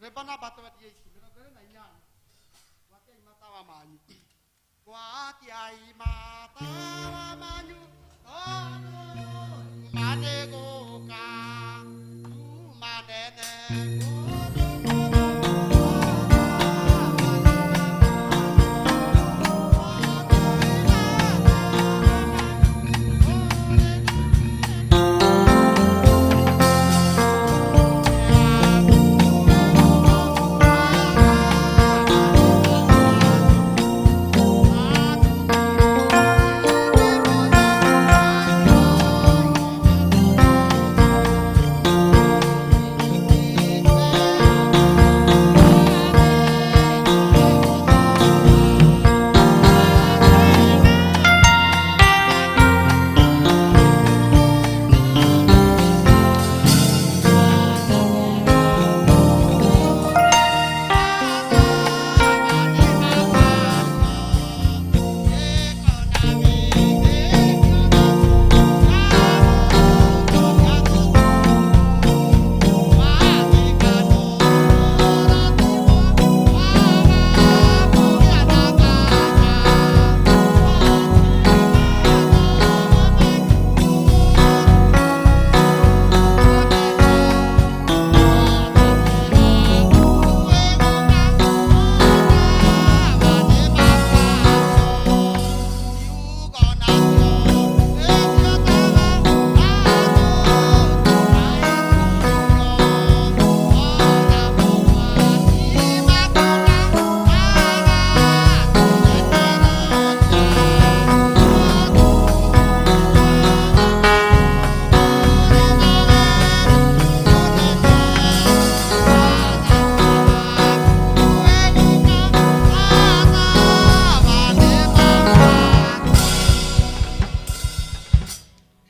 Rwĩmbo namba 28 28 gwatiai matawa manyu gwatiai matawa manyu tondũ nyuma nĩ gũka nyuma nene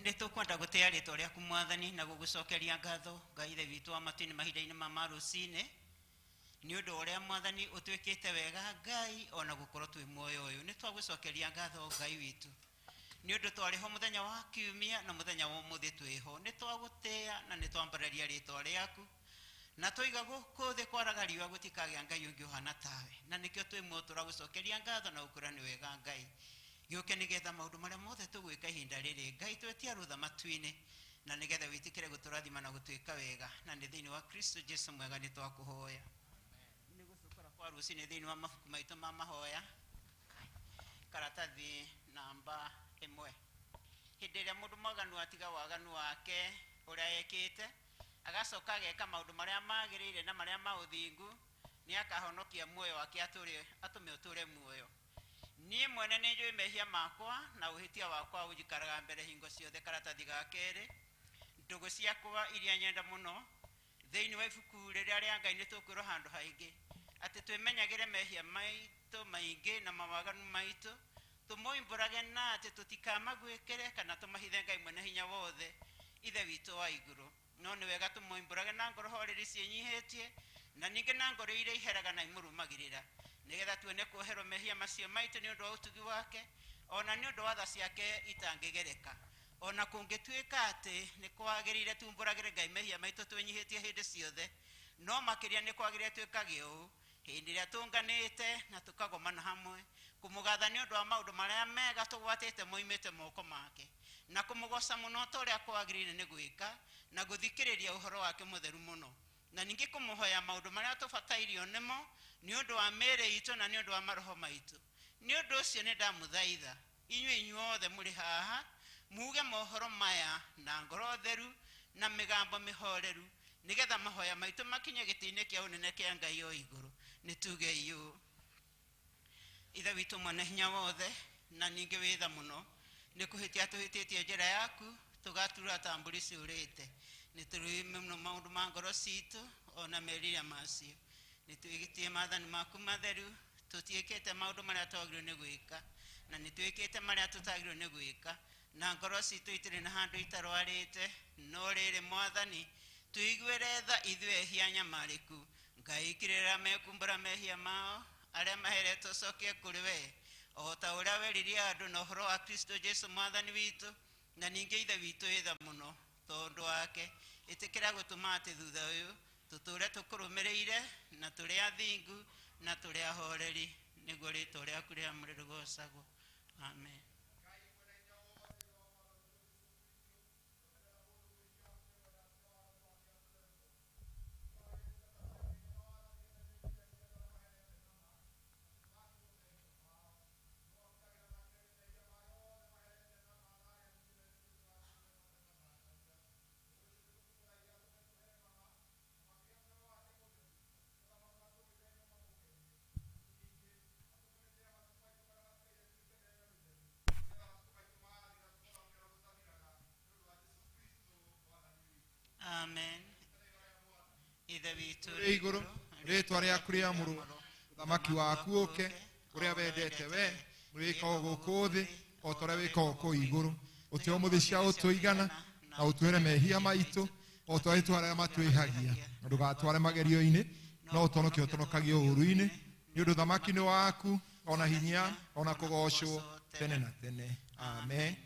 Nĩ tũkwenda gũtĩa rĩtwa rĩaku mwathani na gũgũcokeria ngatho Ngai ithe witũ wa matu-inĩ mahinda-inĩ ma rũcinĩ nĩ ũndũ ũrĩa mwathani ũtwĩkĩte wega Ngai ona gũkorwo twĩ muoyo ũyũ nĩ twagũcokeria ngatho Ngai witũ nĩ ũndũ twarĩ ho mũthenya wa kiumia na mũthenya wa ũmũthĩ twĩho nĩ twagũtĩa na nĩ twambararia rĩtwa rĩaku na twaiga gũkũ thĩ kwaraga riũa gũtikagĩa Ngai ũngĩ ũhana tawe na nĩkĩo twĩ muoyo tũragũcokeria ngatho na gũkwĩra nĩ wega Ngai gĩũke nĩgetha maũndũ marĩa mothe tũgwĩka ihinda rĩrĩ Ngai twetia rũtha matu-inĩ na nĩgetha wĩtĩkĩre gũtũrathima na gũtwĩka wega na nĩ thĩinĩ wa Kristo Jesu mwega nĩ twakũhoya nĩ gũcukũra kwa rũcinĩ thĩinĩ wa mabuku maitũ ma mahoya karatathi namba 1 hĩndĩ ĩrĩa mũndũ mwaganu atiga waganu wake ũrĩa ekĩte agacoka ageka maũndũ marĩa magĩrĩire na marĩa ma ũthingu nĩ akahonokia muoyo wake atũme ũtũre muoyo niĩ mwene nĩ njũĩ mehia makwa na ũhĩtia wakwa ũnjikaraga mbere hingo ciothe karatathi ga kerĩ ndũgũ ciakwa iria nyenda mũno thĩinĩ wa ibuku rĩrĩa rĩa Ngai nĩ tũkwĩrwo handũ haingĩ atĩ twĩmenyagĩre mehia maitũ maingĩ na mawaganu maitũ tũmoimbũrage na atĩ tũtikamagwĩkĩre kana tũmahithe Ngai mwene hinya wothe ithe witũ wa igũrũ no nĩ wega tũmoimbũrage na ngoro horeri ciĩnyihĩtie na ningĩ na ngoro iria iheraga na imũrũmagĩrĩra nĩgetha tuone kuoherwo mehia macio maitũ nĩ ũndũ wa ũtugi wake ona nĩ ũndũ wa tha ciake itangĩgereka ona kũngĩtuĩka atĩ nĩ kwagĩrĩire tumbũragĩre Ngai mehia maitũ twĩnyihĩtie hĩndĩ ciothe no makĩria nĩ kwagĩrĩire twĩkage ũũ hĩndĩ ĩrĩa tũnganĩte na tũkagomana hamwe kũmũgatha nĩ ũndũ wa maũndũ marĩa mega tũgwatĩte moimĩte moko make na kũmũgoca mũno ta ũrĩa kwagĩrĩire nĩ gwĩka na gũthikĩrĩria ũhoro wake mũtheru mũno na ningĩ kũmũhoya maũndũ marĩa tũbatairio nĩmo nĩ ũndũ wa mĩĩrĩ itũ na nĩ ũndũ wa maroho maitũ nĩ ũndũ ũcio nĩ ndamũthaitha inyuĩ inyuothe mũrĩ haha muge mohoro maya na ngoro theru na mĩgambo mĩhoreru nĩgetha mahoya maitũ makinye gĩtĩ-inĩ kĩa ũnene kĩa Ngai o igũrũ nĩ tuge ũũ ithe witũ mwene hinya wothe na ningĩ wĩtha mũno nĩ kũhĩtia tũhĩtĩtie njĩra yaku tũgatura ta mbũri ciũrĩte nĩ tũrũĩ mũno maũndũ ma ngoro citũ ona meriria macio nĩ twĩgĩtie maathani maku matheru tũtiĩkĩte maũndũ marĩa twagĩrĩirwo nĩ gwĩka na nĩ twĩkĩte marĩa tũtagĩrĩirwo nĩ gwĩka na ngoro citũ itirĩ na handũ itarwarĩte no rĩrĩ mwathani tũiguĩre tha ithuĩ ehia nyamarĩku Ngai kirĩra mekumbũra mehia mao arĩa maheretwo cokie kũrĩ we o ta ũrĩa weririe andũ na ũhoro wa Kristo Jesu mwathani witũ na ningĩ ithe witũ ĩtha mũno tondũ wake ĩtĩkĩra gũtũma atĩ thutha ũyũ Tũtũre tũkũrũmĩrĩire na tũrĩ athingu na tũrĩ ahoreri nĩguo rĩtwa rĩaku rĩamũre rĩgoocagwo. Amen. Amen. Ithe witũ ũrĩ igũrũ, rĩtwa rĩaku rĩamũrwo, ũthamaki waku ũke, ũrĩa wendete we ũrĩkagwo gũkũ thĩ o ta ũrĩa wĩkagwo kũu igũrũ. Ũtũhe ũmũthĩ cia ũtũigana, na ũtũhere mehia maitũ o ta ũrĩa ithuĩ arĩa matwĩhagia, na ndũgatware magerio-inĩ, no ũtũhonokie ũtũhonokagie ũũru-inĩ, nĩ ũndũ ũthamaki nĩ waku, ona hinya, ona kũgoocwo tene na tene. Amen.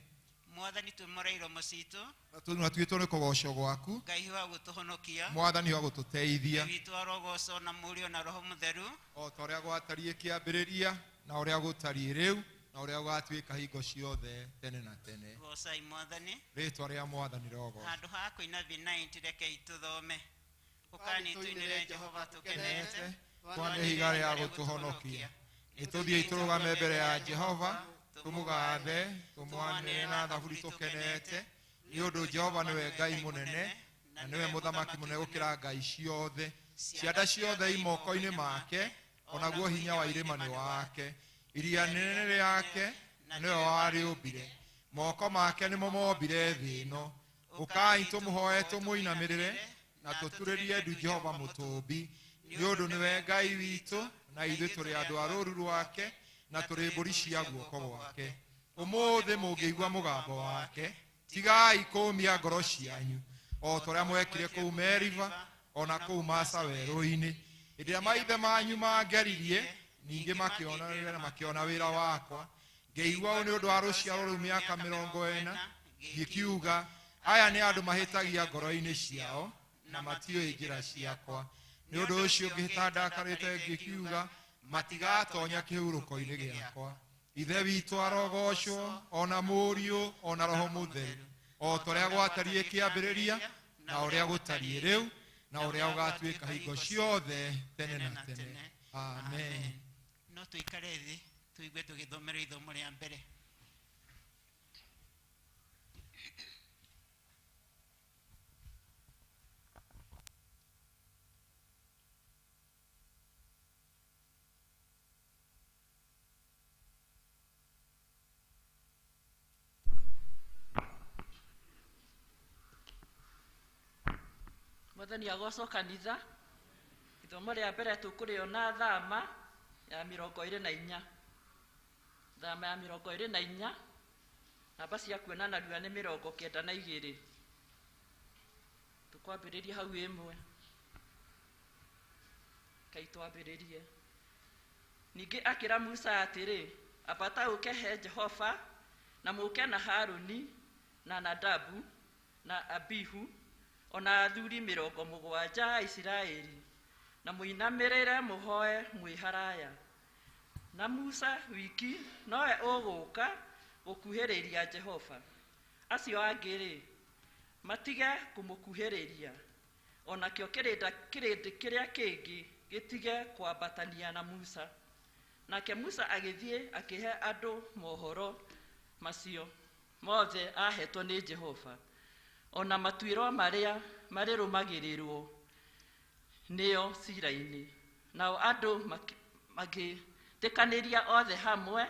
Mwathani twĩmore iromo citũ, na tuĩtwo nĩ kũgoocwo gwaku, Ngai wa gũtũhonokia, Mwathani wa gũtũteithia, witũ arogocwo na Mũriũ na Roho Mũtheru, o ta ũrĩa gwatariĩ kĩambĩrĩria na ũrĩa gũtariĩ rĩu na ũrĩa gũgatuĩka hingo ciothe tene na tene. Gocai Mwathani. Rĩtwa rĩa Mwathani rĩrogoocwo. Handũ ha kũina V9 rekei tũthome. Ũkani tũinĩre Jehova tũkenete, Twana ihiga rĩa gũtũhonokia. Nĩtũthiĩi tũrũgame mbere ya Jehova, tũmũgathe, tũmwanĩre na thaburi tũkenete, nĩ ũndũ Jehova nĩwe Ngai mũnene, na nĩwe mũthamaki mũnene gũkĩra ngai ciothe. Cianda ciothe i moko-inĩ make, onaguo hinya wa irĩma nĩ wake. Iria nene rĩake, na nĩwe warĩũmbire. Moko make nĩmo mombire thĩ ĩno. Ũkai tũmũhoe tũmũinamĩrĩre, na tũturĩrie ndu Jehova mũtũmbi, nĩ ũndũ nĩwe Ngai witũ, na ithuĩ tũrĩ andũ a rũũru rwake, na tũrĩ mbũri cia guoko gwake. Ũmũthĩ mũngĩigua mũgambo wake, tigai kũũmia ngoro cianyu, o ta ũrĩa mwekire kũu Meriba, ona kũu Masa werũ-inĩ, hĩndĩ ĩrĩa maithe manyu mangeririe, ningĩ makĩona wĩra wakwa. Ngĩigua ũũ nĩ ũndũ wa rũciaro rũu mĩaka 40, ngĩkiuga, aya nĩ andũ mahĩtagia ngoro-inĩ ciao, na matiũĩ njĩra ciakwa. Nĩ ũndũ ũcio ngĩhĩta ndakarĩte ngĩkiuga, matigatonya kĩhurũko-inĩ gĩakwa. Ithe witũ arogocwo, ona Mũriũ, ona Roho Mũtheru, o ta ũrĩa gwatariĩ kĩambĩrĩria, na ũrĩa gũtariĩ rĩu, na ũrĩa ũgatuĩka hingo ciothe tene na tene. Amen. No tũikare thĩ tũigue tũgĩthomerwo ithomo rĩa mbere. Mwathani agocwo kanitha. Ithomo rĩa mbere tũkũrĩona Thama ya 24. Thama ya 24, namba cia kuona narua nĩ 92. Tũkwambĩrĩria hau ĩmwe. Kai twambĩrĩrie. Ningĩ akĩra Musa atĩrĩ, ambata ũke he Jehova, na mũke na Harũni na Nadabu na Abihu, ona athuri 70 a Isiraeli, na mũinamĩrĩre mũhoe mwĩ haraya. Na Musa wiki nowe ũgũka gũkuhĩrĩria Jehova. Acio angĩ-rĩ, matige kũmũkuhĩrĩria, onakĩo kĩrĩndĩ kĩrĩa kĩngĩ gĩtige kwambatania na Musa. Nake Musa agĩthiĩ akĩhe andũ mohoro macio mothe ahetwo nĩ Jehova, ona matuĩro marĩa marĩrũmagĩrĩrwo nĩo cira-inĩ. Nao andũ magĩtĩkanĩria othe hamwe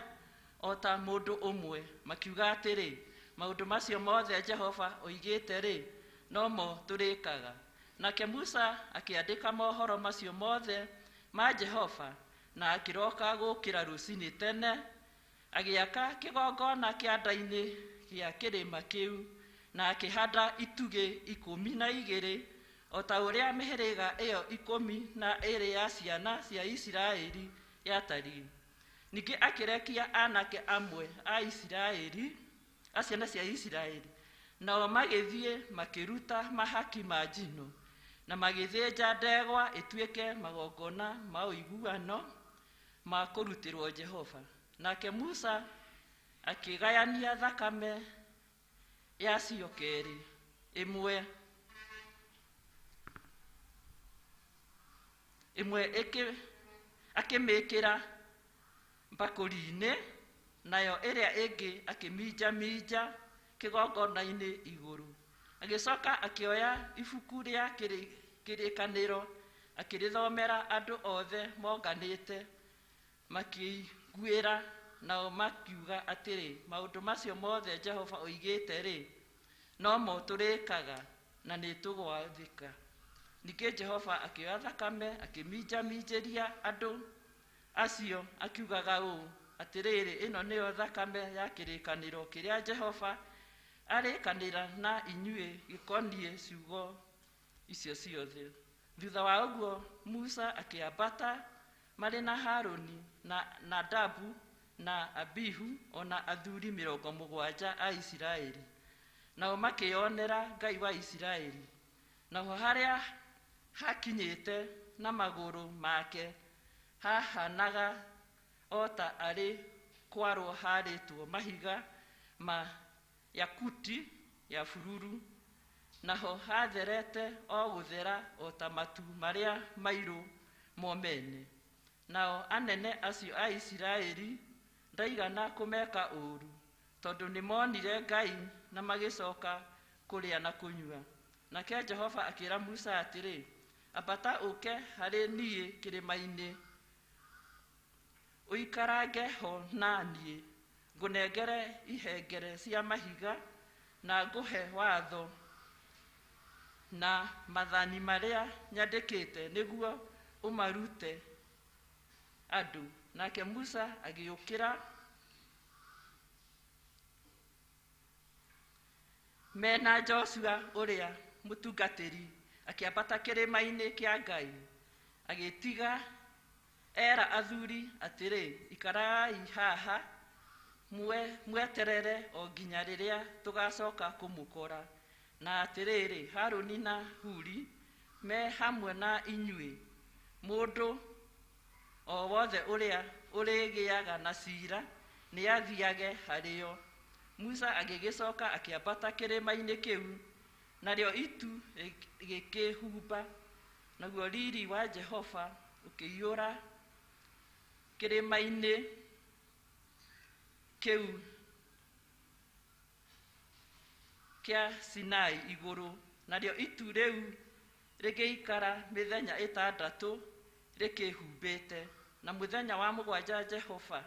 o ta mũndũ ũmwe, makiuga atĩrĩ, maũndũ macio mothe Jehova oigĩte-rĩ, nomo tũrĩkaga. Nake Musa akĩandĩka mohoro macio mothe ma Jehova, na akĩroka gũkĩra rũcinĩ tene, agĩaka kĩgongona kĩanda-inĩ gĩa kĩrĩma kĩu, na akĩhanda itugĩ 12, o ta ũrĩa mĩhĩrĩga ĩyo 12 ya ciana cia Isiraeli yatariĩ. Ningĩ akĩrekia anake amwe a Isiraeli, a ciana cia Isiraeli, nao magĩthiĩ makĩruta mahaki ma njino, Na magĩthĩnja ndegwa ĩtuĩke magongona ma ũiguano ma kũrutĩrwo Jehova. Nake Musa akĩgayania thakame yacio kerĩ, ĩmwe ĩmwe akĩmĩkĩra mbakũri-inĩ, nayo ĩrĩa ĩngĩ akĩminjaminja kĩgongona-inĩ igũrũ. Agĩcoka akĩoya ibuku rĩa kĩrĩkanĩro akĩrĩthomera andũ othe monganĩte makĩiguĩra, nao makiuga atĩrĩ, maũndũ macio mothe Jehova oigĩte-rĩ, nomo tũrĩkaga na nĩtũgwathĩka. Ningĩ Jehova akĩoya thakame akĩminjaminjĩria andũ acio akiugaga ũũ, atĩrĩrĩ, ĩno nĩyo thakame ya kĩrĩkanĩro kĩrĩa Jehova arĩkanĩra na inyuĩ gĩkoniĩ ciugo icio ciothe. Thutha wa ũguo Musa akĩambata marĩ na Harũni na Nadabu na Abihu o na athuri 70 a Isiraeli, nao makĩonera Ngai wa Isiraeli. Naho harĩa hakinyĩte na magũrũ make hahanaga o ta arĩ kwarwo harĩtwo mahiga ma yakuti ya bururu, naho hatherete o gũthera o ta matu marĩa mairũ mo mene. Nao anene acio a Isiraeli ndaigana kũmeka ũũru, tondũ nĩmonire Ngai na magĩcoka kũrĩa na kũnyua. Nake Jehova akĩra Musa atĩrĩ, ambata ũke harĩ niĩ kĩrĩma-inĩ, ũikarange ho na niĩ, ngũnengere ihengere cia mahiga na ngũhe watho na maathani marĩa nyandĩkĩte nĩguo ũmarute andũ. Nake Musa agĩũkĩra mena Joshua ũrĩa mũtungatĩri, akĩambata kĩrĩma-inĩ kĩa Ngai. Agĩtiga era athuri atĩrĩ, ikarai haha mweterere o nginya rĩrĩa tũgacoka kũmũkora. Na atĩrĩrĩ, Harũni na Huri me hamwe na inyuĩ, mũndũ o wothe ũrĩa ũrĩgĩaga na ciira nĩathiage harĩo. Musa agĩgĩcoka akĩambata kĩrĩma-inĩ kĩu, narĩo itu rĩkĩhumba, naguo riri wa Jehova ũkĩiyũra kĩrĩma-inĩ kĩu kĩa Sinai igũrũ. Narĩo itu rĩu rĩgĩikara mĩthenya 6 rĩkĩhumbĩte. Na mũthenya wa 7 Jehova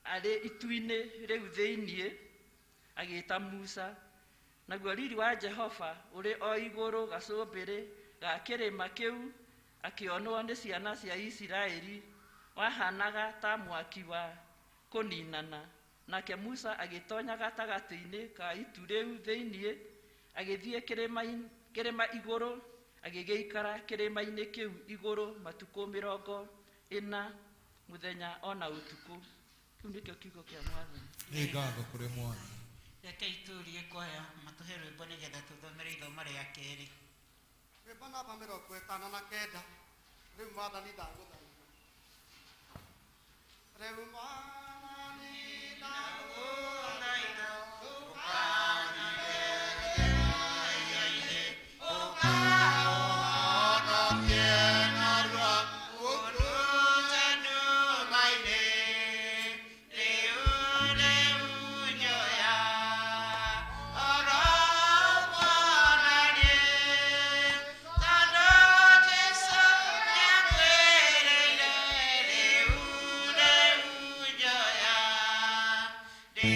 arĩ itu-inĩ rĩu thĩinĩ agĩĩta Musa. Naguo riri wa Jehova ũrĩ o igũrũ gacũmbĩrĩ ga kĩrĩma kĩu akĩonwo nĩ ciana cia Isiraeli, wahanaga ta mwaki wa kũninana. Nake Musa agĩtonya gatagatĩ-inĩ ka itu rĩu thĩinĩ, agĩthiĩ kĩrĩma igũrũ, agĩgĩikara kĩrĩma-inĩ kĩu igũrũ matukũ 40 mũthenya ona ũtukũ. Kĩu nĩkĩo kiugo kĩa Mwathani. Nĩ ngatho kũrĩ Mwathani. Reke itũrie kwaya matũhe rwĩmbo nĩgetha tũthomere ithomo rĩa kerĩ. Rwĩmbo namba 59. Rĩu Mwathani ndagũthaitha. Rĩu Mwathani ndagũthaitha, ndũkanandekererie, ũkahonokie narua ũndute nduma-inĩ. Rĩu rĩu njoya oro mwananie, tondũ Jesũ nĩakwĩrĩire. Rĩu rĩu njoya ndĩ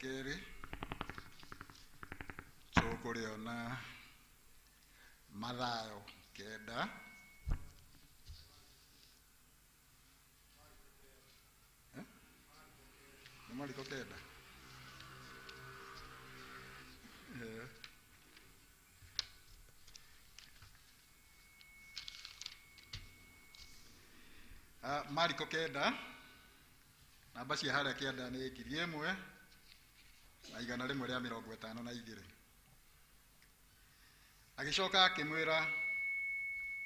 kerĩ tũkũrĩona Mathayo 9. Nĩ Mariko 9. Mariko 9, namba cia harĩa kĩanda nĩ 1152. Agĩcoka akĩmwĩra,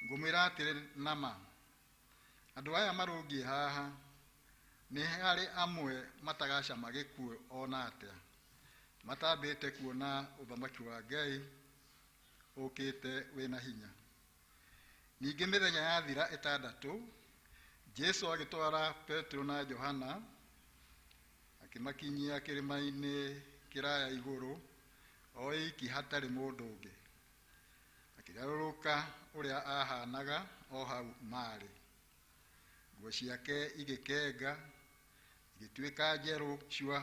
ngũmwĩra atĩrĩ nama, andũ aya marũngiĩ haha nĩ harĩ amwe matagacama gĩkuũ ona atĩa, matambĩte kuona ũthamaki wa Ngai ũkĩte wĩna hinya. Ningĩ mĩthenya yathira 6, Jesu agĩtwara Petero na Johana akĩmakinyia kĩrĩma-inĩ kĩraya igũrũ o iki hatarĩ mũndũ ũngĩ. Akĩgarũrũka ũrĩa ahanaga o hau marĩ. Nguo ciake igĩkenga, igĩtuĩka njerũ cua.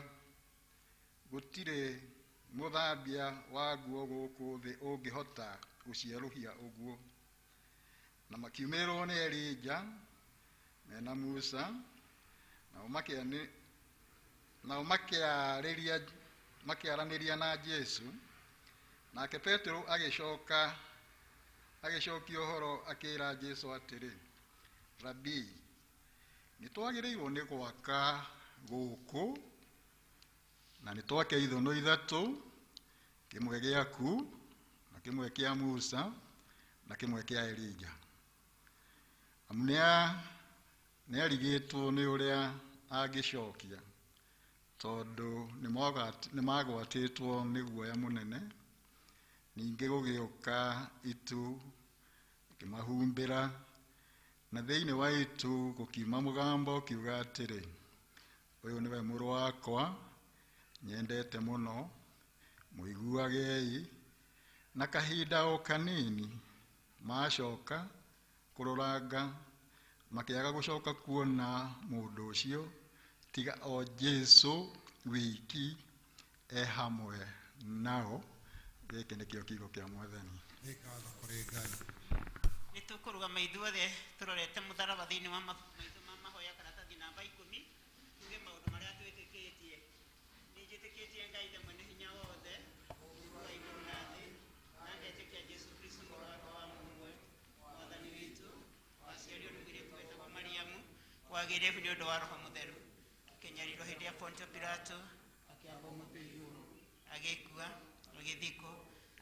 Gũtirĩ mũthambia wa nguo gũkũ thĩ ũngĩhota gũcierũhia ũguo. Na makiumĩrĩrwo nĩ Elija mena Musa, nao makĩaranĩria na Jesu. Nake Petero agĩcokia ũhoro akĩra Jesu atĩrĩ, Rabii, nĩtwagĩrĩirwo nĩ gwaka gũkũ, na nĩtwake ithũnũ 3, kĩmwe gĩaku, na kĩmwe kĩa Musa, na kĩmwe kĩa Elija. Amu nĩarigĩtwo nĩ ũrĩa angĩcokia, tondũ nĩmagwatĩtwo nĩ guoya mũnene. Ningĩ gũgĩũka itu ĩkĩmahumbĩra, na thĩinĩ wa itu gũkiuma mũgambo ũkiuga atĩrĩ, ũyũ nĩwe mũrũ wakwa nyendete mũno, mũiguagei. Na kahinda o kanini macoka kũroranga, makĩaga gũcoka kuona mũndũ ũcio tiga o Jesu wiki e hamwe nao. Gĩkĩ nĩkĩo kiugo kĩa Mwathani. Nĩ ngatho kũrĩ Ngai. Nĩ tũkũrũgama ithuothe tũrorete mũtharaba thĩinĩ wa mabuku maitũ ma mahoya karatathi namba 10, tuge maũndũ marĩa twĩtĩkĩtie. Nĩ njĩtĩkĩtie Ngai Ithe mwene hinya wothe, wa igũrũ na thĩ, na ngetĩkia Jesu Kristo mũrũ wake wa mũmwe, Mwathani witũ, waciarirwo nĩ mũirĩtu wetagwo Mariamu, wagĩire ihu nĩ ũndũ wa Roho Mũtheru, akĩnyarirwo hĩndĩ ya Pontio Pilato, akĩambwo mũtĩ igũrũ, agĩkua, agĩthikwo,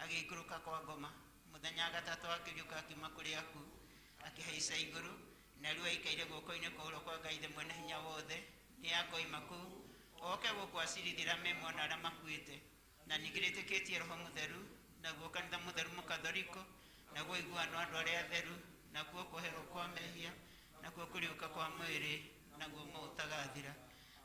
agĩikũrũka kwa ngoma. Mũthenya wa gatatũ akĩriũka akiuma kũrĩ akuũ, akĩhaica igũrũ, na rĩu aikaire guoko-inĩ kwa ũrĩo kwa Ngai Ithe mwene hinya wothe. Nĩ akoima kũu oke gũkũ acirithĩra me mwana arĩa makuĩte. Na ningĩ nĩtĩkĩtie Roho Mũtheru, naguo kanitha mũtheru mũkathoriko, naguo iguano andũ arĩa atheru, nakuo kũherwo kwa mehia, nakuo kũriũka kwa mwĩrĩ, naguo muoyo ũtagathira.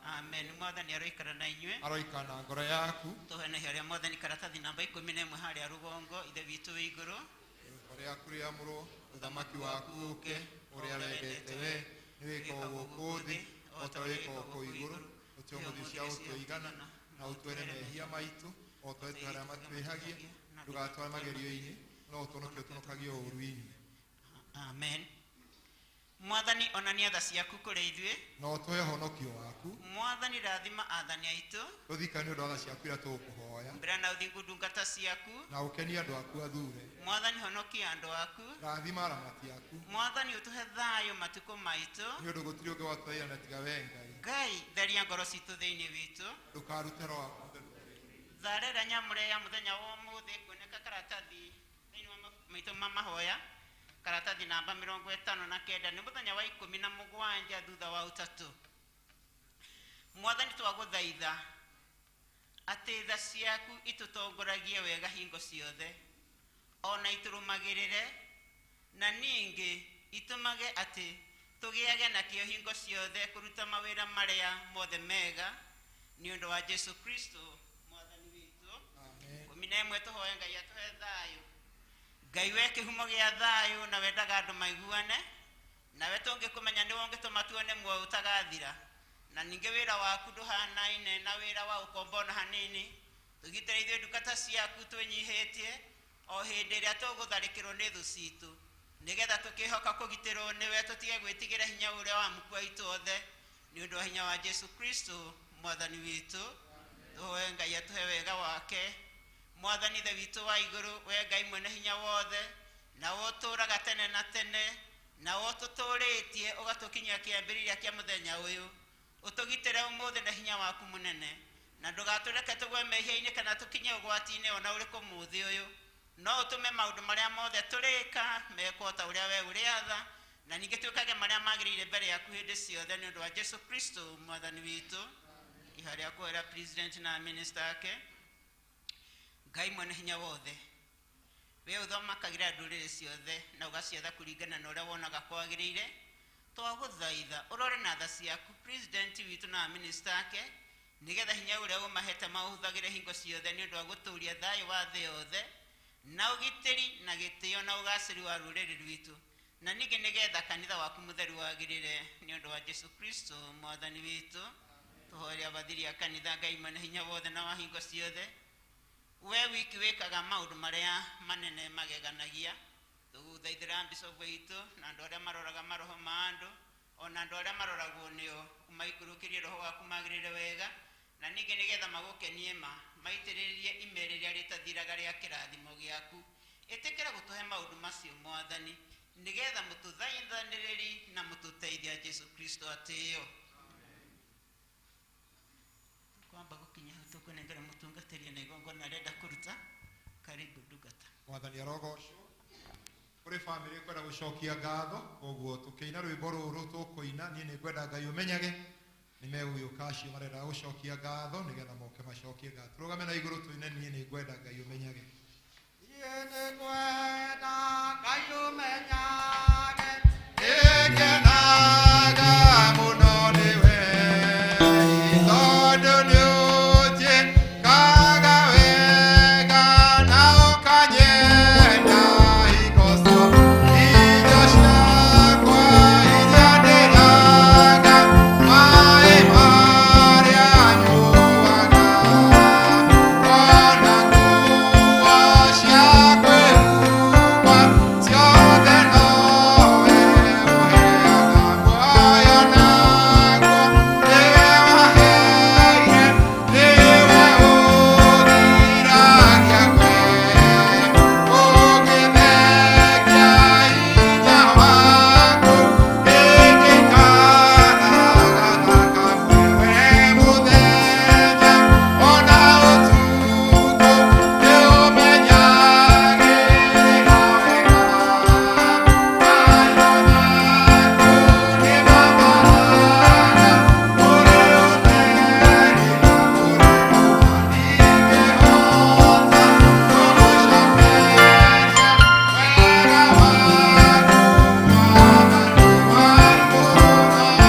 Amen. Mwathani aroikara na inyuĩ. Aroikara na ngoro yaku. Tũheane harĩa Mwathani karatathi namba 11 harĩa rũgongo. Ithe witũ wĩ igũrũ, rĩĩtwa rĩaku rĩamũrwo, ũthamaki waku ũũke, ũrĩa wendete we nĩ wĩkagwo gũkũ thĩ o ta ũrĩa wĩkagwo kũu igũrũ. Ũtũhe mũthia cia gũtũigana, na ũtwere mehia maitũ o ta ũrĩa arĩa matwĩhagia. Ndũgatware magerio-inĩ, no ũtũhonokie ũtũhonokagie ũũru-inĩ. Amen. Mwathani onania tha ciaku kũrĩ ithuĩ, na ũtũhe ũhonokio waku. Mwathani rathima athani aitũ, tũthikane nĩ ũndũ wa tha ciaku iria tũgũkũhoya. Mbere na ũthingu ndungata ciaku, na ũkenie andũ aku athure. Mwathani honokia andũ aku, rathima aramati aku. Mwathani ũtũhe thayũ matukũ maitũ, nĩ ũndũ gũtirĩ ũngĩ watũheana tiga we Ngai. Ngai theria ngoro citũ thĩinĩ witũ, ndũkarute roho waku mũtheru. Tharĩra nyamũre ya mũthenya wa ũmũthĩ kuoneka karatathi thĩinĩ wa mabuku maitũ ma mahoya, karatathi namba 59, nĩ mũthenya wa 17 thutha wa ũtatũ. Mwathani twagũthaitha atĩ tha ciaku itũtongoragie wega hingo ciothe, ona itũrũmagĩrĩre, na ningĩ itũmage atĩ tũgĩage na kĩo hingo ciothe kũruta mawĩra marĩa mothe mega, nĩ ũndũ wa Jesu Kristo Mwathani witũ. Amen. 11 tũhoe Ngai atũhe thayũ. Ngai we kĩhumo gĩa thayũ na wendaga andũ maiguane, nawe tũngĩkũmenya nĩwe ũngĩtũma tuone muoyo ũtagathira. Na ningĩ wĩra waku ndũhanaine na wĩra wa ũkombo ona hanini. Tũgitĩre ithuĩ ndungata ciaku twĩnyihĩtie o hĩndĩ ĩrĩa tũgũtharĩkĩrwo nĩ thũ citũ, nĩgetha tũkĩhoka kũgitĩrwo nĩwe tũtige gwĩtigĩra hinya ũrĩa wa mũkua witũ othe, nĩ ũndũ wa hinya wa Jesu Kristo mwathani witũ. Tũhoe Ngai atũhe wega wake. Mwathani Ithe witũ wa igũrũ, we Ngai mwene hinya wothe, na ũtũũraga tene na tene, na ũtũtũũrĩtie ũgatũkinyia kĩambĩrĩria kĩa mũthenya ũyũ, ũtũgitĩre ũmũthĩ na hinya waku mũnene, na ndũgatũreke tũgwe mehia-inĩ kana tũkinye ũgwati-inĩ ona ũrĩkũ mũthĩ ũyũ, no ũtũme maũndũ marĩa mothe tũrĩka mekwo ta ũrĩa we ũrĩatha, na ningĩ twĩkage marĩa magĩrĩire mbere yaku hĩndĩ ciothe, nĩ ũndũ wa Jesu Kristo mwathani witũ. Iha rĩa kũhoera president na minister ake. Ngai mwene hinya wothe, we ũthamakagĩra ndũrĩrĩ ciothe na ũgaciatha kũringana na ũrĩa wonaga kwagĩrĩire, twagũthaitha ũrore na tha ciaku president witũ na minister ake, nĩgetha hinya ũrĩa ũmahete maũhũthagĩre hingo ciothe nĩ ũndũ wa gũtũũria thayũ wa thĩ yothe na ũgitĩri na gĩtĩo na ũgacĩru wa rũrĩrĩ rwitũ, na ningĩ nĩgetha kanitha waku mũtheru wagĩrĩre, nĩ ũndũ wa Jesu Kristo mwathani witũ. Tũhoere abathiri a kanitha. Ngai mwene hinya wothe na wa hingo ciothe, we wiki wĩkaga maũndũ marĩa manene mageganagia, tũgũthaithĩra bishop witũ na andũ arĩa maroraga maroho ma andũ ona andũ arĩa maroragwo nĩo, ũmaikũrũkĩrie roho waku magĩrĩre wega, na ningĩ nĩgetha magũkenie ma maitĩrĩrie ime rĩrĩa rĩtathiraga rĩa kĩrathimo gĩaku. Ĩtĩkĩra gũtũhe maũndũ macio mwathani, nĩgetha mũtũthaithanĩrĩri na mũtũteithia Jesu Kristo atĩo. Kwamba gũkinya hau tũkũnengera mũtungatĩri na igongona arenda kũruta. Karibu ndungata. Mwathani arogocwo. Kũrĩ bamĩrĩ kwenda gũcokia ngatho, koguo tũkĩina rwĩmbo rũrũ tũkũina, niĩ nĩ ngwenda Ngai ũmenyage nĩ megũgĩũka acio marenda gũcokia ngatho nĩgetha moke macokie ngatho. Tũrũgame na igũrũ tũine niĩ nĩ ngwenda Ngai ũmenyage. Niĩ nĩ ngwenda Ngai ũmenyage. Nĩngenaga mũno nĩwe, tondũ nĩũnjĩkaga wega na ũkanyenda hingo ciothe. Indo ciakwa iria ndĩraga, maĩ marĩa nyuaga, ona nguo cia kwĩhumba, ciothe nowe ũheaga. Muoyo naguo nĩwe waheire, nĩwe ũgiragia ngwe, ũngĩthengia hinya waku, ingĩikaraga ta kamwe. We mũthenya ona ũtukũ nĩũmenyagĩrĩra wega, maitho maku nĩmamaraga kũrĩ ũtheri na kũrĩ nduma, ndingĩhota gũgũcokeria wega waku Mwathani wa igũrũ na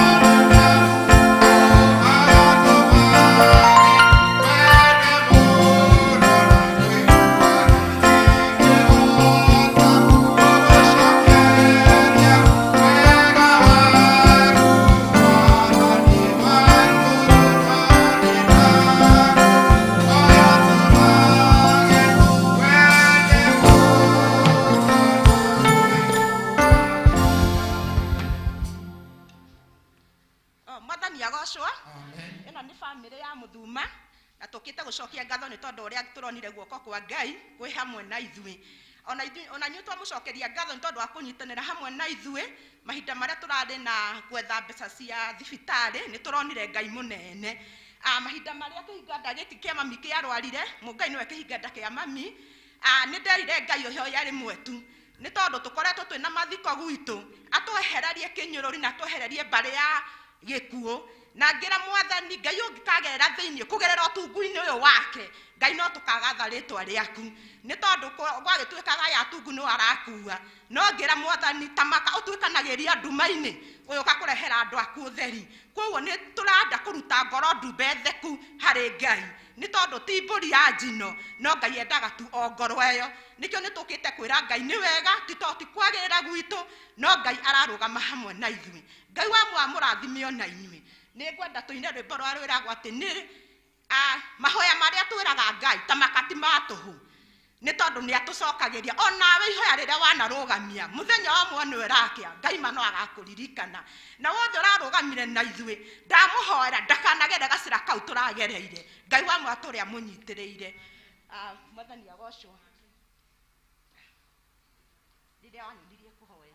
thĩ. Ũgatũmage wende mũno na kũiguana, ndingĩhota gũgũcokeria wega waku Mwathani wa igũrũ na thĩ. Ũgatũmage wende mũno na Oh, mwathani agocwo. Amen. Ĩno nĩ bamĩrĩ ya Mũthuma na tũkĩte gũcokia ngatho nĩ tondũ ũrĩa tũronire guoko kwa Ngai kwĩ hamwe na ithuĩ. Ona ithuĩ ona inyuĩ twamũcokeria ngatho nĩ tondũ wa kũnyitanĩra hamwe na ithuĩ mahinda marĩa tũrarĩ na gwetha mbeca cia thibitarĩ, nĩ tũronire Ngai mũnene. Mahinda marĩa kĩhinganda gĩkĩ kĩa mami kĩarwarire, Mũngai nĩwe kĩhinganda kĩa mami. Nĩ nderire Ngai ũheo rĩmwe tu, nĩ tondũ tũkoretwo twĩna mathiko gwitũ, atwehererie kĩnyũrũri na atwehererie mbarĩ ya gĩkuũ, na ngĩra mwathani Ngai ũngĩkagerera thĩinĩ kũgerera ũtungu-inĩ ũyũ wake, Ngai no tũkagatha rĩtwa rĩaku, nĩ tondũ gwagĩtuĩkaga aya atungu nĩo arakua, no ngĩra mwathani ta maka ũtuĩkanagĩria nduma-inĩ ũyũ ũgakũrehera andũ aku ũtheri. Koguo nĩ tũrenda kũruta ngoro ndumbe theku harĩ Ngai, nĩ tondũ ti mbũri ya njino, no Ngai endaga tu o ngoro ĩyo. Nĩkĩo nĩ tũkĩte kwĩra Ngai nĩ wega, ti tondũ ti kwagĩrĩra gwitũ, no Ngai ararũgama hamwe na ithuĩ. Ngai wa mũrathime ona inyuĩ. Nĩ ngwenda tũine rwĩmbo rũrĩa rwĩragwo atĩ nĩ mahoya marĩa twĩraga Ngai ta makati ma tũhũ, nĩ tondũ nĩ atũcokagĩria. Onawe ihoya rĩrĩa wanarũgamia mũthenya wa mwana ũrakĩa, Ngai ma no agakũririkana. Na wothe ũrarũgamire na ithuĩ, ndamũhoera ndakanagere gacĩra kau tũragereire. Ngai wa mwatũ ũrĩa mũnyitĩrĩire. Mwathani agocwo. Rĩrĩa wanyonirie kũhoya,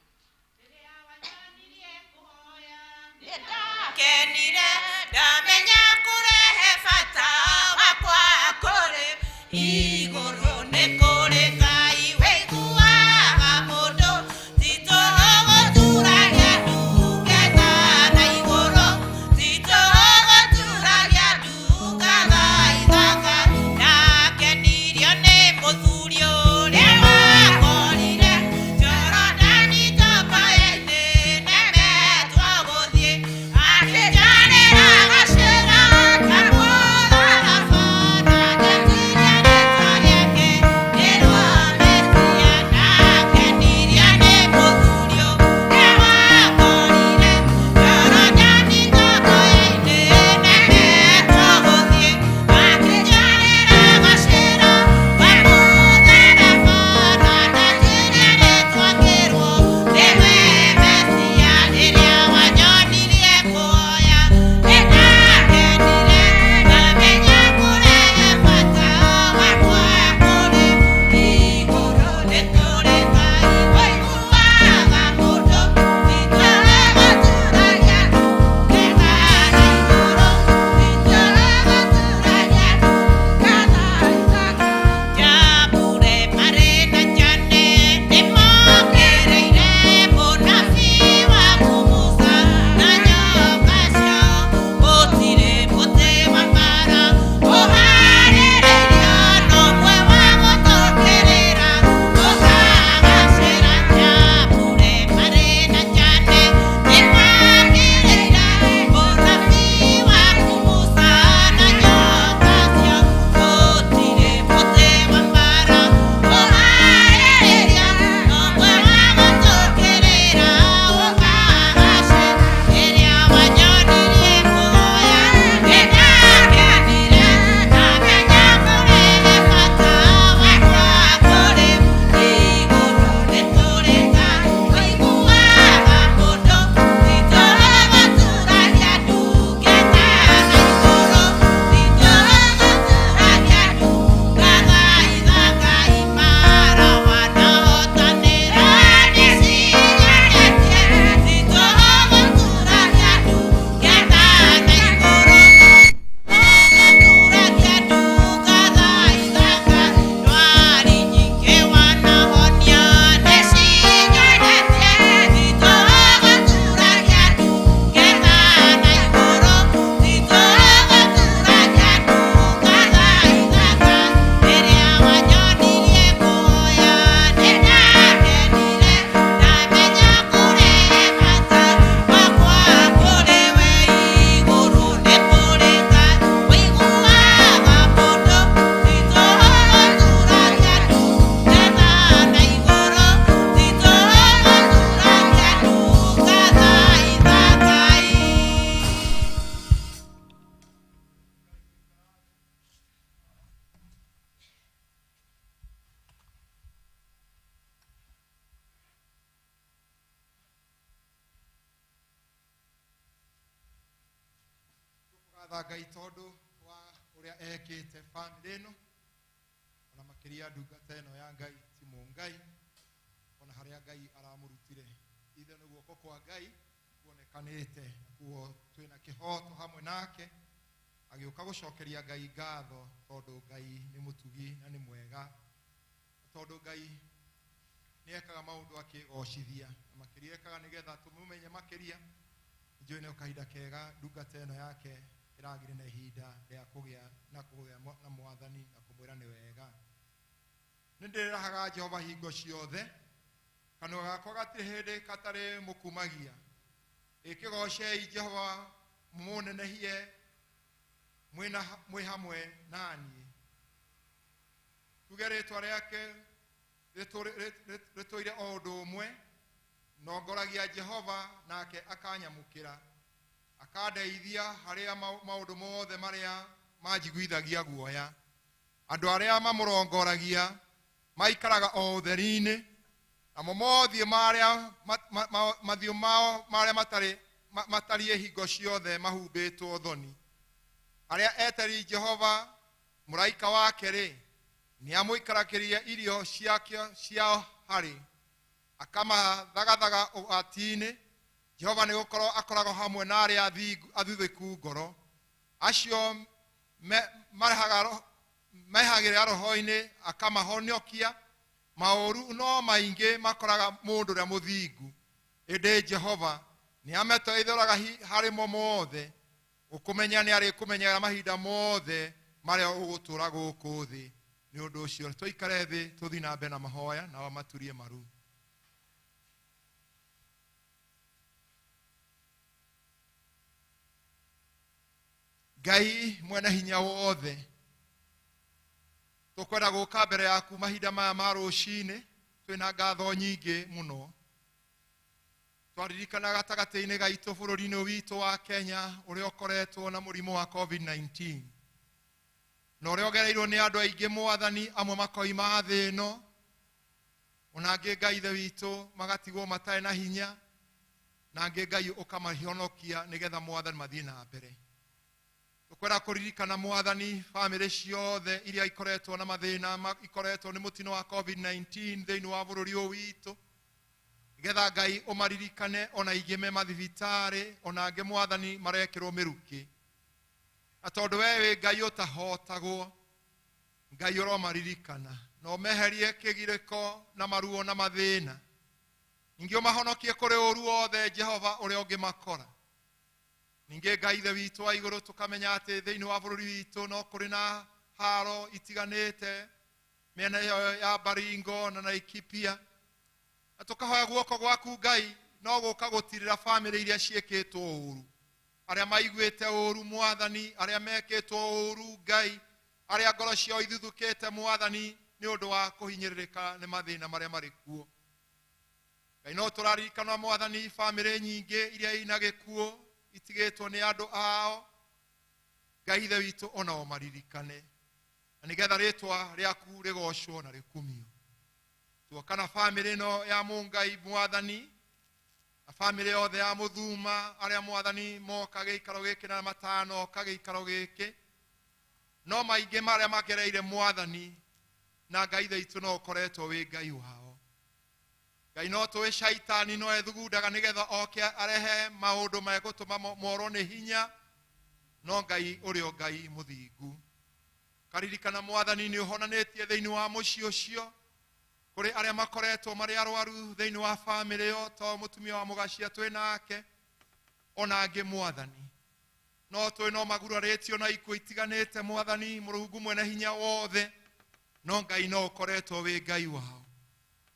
kenire ndamenya kũrehe bata wakwa kũrĩ igũrũ nĩ kũrĩ Ngai wĩiguaga mũndũ ti tũhũ gũturagia ndungata na igũrũ ti tũhũ gũturagia ndungata ithaka. Ndakenirio nĩ mũthuri ũrĩa wakorire Jorodani toboe-inĩ nemetwo gũthiĩ akĩnjarĩra gacĩra kamũtharaba na ndetirie rĩtwa rĩake nĩrwo Mesia. Ndakenirio nĩ mũthuri ũrĩa wakorire Jorodani toboe-inĩ nemetwo gũthiĩ akĩnjarĩra gacĩra kamũtharaba na ndetirie rĩtwa ngĩrwo nĩwe Mesia. Rĩrĩa wanyonirie kuoya nĩndakenire ndamenya kũrehe bata wakwa kũrĩ igũrũ nĩ kũrĩ Ngai ũiguaga mũndũ ti tũhũ gũturagia ndungata na igũrũ ti tũhũ gũturagia ndungata ithaka. Njambure marĩ na njane nĩmokĩrĩire mũnabii waku Musa na nyoka ciao. Gũtirĩ mũtĩ wa mbara ũhaarĩrĩirio na ũmwe wa gũtũũkĩrĩra ũkagacĩra. Njambure marĩ na njane nĩmokĩrĩire mũnabii waku Musa na nyoka ciao. Gũtirĩ mũtĩ wa mbara ũhaarĩrĩirio na ũmwe wa gũtũũkĩrĩra ũkagacĩra. Rĩrĩa wanyonirie kũhoya nĩndakenire ndamenya kũrehe bata wakwa kũrĩ igũrũ nĩ kũrĩ Ngai ũiguaga mũndũ ti tũhũ gũturagia ndungata na igũrũ ti tũhũ gũturagia ndungata ithaka. Imara wanahotanĩra nĩcinyanĩtie ti tũhũ gũturagia ndungata na igũrũ gũturagia ndungata ithaka. Ndwari nyingĩ wanahonia nĩcinyanĩtie ti tũhũ gũturagia ndungata na igũrũ ti tũhũ gũturagia ndungata ithaka. Rĩrĩa wanyonirie kũhoya nĩndakenire ndamenya kũrehe bata wakwa kũrĩ we igũrũ nĩ kũrĩ Ngai ũiguaga mũndũ ti tũhũ gũturagia ndungata na igũrũ ti tũhũ gũturagia ndungata ithaka. Tũkũgatha Ngai tondũ wa ũrĩa ekĩte bamĩrĩ ĩno, ona makĩria ndungata ĩno ya Ngai ti mũngai, ona harĩa Ngai aramũrutire. Ithe nĩ guoko kwa Ngai kuonekanĩte, nakuo twĩna kĩhoto hamwe nake agĩũka gũcokeria Ngai ngatho tondũ Ngai nĩ mũtugi na nĩ mwega, tondũ Ngai nĩ ekaga maũndũ akĩgocithia, na makĩria ekaga nĩgetha tũmũmenye makĩria. Njũĩ nĩ kahinda kega ndungata ĩno yake ĩragĩre na ihinda rĩa kũgĩa na kũgĩa na mwathani na kũmwĩra nĩ wega. Nĩ ndĩrahaga Jehova hingo ciothe, kanua gakwa gatirĩ hĩndĩ gatarĩ mũkumagia. Ĩkĩgocei Jehova, mũnenehie mwĩ hamwe naniĩ. Tuge rĩtwa rĩake rĩtũire o ũndũ ũmwe. Nongoragia Jehova nake akanyamũkĩra, Akandeithia harĩa maũndũ mothe marĩa manjiguithagia guoya. Andũ arĩa mamũrongoragia maikaraga o ũtheri-inĩ, namo mothiũ marĩa mathiũ mao marĩa matarĩ matariĩ hingo ciothe mahumbĩtwo thoni. Arĩa eteri Jehova mũraika wake-rĩ, nĩamũikarakĩria irio ciao harĩ, akamathagathaga ũgwati-inĩ. Jehova nĩgũkorwo akoragwo hamwe na arĩa athuthĩku ngoro, acio mehagĩrĩra roho-inĩ akamahonokia. Maũru no maingĩ makoraga mũndũ ũrĩa mũthingu, ĩndĩ Jehova nĩametoithoraga harĩ mo mothe. Ũkũmenya nĩarĩkũmenyera mahinda mothe marĩa ũgũtũũra gũkũ thĩ. Nĩ ũndũ ũcio tũikare thĩ tũthiĩ na mbere na mahoya, nao maturie maru. Ngai mwene hinya wothe, tũkwenda gũka mbere yaku mahinda maya ma rũcinĩ twĩna ngatho nyingĩ mũno. Twaririkana gatagatĩ-inĩ gaitũ bũrũri-inĩ witũ wa Kenya ũrĩa ũkoretwo na mũrimũ wa COVID-19, na ũrĩa ũgereirwo nĩ andũ aingĩ mwathani, amwe makoima thĩ ĩno, ona angĩ Ngai Ithe witũ magatigwo matarĩ na hinya, na angĩ Ngai ũkamahonokia nĩgetha mwathani mathiĩ na mbere. Tũkwenda kũririkana mwathani bamĩrĩ ciothe iria ikoretwo na mathĩna, ikoretwo nĩ mũtino wa COVID-19 thĩinĩ wa bũrũri ũyũ witũ, nĩgetha Ngai ũmaririkane ona ingĩ me mathibitarĩ, ona angĩ mwathani marekĩrwo mĩrukĩ. Na tondũ we wĩ Ngai ũtahotagwo, Ngai ũromaririkana na ũmeherie kĩgirĩko na maruo na mathĩna. Ningĩ ũmahonokie kũrĩ ũru wothe Jehova ũrĩa ũngĩmakora. Ningĩ Ngai Ithe witũ wa igũrũ, tũkamenya atĩ thĩinĩ wa bũrũri witũ no kũrĩ na haro itiganĩte mĩena ĩyo ya Baringo na Laikipia, na tũkahoya guoko gwaku Ngai no gũka gũtirĩra bamĩrĩ iria ciĩkĩtwo ũru, arĩa maiguĩte ũru mwathani, arĩa mekĩtwo ũru Ngai, arĩa ngoro ciao ithuthukĩte mwathani nĩ ũndũ wa kũhinyĩrĩrĩka nĩ mathĩna marĩa marĩ kuo. Ngai no tũraririkana mwathani bamĩrĩ nyingĩ iria ina gĩkuũ itigĩtwo nĩ andũ ao. Ngai Ithe witũ onao maririkane, na nĩgetha rĩtwa rĩaku rĩgocwo na rĩkumio. Tuoka na bamĩrĩ ĩno ya Mũngai mwathani, na bamĩrĩ yothe ya Mũthuma, arĩa mwathani moka gĩikaro gĩkĩ na matanoka gĩikaro gĩkĩ, no maingĩ marĩa magereire mwathani, na Ngai Ithe witũ no ũkoretwo wĩ Ngai wao. Ngai no tũĩ caitani no ethugundaga nĩgetha oke arehe maũndũ megũtũma morwo nĩ hinya, no Ngai ũrĩ o Ngai mũthingu. Karirikana mwathani nĩ ũhonanĩtie thĩinĩ wa mũciĩ ũcio, kũrĩ arĩa makoretwo marĩ arwaru thĩinĩ wa bamĩrĩ ĩyo, to mũtumia wa mũgacia twĩ nake, ona angĩ mwathani. No tũĩ no magurarĩtio na ikuũ itiganĩte mwathani, Mũrungu mwene hinya wothe, no Ngai no ũkoretwo wĩ Ngai wao.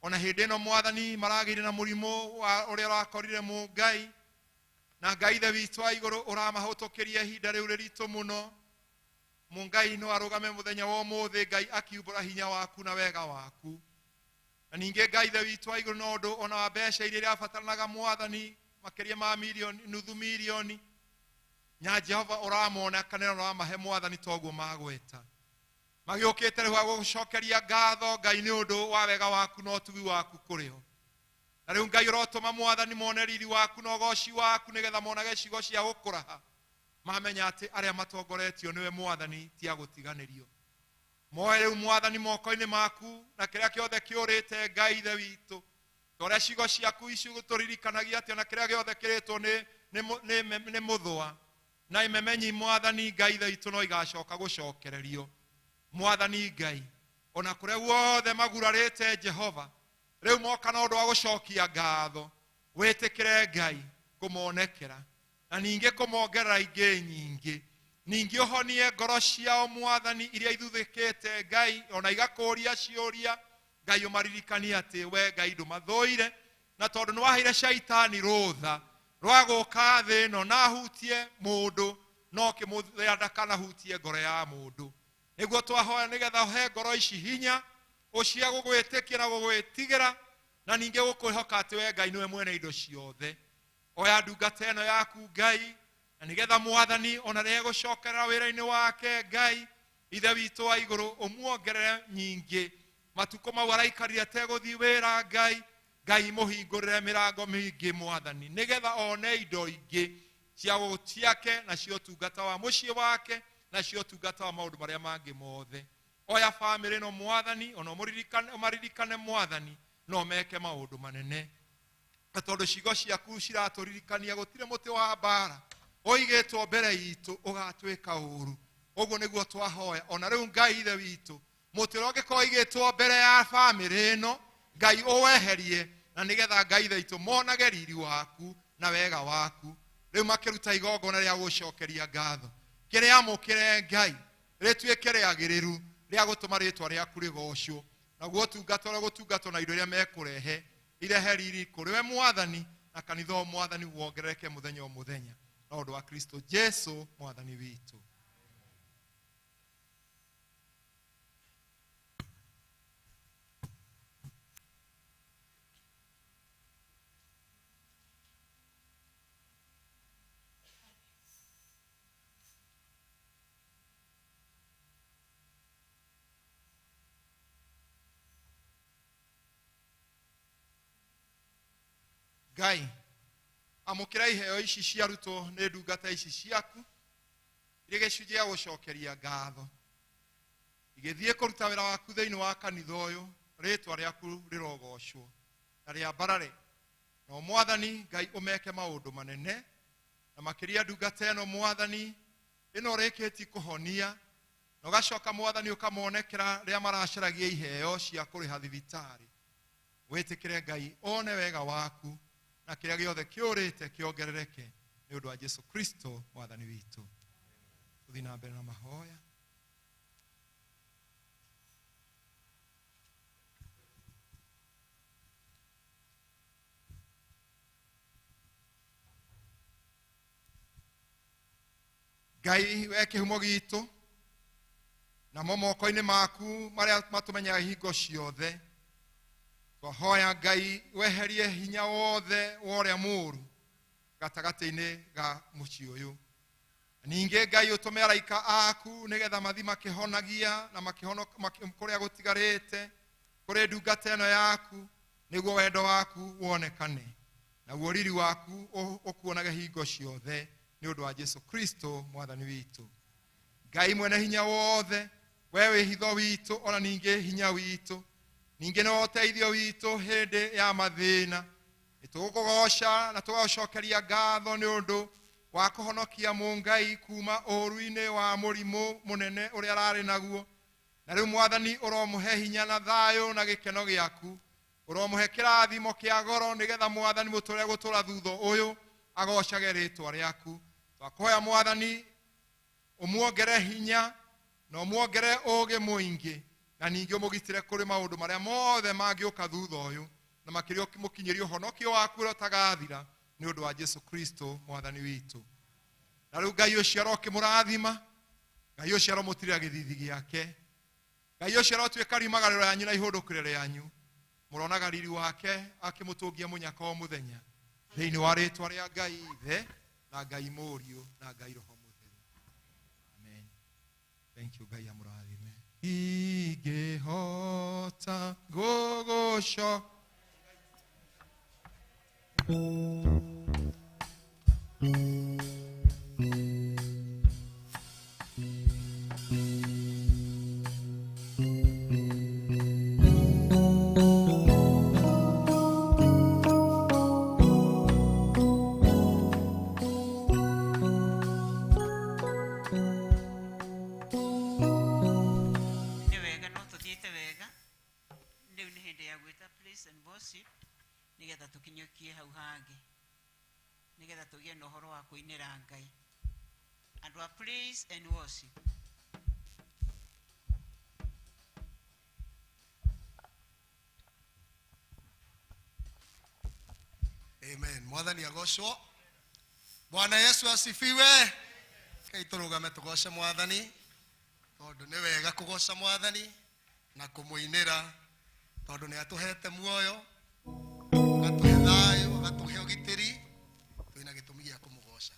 Ona hĩndĩ ĩno mwathani maragĩire na mũrimũ wa ũrĩa ũrakorire Mũngai, na Ngai Ithe witũ wa igũrũ ũramahũtũkĩria ihinda rĩu rĩritũ mũno. Mũngai no arũgame mũthenya wa ũmũthĩ, Ngai akiumbũra hinya waku na wega waku. Na ningĩ Ngai Ithe witũ wa igũrũ no ũndũ ona wa mbeca iria irabataranaga mwathani makĩria ma milioni, nuthu milioni, nya Jehova ũramona kana ũramahe mwathani toguo magweta. Magĩũkĩte rĩu gũgũcokeria ngatho Ngai nĩ ũndũ wa wega waku na ũtugi waku kũrĩ o. Na rĩu Ngai ũrotũma mwathani mone riri waku na ũgoci waku nĩgetha monage ciugo cia gũkũraha, mamenya atĩ arĩa matongoretio nĩwe mwathani ti a gũtiganĩrio. Moe rĩu mwathani moko-inĩ maku na kĩrĩa kĩothe kĩũrĩte Ngai Ithe witũ, ta ũrĩa ciugo ciaku ici gũtũririkanagia atĩ ona kĩrĩa gĩothe kĩrĩtwo nĩ mũthũa na imemenyi mwathani Ngai Ithe witũ no igacoka gũcokererio. Mwathani Ngai, ona kũrĩa guothe magurarĩte Jehova, rĩu moka na ũndũ wa gũcokia ngatho, wĩtĩkĩre Ngai kũmonekera na ningĩ kũmongerera ingĩ nyingĩ. Ningĩ ũhonie ngoro ciao mwathani iria ithuthĩkĩte Ngai, ona igakũria ciũria Ngai ũmaririkanie atĩ we Ngai ndũmathũire, na tondũ nĩwaheire caitani rũtha rwa gũka thĩ ĩno na ahutie mũndũ, no kĩmũthĩa ndakanahutie ngoro ya mũndũ. Nĩguo twahoya nĩgetha ũhe ngoro ici hinya ũcia gũgwĩtĩkĩra gũgwĩtigĩra, na ningĩ gũkwĩhoka atĩ we Ngai nĩwe mwene indo ciothe. Oya ndungata ĩno yaku Ngai, Na nĩgetha mwathani ona rĩrĩa egũcokerera wĩra-inĩ wake, Ngai ithe witũ wa igũrũ ũmuongerere nyingĩ. Matukũ mau araikarire ategũthiĩ wĩra, Ngai Ngai mũhingũrĩre mĩrango mĩingĩ mwathani, nĩgetha one indo ingĩ cia ciake na cia ũtungata wa mũciĩ wake na cia ũtungata wa maũndũ marĩa mangĩ mothe. Oya bamĩrĩ ĩno mwathani, ona ũmaririkane mwathani, no meke maũndũ manene. Na tondũ ciugo ciaku ciratũririkania gũtirĩ mũtĩ wa mbara ũigĩtwo mbere itũ ũgatuĩka ũru. Ũguo nĩguo twahoya. Ona rĩu Ngai ithe witũ, mũtĩ ũrĩa ũngĩkorwo ũigĩtwo mbere ya bamĩrĩ ĩno, Ngai ũweherie, na nĩgetha Ngai ithe witũ monage riri waku na wega waku. Rĩu makĩruta igongona rĩa gũcokeria ngatho, kĩrĩamũkĩre Ngai, rĩtuĩke rĩagĩrĩru rĩa gũtũma rĩtwa rĩaku rĩgocwo, naguo ũtungata ũrĩa gũtungatwo na indo iria mekũrehe irehe riri kũrĩ we mwathani, na kanitha o mwathani wongerereke mũthenya o mũthenya, na ũndũ wa Kristo Jesu mwathani witũ. Ngai, amũkĩra iheo ici ciarutwo nĩ ndungata ici ciaku irĩ gĩcunjĩ gĩa gũcokeria ngatho, igĩthiĩ kũruta wĩra waku thĩinĩ wa kanitha ũyũ, rĩtwa rĩaku rĩrogocwo na rĩambarare. No mwathani Ngai ũmeke maũndũ manene, na makĩria ndungata ĩno mwathani ĩno ũrĩkĩtie kũhonia, na ũgacoka mwathani ũkamonekera rĩrĩa maracaragia iheo cia kũrĩha thibitarĩ. Wĩtĩkĩre Ngai one wega waku, na kĩrĩa gĩothe kĩũrĩte kĩongerereke nĩ ũndũ wa Jesu Kristo mwathani witũ. Tũthiĩ na mbere na mahoya. Ngai we kĩhumo gitũ, namo moko-inĩ maku marĩa matũmenyaga hingo ciothe, twahoya Ngai weherie hinya wothe wa ũrĩa mũũru gatagatĩ-inĩ ga mũciĩ ũyũ. Ningĩ Ngai ũtũme araika aku nĩgetha mathiĩ makĩhonagia na kũrĩa gũtigarĩte kũrĩ ndungata ĩno yaku, nĩguo wendo waku wonekane, naguo riri waku ũkuonage hingo ciothe, nĩ ũndũ wa Jesu Kristo mwathani witũ. Ngai mwene hinya wothe, we wĩ hitho witũ ona ningĩ hinya witũ, ningĩ nĩwe ũteithio witũ hĩndĩ ya mathĩna. Nĩtũgũkũgoca na tũgagũcokeria ngatho nĩ ũndũ wa kũhonokia mũngai kuma ũũru-inĩ wa mũrimũ mũnene ũrĩa ararĩ naguo. Na rĩu mwathani ũromũhe hinya na thayũ na gĩkeno gĩaku, ũromũhe kĩrathimo kĩa goro, nĩgetha mwathani mũtũre gũtũra thutha ũyũ agocage rĩtwa rĩaku. Twakũhoya mwathani ũmuongere hinya na ũmuongere ũũgĩ mũingĩ, na ningĩ ũmũgitĩre kũrĩ maũndũ marĩa mothe mangĩũka thutha ũyũ, na makĩria ũmũkinyĩrie ũhonokio waku ũrĩa ũtagathira, nĩ ũndũ wa Jesu Kristo mwathani witũ. Na rĩu Ngai ũcio arokĩmũrathima, Ngai ũcio aromũtirĩra gĩthithi gĩake, Ngai ũcio arotuĩka riumagarĩro yanyu na ihũndũkĩro rĩanyu, mũronaga riri wake akĩmũtũngia mũnyaka o mũthenya, thĩinĩ wa rĩtwa rĩa Ngai Ithe na Ngai Mũriũ na Ngai Roho Mũtheru. Amen. Thank you. Ngai amũrathime. Ingĩhota gũgũcoka. Nĩ wega, no tũthiĩte wega. Rĩu nĩ hĩndĩ ya gwĩta praise and worship, nĩgetha tũkinyũkie hau hangĩ, nĩgetha tũgĩe na ũhoro wa kũinĩra Ngai. Andũ a praise and worship. Amen. Mwathani agocwo. Bwana Yesu asifiwe. Kai tũrũgame tũgoce Mwathani, tondũ nĩ wega kũgoca Mwathani na kũmũinĩra, tondũ nĩ atũhete muoyo, agatũhe thayũ, agatũhe ũgitĩri, twĩna gĩtũmi gĩa kũmũgoca.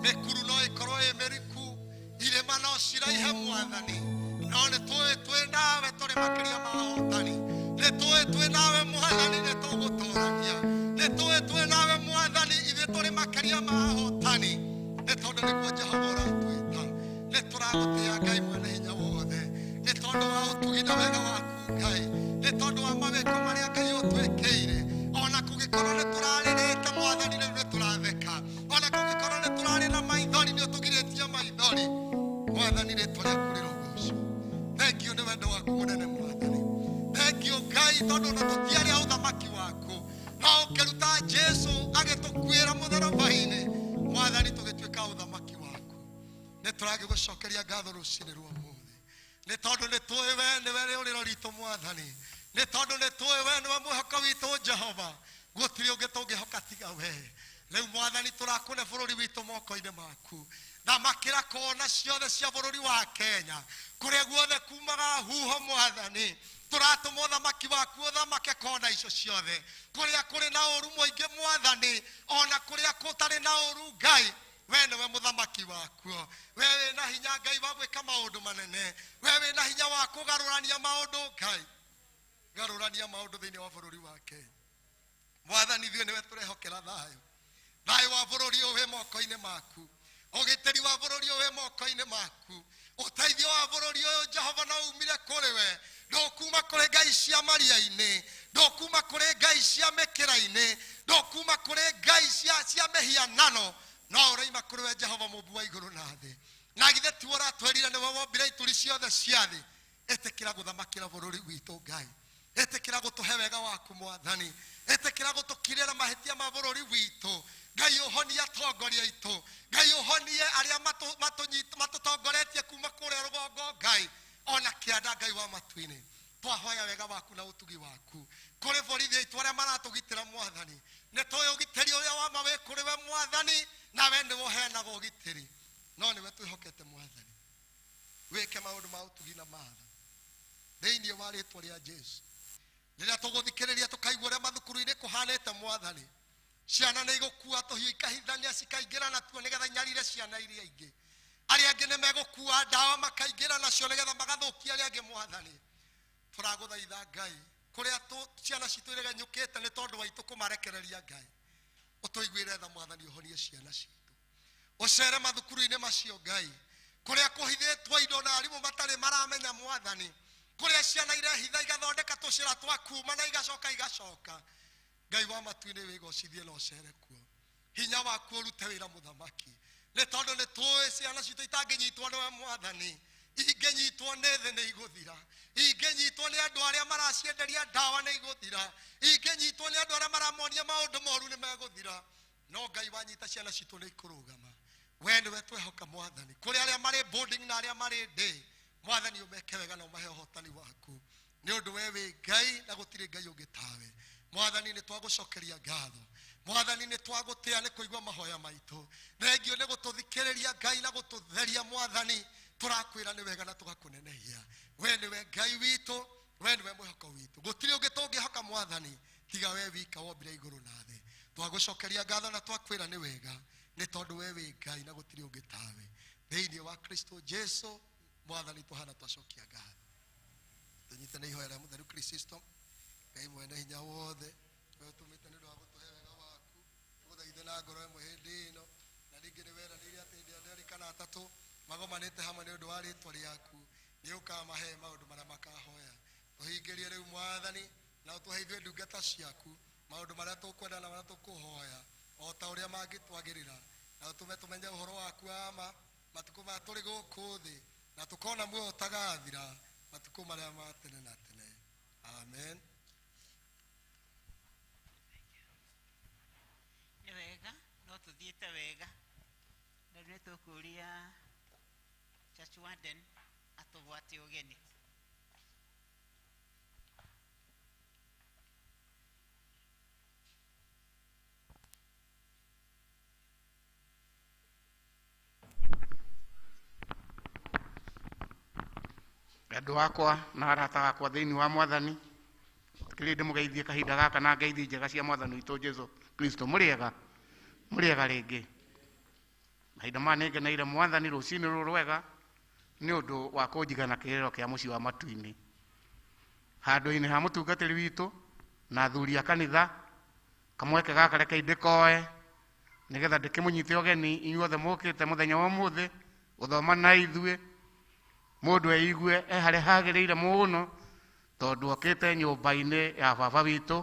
Mĩkuru no ĩkorwo ĩ mĩriku, irĩma no ciraihe Mwathani, no nĩ tũĩ twĩ nawe tũrĩ makĩria. Tondũ nĩguo Jehova ũratwĩta. Nĩ tũragũtĩĩa Ngai mwene hinya wothe, nĩ tondũ wa ũtugi na wega waku Ngai, nĩ tondũ wa mawĩko marĩa Ngai ũtwĩkĩire. Ona kũngĩkorwo nĩ tũrarĩrĩte Mwathani, rĩu nĩ tũratheka. Ona kũngĩkorwo nĩ tũrarĩ na maithori, nĩ ũtũgirĩtie maithori. Mwathani, rĩtwa rĩaku rĩrogocwo. Thengiũ nĩ wendo waku mũnene Mwathani. Thengiũ Ngai, tondũ ona tũtiarĩ a ũthamaki waku, no ũkĩruta Jesu agĩtũkuĩra mũtharaba-inĩ. Mwathani, tũgĩtuĩka ũthamaki waku. Nĩ tũragĩgũcokeria ngatho rũcinĩ rwa ũmũthĩ, nĩ tondũ nĩ tũĩ we nĩwe rĩũrĩro ritũ Mwathani, nĩ tondũ nĩ tũĩ we nĩwe mwĩhoko witũ Jehova. Gũtirĩ ũngĩ tũngĩhoka tiga we. Rĩu Mwathani, tũrakũne bũrũri witũ moko-inĩ maku. Thamakĩra kona ciothe cia bũrũri wa Kenya, kũrĩa guothe kumaga huho Mwathani, tũratũma ũthamaki waku ũthamake kona icio ciothe, kũrĩa kũrĩ na ũru mũingĩ Mwathani, ona kũrĩa gũtarĩ na ũru Ngai, we nĩwe mũthamaki wakuo. We wĩna hinya Ngai wa gwĩka maũndũ manene, we wĩna hinya wa kũgarũrania maũndũ Ngai. Garũrania maũndũ thĩinĩ wa bũrũri wa Kenya Mwathani. Ithuĩ nĩwe tũrehokera thayũ. Thayũ wa bũrũri ũyũ wĩ moko-inĩ maku, ũgitĩri wa bũrũri ũyũ wĩ moko-inĩ maku, ũteithio wa bũrũri ũyũ Jehova no umire kũrĩ we. Ndũkuma kũrĩ ngai cia maria-inĩ, ndũkuma kũrĩ ngai cia mĩkĩra-inĩ, ndũkuma kũrĩ ngai cia mĩhianano, no ũraima kũrĩ we Jehova, mũmbi wa igũrũ na thĩ. Na githĩ tiwe ũratwĩrire nĩwe wombire ituri ciothe cia thĩ? Ĩtĩkĩra gũthamakĩra bũrũri witũ Ngai, ĩtĩkĩra gũtũhe wega waku Mwathani, ĩtĩkĩra gũtũkirĩra mahĩtia ma bũrũri witũ Ngai. Ũhonie atongoria aitũ Ngai, ũhonie arĩa matũtongoretie kuma kũrĩa rũgongo Ngai, ona kĩanda. Ngai wa matu-inĩ, twahoya wega waku na ũtugi waku kũrĩ borithi aitũ arĩa maratũgitĩra Mwathani. Nĩ tũĩ ũgitĩri ũrĩa wa ma wĩ kũrĩ we Mwathani, na we nĩwe ũheanaga ũgitĩri, no nĩwe twĩhokete Mwathani. Wĩke maũndũ ma ũtugi na matha thĩinĩ wa rĩtwa rĩa Jesu. Rĩrĩa tũgũthikĩrĩria tũkaigua ũrĩa mathukuru-inĩ kũhanĩte Mwathani, ciana nĩ igũkua tũhiũ ikahithania cikaingĩra natuo nĩgetha inyarire ciana iria ingĩ. Arĩa angĩ nĩ megũkua ndawa makaingĩra nacio nĩgetha magathũkia arĩa angĩ. Mwathani, tũragũthaitha Ngai, kũrĩa ciana citũ iregenyũkĩte nĩ tondũ wa itũ kũmarekereria Ngai, ũtũiguĩre tha Mwathani, ũhonie ciana citũ. Ũcere mathukuru-inĩ macio Ngai, kũrĩa kũhithĩtwo indo na arimũ matarĩ maramenya Mwathani, kũrĩa ciana irehitha igathondeka tũcĩra twa kuma na igacoka igacoka. Ngai wa matu-inĩ, wĩgocithie na ũcere kuo, hinya waku ũrute wĩra mũthamaki, nĩ tondũ nĩ tũĩ ciana citũ itangĩnyitwo nĩwe Mwathani, ingĩnyitwo nĩ thĩ nĩ igũthira, ingĩnyitwo nĩ andũ arĩa maracienderia ndawa nĩ igũthira, ingĩnyitwo nĩ andũ arĩa maramonia maũndũ moru nĩ megũthira. No Ngai, wanyita ciana citũ nĩ ikũrũgama. We nĩwe twehoka Mwathani. Kũrĩ arĩa marĩ boarding na arĩa marĩ day Mwathani, ũmeke wega na ũmahe ũhotani waku, nĩ ũndũ we wĩ Ngai na gũtirĩ Ngai ũngĩ tawe. Mwathani, nĩ twagũcokeria ngatho. Mwathani, nĩ twagũtĩa nĩ kũigua mahoya maitũ. Thengio nĩ gũtũthikĩrĩria Ngai na gũtũtheria. Mwathani, tũrakwĩra nĩ wega na tũgakũnenehia. We nĩwe Ngai witũ, we nĩwe mwĩhoko witũ, gũtirĩ ũngĩ tũngĩhoka Mwathani tiga we wika wombire igũrũ na thĩ. Twagũcokeria ngatho na twakwĩra nĩ wega, nĩ tondũ we wĩ Ngai na gũtirĩ ũngĩ tawe. Thĩinĩ wa Kristo Jesu Mwathani tũhana twacokia ngatho. Tũnyitane ihoya rĩa mũtheru Kristo. Ngai mwene hinya wothe, we ũtũmĩte nĩ ũndũ wa gũtũhe wega waku, tũgũthaithe na ngoro ĩmwe hĩndĩ ĩno. Na rĩngĩ nĩ weranĩire atĩ hĩndĩ ĩrĩa erĩ kana atatũ magomanĩte hamwe nĩ ũndũ wa rĩtwa rĩaku, nĩ ũkamahe maũndũ marĩa makahoya. Tũhingĩrie rĩu Mwathani, na ũtũhe ithuĩ ndungata ciaku maũndũ marĩa tũkwenda na marĩa tũkũhoya o ta ũrĩa mangĩtwagĩrĩra, na ũtũme tũmenye ũhoro waku wa ma matukũ maya tũrĩ gũkũ thĩ, na tũkona muoyo ũtagathira matukũ marĩa ma tene na tene. Amen. Nĩ wega, no tũthiĩte wega. Na rĩu nĩ tũkũria church warden atũgwate ũgeni. Andũ akwa na arata akwa thĩinĩ wa Mwathani, kĩrĩ ndĩmũgeithie kahinda gaka na ngeithi njega cia Mwathani witũ Jesu Kristo. Mũrĩega, mũrĩega rĩngĩ. Mahinda maya nĩngeneire Mwathani rũcinĩ rũrũ rwega nĩ ũndũ wa kũnjiga na kĩrĩro kĩa mũciĩ wa matu-inĩ handũ-inĩ ha mũtungatĩri witũ na athuri a kanitha. Kamweke gaka rekei ndĩkoe Nĩgetha ndĩkĩmũnyite ũgeni inyuothe mũkĩte mũthenya wa ũmũthĩ gũthoma na ithuĩ. Mũndũ eigue e harĩa hagĩrĩire mũno tondũ okĩte nyũmba-inĩ ya baba witũ,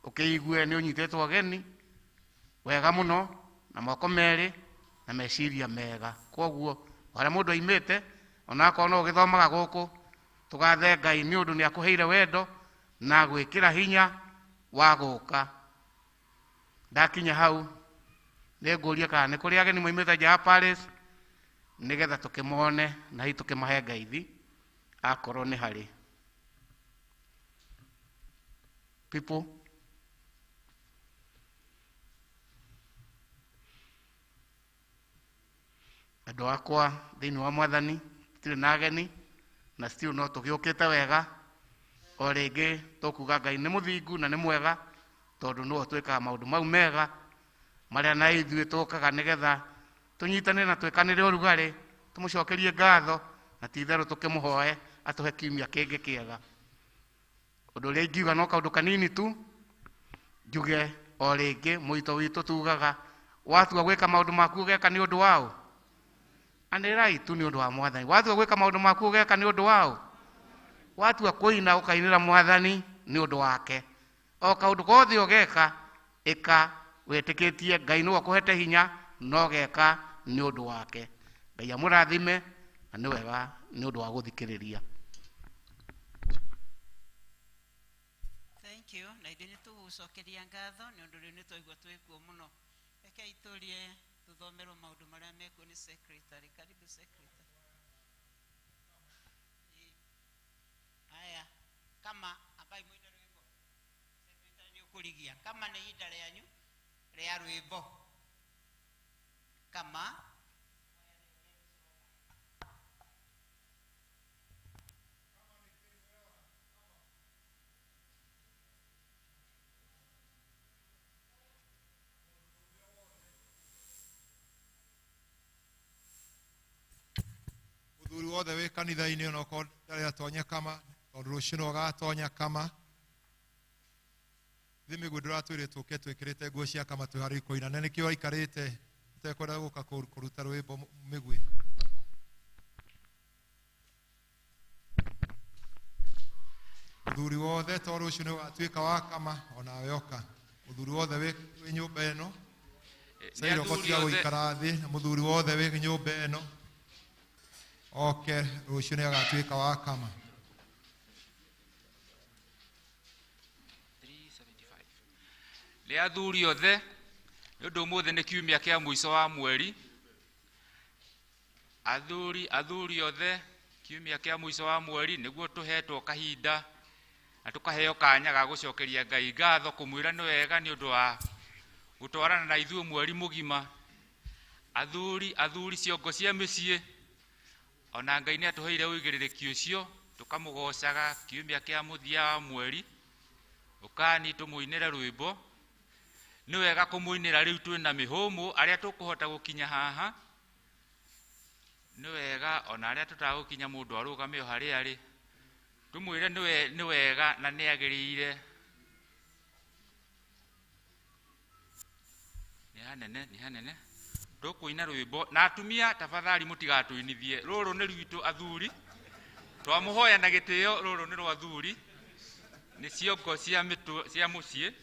ũkĩigue nĩ ũnyitĩtwo ũgeni wega mũno na moko merĩ na meciria mega. Kwoguo harĩa mũndũ aimĩte onakorwo no ũgĩthomaga gũkũ, tũgathe Ngai nĩ ũndũ nĩ akũheire wendo na gwĩkĩra hinya wa gũka. Ndakinya hau nĩ ngũria kana nĩ kũrĩ ageni moimĩte nja ya Paris nĩgetha tũkĩmone na hihi tũkĩmahe ngeithi akorwo nĩ harĩ. People. Andũ akwa thĩinĩ wa Mwathani, tũtirĩ na ageni na still no tũgĩũkĩte wega. O rĩngĩ tũkuga Ngai nĩ mũthingu na nĩ mwega tondũ nĩwe ũtwĩkaga maũndũ mau mega marĩa na ithuĩ tũkaga nĩgetha tũnyitane na twĩkanĩre ũrugarĩ, tũmũcokerie ngatho na ti itherũ tũkĩmũhoe atũhe kiumia kĩngĩ kĩega. Ũndũ ũrĩa ingiuga no kaũndũ kanini tu njuge o rĩngĩ, mũito witũ tugaga watua gwĩka maũndũ maku ũgeka nĩ ũndũ waũ? Anĩrĩrai tu nĩ ũndũ wa Mwathani. Watua gwĩka maũndũ maku ũgeka nĩ ũndũ waũ? Watua kũina ũkainĩra Mwathani nĩ ũndũ wake. O kaũndũ gothe ũgeka, ĩka wĩtĩkĩtie Ngai nĩwe ũkũhete hinya na ũgeka nĩ ũndũ wake. Ngai amũrathime na nĩ wega nĩ ũndũ wa gũthikĩrĩria. Thank you. Na ithuĩ nĩ tũgũcokeria ngatho nĩ ũndũ rĩu nĩ twaigua twĩkuo mũno. Rekei tũrie tũthomerwo maũndũ marĩa mekuo nĩ secretary. Karibu secretary. Haya, kama ambaye mwine rwĩmbo. Secretary nĩ ũkũrigia. Kama nĩ ihinda rĩanyu rĩa rwĩmbo. Kama Mũthuri wothe wĩ kanitha-inĩ onokorwo ndarĩ atonya kama, tondũ rũciũ no agatonya kama. Thĩ mĩguĩ ndũratwĩre tũke twĩkĩrĩte nguo cia kama twĩ harĩa kũina, na nĩkĩo aikarĩte ũtekwenda gũka kũruta rwĩmbo mĩguĩ. Mũthuri wothe to rũciũ nĩ ũgatuĩka wa kama, onawe oka. Mũthuri wothe wĩ nyũmba ĩno, Sairo Nĩ athuri tiga othe. gũikara thĩ, na mũthuri wothe wĩ nyũmba ĩno oke rũciũ nĩ agatuĩka wa kama. 375. Nĩ athuri othe, nĩ ũndũ ũmũthĩ nĩ kiumia kĩa mũico wa mweri. Athuri othe, kiumia kĩa mũico wa mweri nĩguo tũhetwo kahinda na tũkaheo kanya ga gũcokeria Ngai ngatho, kũmwĩra nĩ wega nĩ ũndũ wa gũtwarana na ithuĩ mweri mũgima. Athuri ciongo cia mĩciĩ, ona Ngai nĩ atũheire ũigĩrĩrĩki ũcio, tũkamũgocaga kiumia kĩa mũthia wa mweri. Ũkani tũmũinĩre rwĩmbo. Nĩ wega kũmũinĩra rĩu twĩna mĩhũmũ, arĩa tũkũhota gũkinya haha. Nĩ wega ona arĩa tũtagũkinya mũndũ arũgame o harĩa arĩ. Tũmwĩre nĩ wega na nĩ agĩrĩire. Nĩ hanene, nĩ hanene. Tũkũina rwĩmbo na atumia tafadhali mũtigatũinithie. Rũrũ nĩ rwitũ athuri. Twamũhoya na gĩtĩo, rũrũ nĩ rwa athuri. Nĩ ciongo cia mĩtũ cia mũciĩ.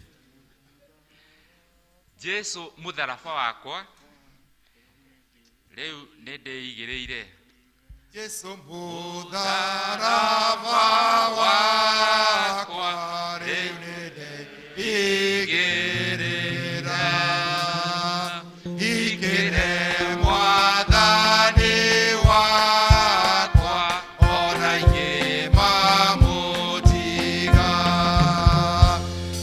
Jesu mũtharaba wakwa rĩu nĩ ndĩigĩrĩire. Jesu mũtharaba wakwa rĩu nĩ ndĩigĩrĩra. Ikĩre Mwathani wakwa ona ingĩmamũtiga.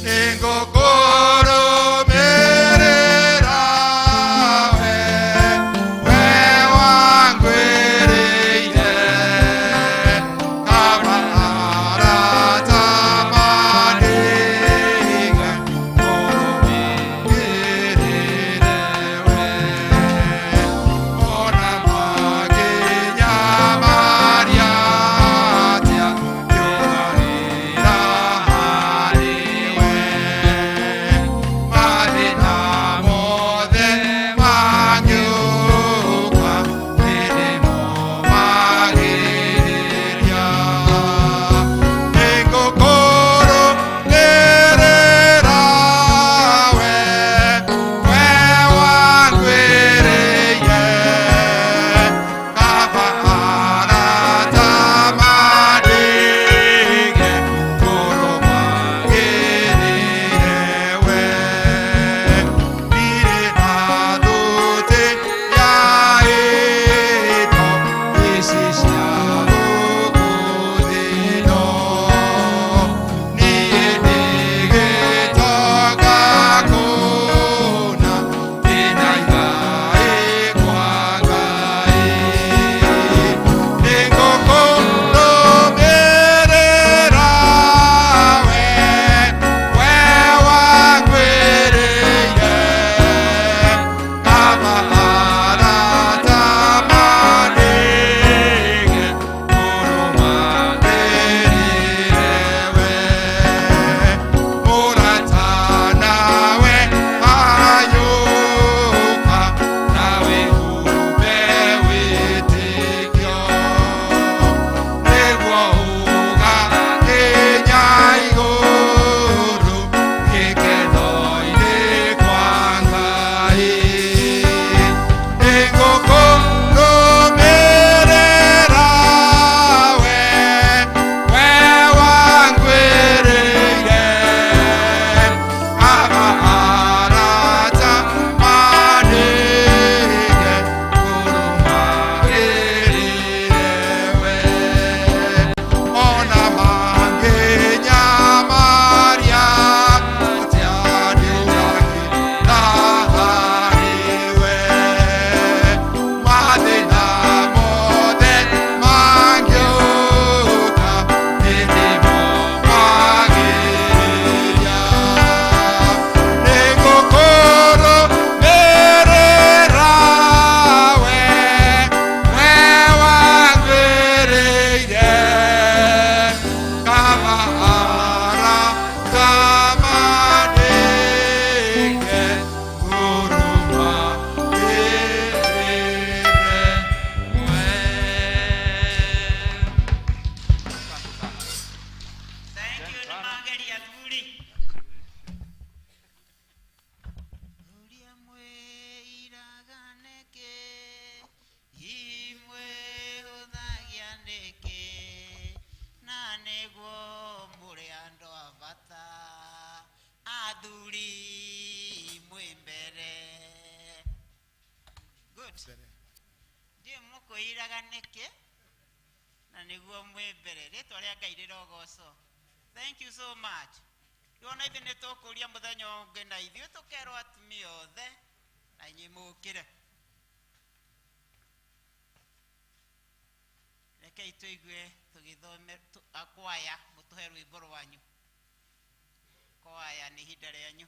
Nĩngũkũrũmĩrĩra we, we wangwĩrĩire. Kaba arata you nĩ mageria athuri. Ũrĩa mwĩiraga nĩkĩ, imwĩhũthagia nĩkĩ, na nĩguo mũrĩ andũ a bata, athuri mwĩ mbere. Good. Ndiũĩ mũkwĩiraga nĩkĩ, na nĩguo mwĩ mbere. Rĩtwa rĩa Ngai rĩrogocwo. Thank you so much. Rĩu ona ithuĩ nĩ tũkũria mũthenya ũngĩ na ithuĩ tũkerwo atumia othe na inyuĩ mũkĩre. Rekei tũigue tũgĩthome akwaya mũtũhe rwĩmbo rwanyu. Kwaya nĩ ihinda rĩanyu.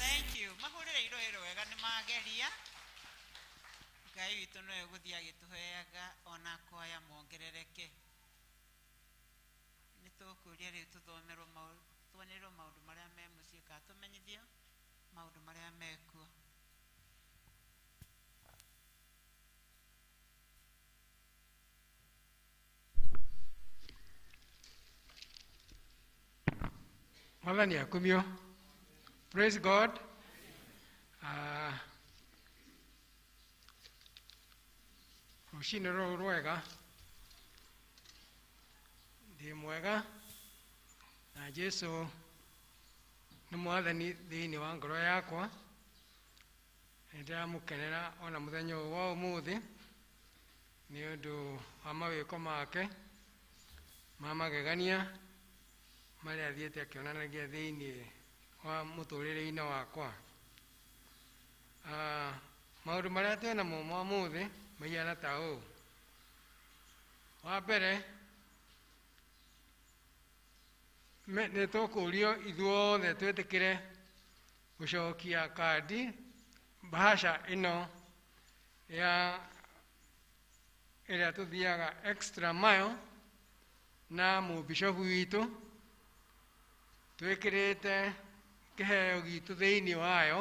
Thank you. Mahũrĩre irũĩro wega nĩ mageria. Ngai witũ nĩwe gũthiĩ agĩtũheaga ona kwaya mongerereke. Nĩ tũkũria rĩu tũthomerwo tuonĩrwo maũndũ marĩa me mũciĩ kana tũmenyithio maũndũ marĩa mekuo. Mwathani akumio. Praise God. Rũcinĩ rũrũ rwega, ndĩ mwega na Jesu nĩ mwathani thĩinĩ wa ngoro yakwa. Nĩ ndĩramũkenera ona mũthenya ũyũ wa ũmũthĩ nĩ ũndũ wa mawĩko make ma magegania marĩa athiĩte akĩonanagia thĩinĩ wa mũtũrĩre-inĩ wakwa. Maũndũ marĩa twĩ namo ma ũmũthĩ mahiana ta ũũ. Wa mbere, nĩ tũkũrio ithuothe twĩtĩkĩre gũcokia kandi bahasha ĩno ya ĩrĩa tũthiaga extra mile na mũbishofu witũ, twĩkĩrĩte kĩheo gitũ thĩinĩ wayo.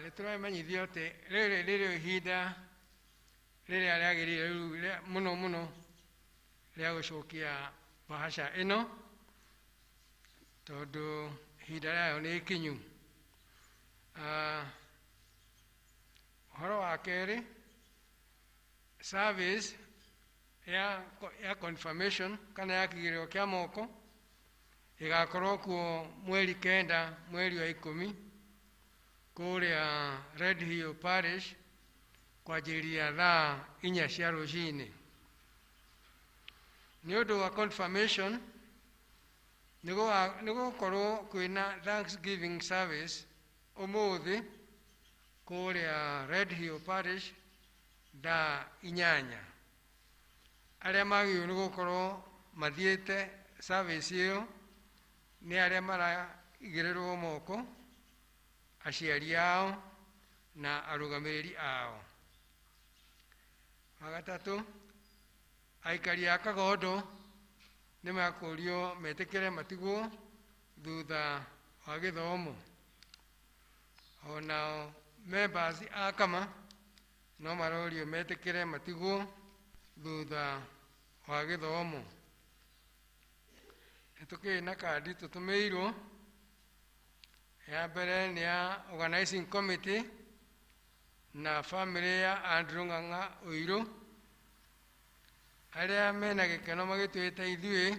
Nĩ tũramenyithio atĩ rĩrĩ nĩrĩo ihinda rĩrĩa rĩagĩrĩire rĩu mũno mũno rĩa gũcokia bahasha ĩno, tondũ ihinda rĩayo nĩ ikinyu. Ũhoro wa kerĩ, service ya confirmation kana ya kĩgĩrĩro kĩa moko ĩgakorwo kuo mweri 9 mweri wa 10 kũrĩa Red Hill Parish kwanjĩrĩria thaa 4 cia rũcinĩ. Nĩ ũndũ wa confirmation nĩ gũkorwo kwĩna Thanksgiving service ũmũthĩ kũrĩa Red Hill Parish thaa 8. Arĩa magĩrĩirwo nĩ gũkorwo mathiĩte service ĩyo nĩ arĩa maraigĩrĩrwo moko, aciari ao na arũgamĩrĩri ao. Wa gatatũ, aikari a Kagondo nĩ makũrio metĩkĩre matigwo thutha wa gĩthomo. Onao members a Kama no marorio metĩkĩre matigwo thutha wa gĩthomo. Nĩ tũkĩrĩ na kandi tũtũmĩirwo. Ya mbere nĩ ya organizing committee na family ya Andrew Ng'ang'a Ũirũ, arĩa mena gĩkeno magĩtwĩta ithuĩ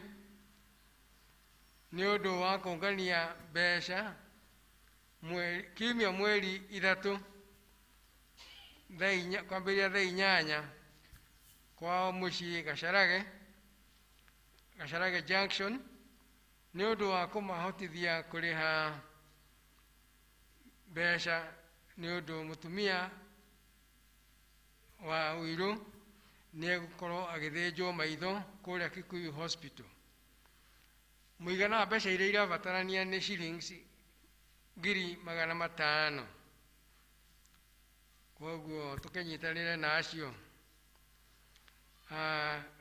nĩ ũndũ wa kũngania mbeca kiumia mweri 3 kwambĩrĩria thaa 8 kwao mũciĩ Gacharage Junction, nĩ ũndũ wa kũmahotithia kũrĩha mbeca nĩ ũndũ mũtumia wa Ũirũ nĩ egũkorwo agĩthĩnjwo maitho kũrĩa Kikuyu Hospital. Mũigana wa mbeca iria irabatarania nĩ shillings 500,000. Koguo tũkĩnyitanĩre na acio.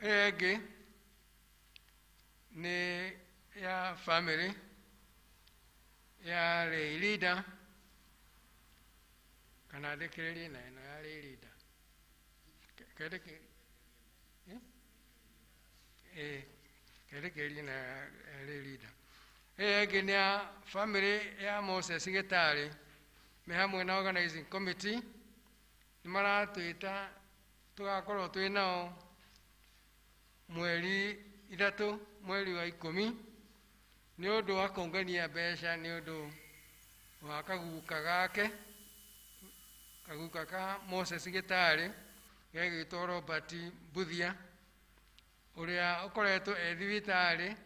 Ĩyo ĩngĩ nĩ ya family ya lay leader, kana ndĩkĩrĩrie na ĩno ya lay leader. Kendĩkĩrĩrie na ya lay leader. Ĩyo ĩngĩ nĩ ya family ya Moses Gĩtarĩ me hamwe na organizing committee, nĩ maratwĩta tũgakorwo twĩ nao mweri 3 mweri wa 10 nĩ ũndũ wa kũngania mbeca nĩ ũndũ wa kaguka gake, kaguka ka Moses Gĩtarĩ gegwĩtwo Robert Mbuthia, ũrĩa ũkoretwo e thibitarĩ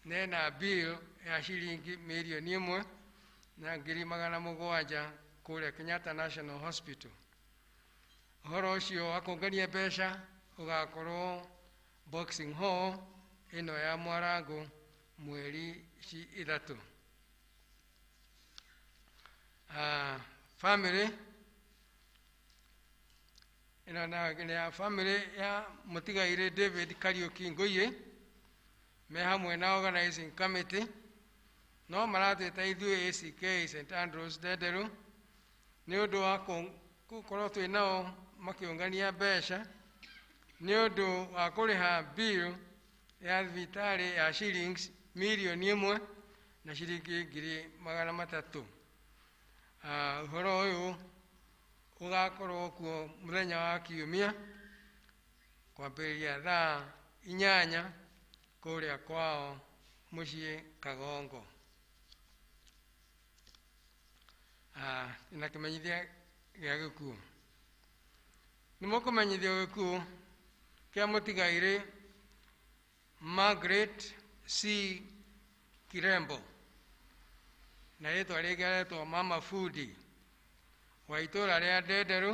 na ena bill ya ciringi 1,700,000 kũrĩa Kenyatta National Hospital. Ũhoro ũcio wa kũngania mbeca ũgakorwo Boxing Hall ĩno ya Mwarango mweri 3. Family ĩno nĩ ya family ya mũtigairĩ David Kariuki Ngũiyĩ me hamwe na organizing committee, no maratwĩta ithuĩ ACK St Andrews Ndenderũ nĩ ũndũ wa gũkorwo twĩ nao makĩũngania mbeca nĩ ũndũ wa kũrĩha bill ya thibitarĩ ya shillings 1,300,000. Ũhoro ũyũ Ũgakorwo kuo mũthenya wa kiumia kwambĩrĩria thaa 8 kũrĩa kwao mũciĩ Kagongo. Na kĩmenyithia gĩa gĩkuũ. Nĩ mũkũmenyithio gĩkuũ kĩa mũtigairĩ Margaret C. Kirembo na rĩtwa rĩngĩ aretwo Mama Fudi wa itũũra rĩa Ndenderũ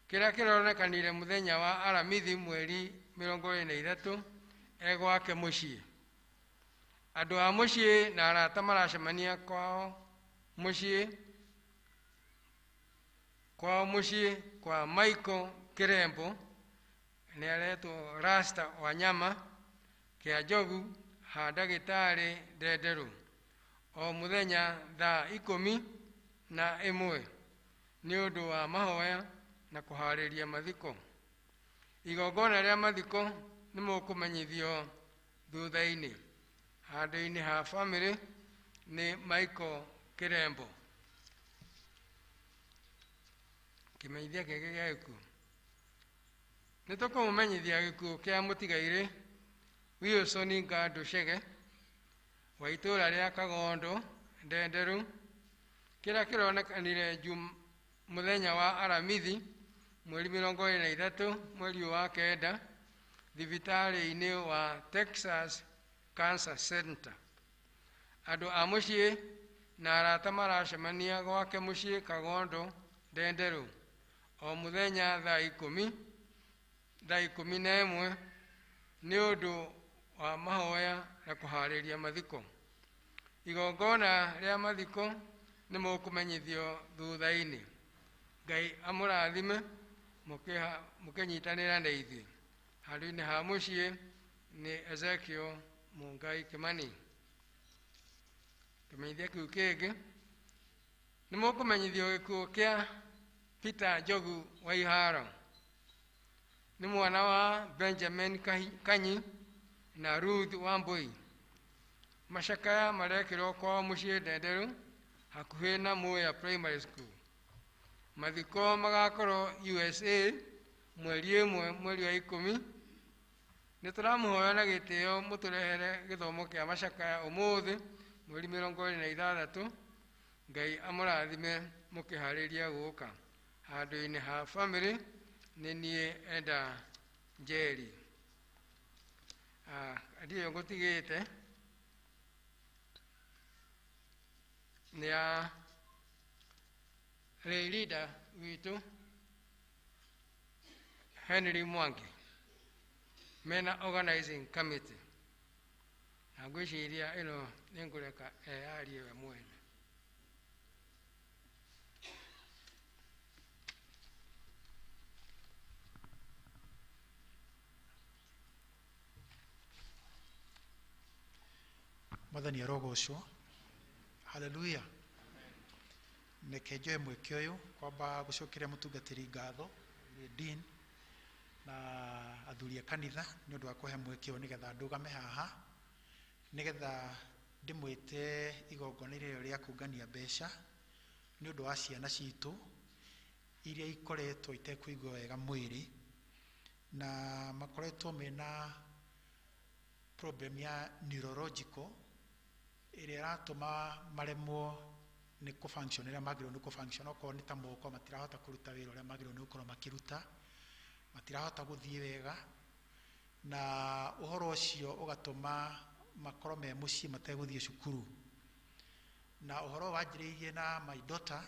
kĩrĩa kĩronekanire mũthenya wa Aramithi mweri 23 e gwake mũciĩ. Andũ a mũciĩ na arata maracemania kwao mũciĩ kwa Michael Kirembo nĩ aretwo Rasta Wanyama kĩa Njogu ha ndagĩtarĩ Ndenderũ o mũthenya thaa 11 nĩ ũndũ wa mahoya na kũharĩria mathiko. Igongona rĩa mathiko nĩ mũkũmenyithio thutha-inĩ. Handũ-inĩ ha famĩlĩ nĩ Michael Kirembo. Kĩmenyithia kĩngĩ gĩa gĩkuũ. Nĩ tũkũmũmenyithia gĩkuũ kĩa mũtigairĩ Wilson Ngandũ Chege wa itũũra rĩa Kagondo Ndenderũ kĩrĩa kĩronekanire mũthenya wa Aramithi mweri 23 mweri wa 9 thibitarĩ-inĩ wa Texas Cancer Center. Andũ a mũciĩ na arata maracemania gwake mũciĩ Kagondo Ndenderũ o mũthenya thaa 11 nĩ ũndũ wa mahoya na kũharĩria mathiko. Igongona rĩa mathiko nĩ mũkũmenyithio thutha-inĩ. Ngai amũrathime mũkĩnyitanĩra na ithuĩ. Handũ-inĩ ha mũciĩ nĩ Ezekiel Mungai Kimani. Kĩmenyithia kĩu kĩngĩ nĩ mũkũmenyithio gĩkuũ kĩa Peter Njogu wa Iharo. Nĩ mwana wa Benjamin Kanyi na Ruth Wambui. Macakaya marekĩrwo kwao mũciĩ Ndenderũ hakuhĩ na Muya Primary School. Mathiko magakorwo USA mweri 1 mweri wa 10. Nĩ tũramũhoya na gĩtĩo mũtũrehere gĩthomo kĩa macakaya ũmũthĩ mweri 26. Ngai amũrathime mũkĩharĩria gũka. Handũ-inĩ ha famĩlĩ nĩ niĩ Enda Njeri. Ndiyo ngũtigĩte nĩ ya lay leader witũ Henry Mwangi mena organizing committee, na ngwĩciria ĩno nĩ ngũreka eyarie we mwene. Mwathani arogocwo. Haleluya. Reke njoe mweke ũyũ kwamba gũcokeria mũtungatĩri ngatho Dean na athuri a kanitha nĩ ũndũ wa kũhe mweke ũyũ nĩgetha ndũgame haha nĩgetha ndĩmwĩte igongona rĩrĩ rĩa kũngania mbeca nĩ ũndũ wa ciana citũ iria ikoretwo itekũigua wega mwĩrĩ na makoretwo mena problem ya neurological ĩrĩa ĩratũma maremwo nĩ kũ-function ĩrĩa magĩrĩirwo nĩ kũ-function. Okorwo nĩ ta moko matirahota kũruta wĩra ũrĩa magĩrĩirwo nĩ gũkorwo makĩruta, matirahota gũthiĩ wega, na ũhoro ũcio ũgatũma makorwo me mũciĩ mategũthiĩ cukuru. Na ũhoro wanjĩrĩirie na my daughter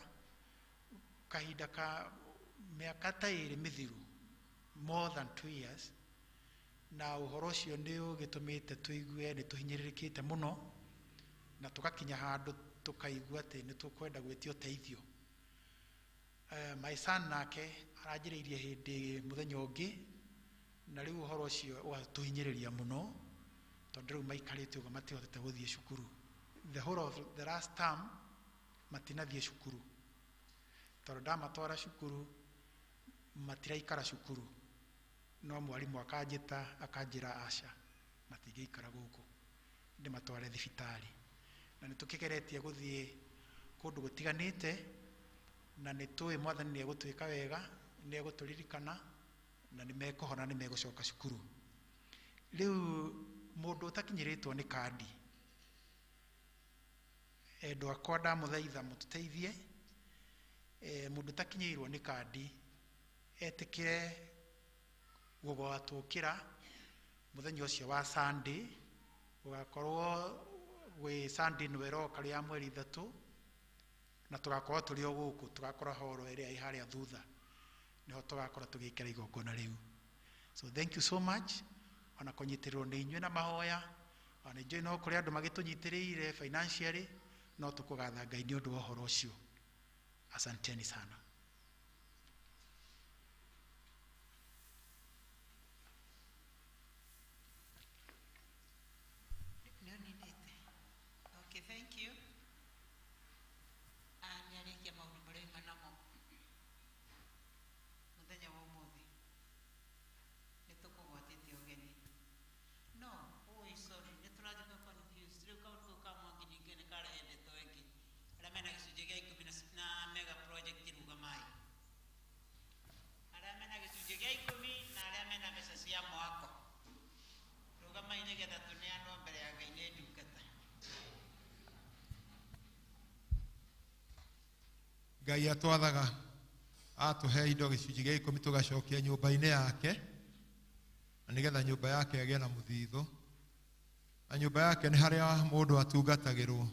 kahinda ka mĩaka ta 2 mĩthiru, more than 2 years, na ũhoro ũcio nĩ ũgĩtũmĩte tũigue nĩ tũhinyĩrĩrĩkĩte mũno na tũgakinya handũ tũkaigua atĩ nĩ tũkwenda gwĩtia ũteithio. My son nake aranjĩrĩirie hĩndĩ mũthenya ũngĩ, na rĩu ũhoro ũcio ũgatũhinyĩrĩria mũno tondũ rĩu maikarĩte ũguo matihotete gũthiĩ cukuru. The whole of the last term matinathiĩ cukuru tondũ ndamatwara cukuru matiraikara cukuru, no mwarimũ akanjĩta akanjĩra aca matingĩikara gũkũ ndĩmatware thibitarĩ. Na nĩ tũkĩgeretie gũthiĩ kũndũ gũtiganĩte Na nĩ tũĩ Mwathani nĩ egũtwĩka wega, nĩ egũtũririkana, na nĩ mekũhona, nĩ megũcoka cukuru. Rĩu mũndũ ũtakinyĩrĩtwo nĩ kandi, endwa akwa ndamũthaitha mũtũteithie. Mũndũ ũtakinyĩirwo nĩ kandi etĩkĩre gũgatũkĩra mũthenya ũcio wa Sunday, gũgakorwo gwĩ Sunday ĩno ĩroka rĩa mweri 3, na tũgakorwo tũrĩ o gũkũ, tũgakorwo horo ĩrĩa ĩ harĩa thutha, nĩho tũgakorwo tũgĩkĩra igongona rĩu. So thank you so much, ona kũnyitĩrĩrwo nĩ inyuĩ na mahoya, ona njũĩ no kũrĩ andũ magĩtũnyitĩrĩire financially, no tũkũgatha Ngai nĩ ũndũ wa ũhoro ũcio. Asanteni sana. Nĩũninĩte. Okay, thank you. Ah, nĩarĩkia maũndũ marĩa oima namo mũthenya wa ũmũthĩ. Nĩ tũkũgwatĩte ũgeni. No, oi, sorry, nĩ tũrathiĩ confused. Rĩu kaũndũ kau ka Mwangi ningĩ nĩ karehe ndeto ĩngĩ. Arĩa mena gĩcunjĩ gĩa 10 na mega project rũgamai. Arĩa mena gĩcunjĩ gĩa 10 na arĩa mena mbeca cia mwako. Rũgamai nĩgetha tũneanwo mbere ya Ngai nĩ ndungata. Ngai atwathaga atũhe indo gĩcunjĩ gĩa 10 tũgacokia nyũmba-inĩ yake, na nĩgetha nyũmba yake ĩgĩe na mũthithũ. Na nyũmba yake nĩ harĩa mũndũ atungatagĩrwo,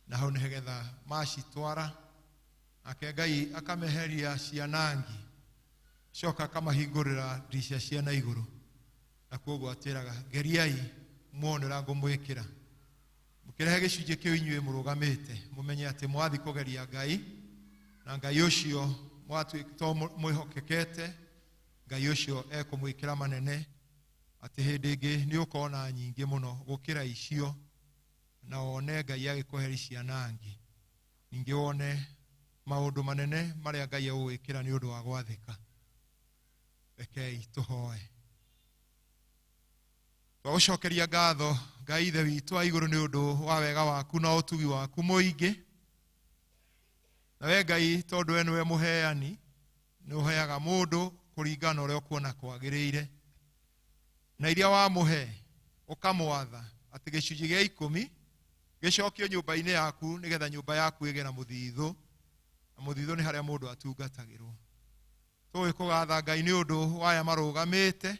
na hau nĩgetha macitwara nake Ngai akameheria cianangi, coka akamahingũrĩra ndica cia na igũrũ. Na koguo atwĩraga geriai muone ũrĩa ngũmwĩkĩra. Mũkĩrehe gĩcunjĩ kĩu inyuĩ mũrũgamĩte, mũmenye atĩ mwathiĩ kũgeria Ngai, na Ngai ũcio mwatuĩka to mwĩhokekete, Ngai ũcio ekũmwĩkĩra manene, atĩ hĩndĩ ĩngĩ nĩ ũkona nyingĩ mũno gũkĩra icio, na wone Ngai agĩkũheria cianangi, ningĩ wone maũndũ manene marĩa Ngai egũgwĩkĩra nĩ ũndũ wa gwathĩka. Rekei tũhoe. Twagũcokeria ngatho Ngai Ithe witũ wa igũrũ nĩ ũndũ wa wega waku na ũtugi waku mũingĩ. Na we Ngai, tondũ we nĩwe mũheani, nĩ ũheaga mũndũ kũringana na ũrĩa ũkuona kwagĩrĩire. Na iria wamũhe ũkamwatha atĩ gĩcunjĩ gĩa 10 gĩcokio nyũmba-inĩ yaku, nĩgetha nyũmba yaku ĩgĩe na mũthithũ, na mũthithũ nĩ harĩa mũndũ atungatagĩrwo. Tũĩ kũgatha Ngai nĩ ũndũ wa aya marũgamĩte,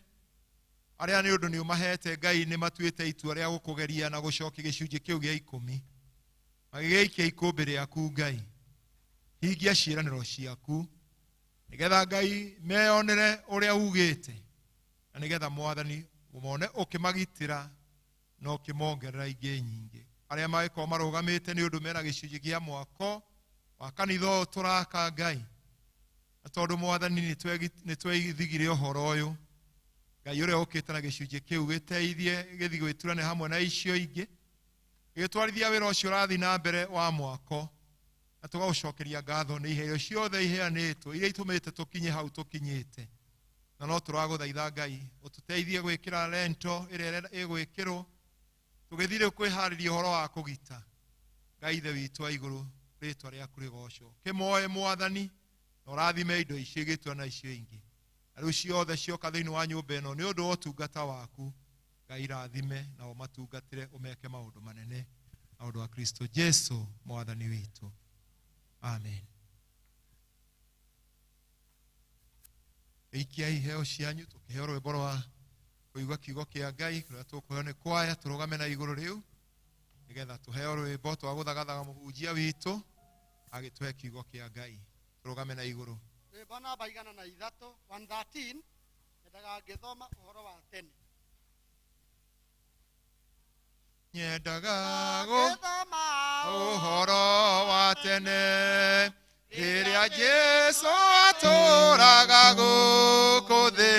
arĩa nĩ ũndũ nĩ ũmahete Ngai nĩ matuĩte itua rĩa gũkũgeria na gũcokia gĩcunjĩ kĩu gĩa 10, magĩgĩikia ikũmbĩ rĩaku Ngai. Hingia ciĩranĩro ciaku, nĩgetha Ngai meyonere ũrĩa ugĩte, na nĩgetha Mwathani mone ũkĩmagitĩra na ũkĩmongerera ingĩ nyingĩ. Arĩa magĩkorwo marũgamĩte nĩ ũndũ mena gĩcunjĩ kĩa mwako wa kanitha ũyũ tũraka Ngai, na tondũ Mwathani nĩ twethigire ũhoro ũyũ, Ngai ũrĩa ũkĩte na gĩcunjĩ kĩu gĩteithie gĩthiĩ gwĩturane hamwe na icio ingĩ, gĩgĩtwarithia wĩra ũcio ũrathiĩ na mbere wa mwako, na tũgagũcokeria ngatho nĩ iheo ciothe iheanĩtwo iria itũmĩte tũkinye hau tũkinyĩte. Na no tũragũthaitha Ngai ũtũteithie gwĩkĩra rento ĩrĩa ĩgwĩkĩrwo tũgĩthiĩ rĩu kwĩharĩria ũhoro wa kũgita. Ngai Ithe witũ wa igũrũ, rĩtwa rĩaku rĩgocwo. Kĩmoe Mwathani, na ũrathime indo icio igĩtua na icio ingĩ. Na rĩu ciothe cioka thĩinĩ wa nyũmba ĩno nĩ ũndũ wa ũtungata waku, Ngai rathime na ũmatungatĩre, ũmeke maũndũ manene na ũndũ wa Kristo Jesu Mwathani witũ. Amen. Ikiai iheo cianyu, tũkĩheo rwĩmbo rwa kũigua kiugo kĩa Ngai rũrĩa tũkũheo nĩ kwaya, tũrũgame na igũrũ rĩu nĩgetha tũheo rwĩmbo twa gũthagathaga mũhunjia witũ agĩtũhe kiugo kĩa Ngai. Tũrũgame na igũrũ. Rwĩmbo namba 103, 113, nyendaga ngĩthoma ũhoro wa tene. Nyendaga gũthoma ũhoro wa tene, rĩrĩa Jesũ atũũraga gũkũ thĩ,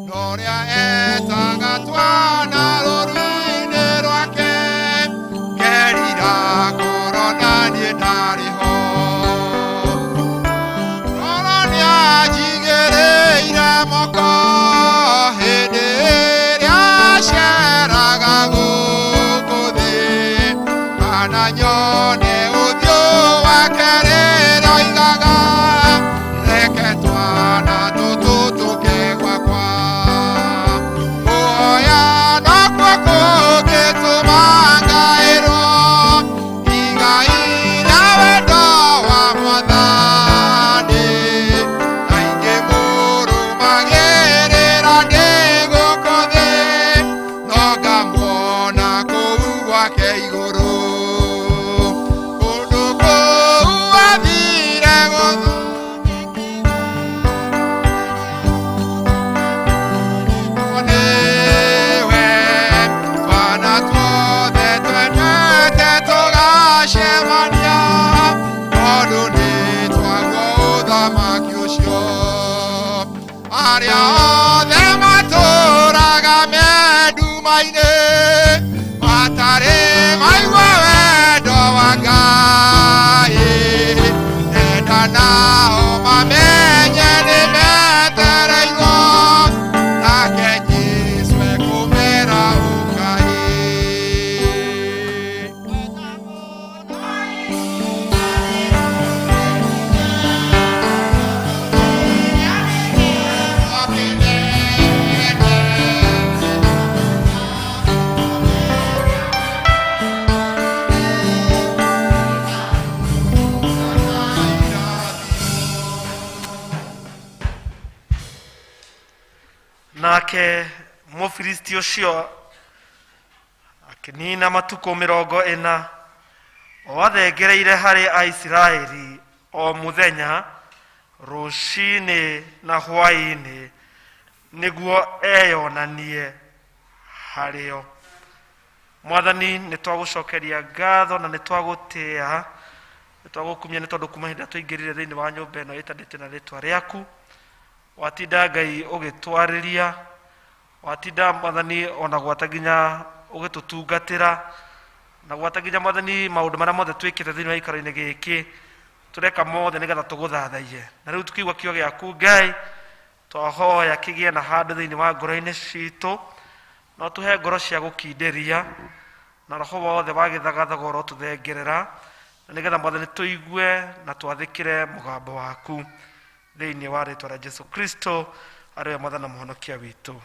na ũrĩa etaga twana rũru-inĩ rwake, ngerira ngoro na niĩ ndarĩ ho. Ngoro nĩanjigĩrĩire moko hĩndĩ ĩrĩa aceraga gũkũ thĩ, kana nyone ũthiũ wake rĩrĩa oiga Arĩa othe matũũraga me nduma-inĩ matarĩ maigua wendo wa Ngai nenda nao mamenye nĩ metereirwo nake Jesũ ekũmera ũkai. Nake Mũfilisti ũcio akĩnina matukũ 40 o athengereire harĩ Aisiraeli o mũthenya rũcinĩ na hwaĩ-inĩ nĩguo eyonanie harĩo. Mwathani, nĩ twagũcokeria ngatho na nĩ twagũtĩa, nĩ twagũkumia nĩ tondũ kuma hĩndĩ ĩrĩa twaingĩrire thĩinĩ wa nyũmba ĩno ĩtanĩtio na rĩtwa rĩaku, watinda Ngai ũgĩtwarĩria, watinda Mwathani ona gwata nginya ũgĩtũtungatĩra, na gwata nginya Mwathani maũndũ marĩa mothe twĩkĩte thĩinĩ wa gĩikaro-inĩ gĩkĩ tũreka mothe nĩgetha tũgũthathaiye. Na rĩu tũkĩigua kiugo gĩaku Ngai, twahoya kĩgĩe na handũ thĩinĩ wa ngoro-inĩ citũ, no tũhe ngoro cia gũkindĩria na roho wothe wa gĩthagathago ũrotũthengerera, na nĩgetha Mwathani tũigue na twathĩkĩre mũgambo waku thĩinĩ wa rĩtwa rĩa Jesu Kristo arĩ we Mwathani na Mũhonokia witũ.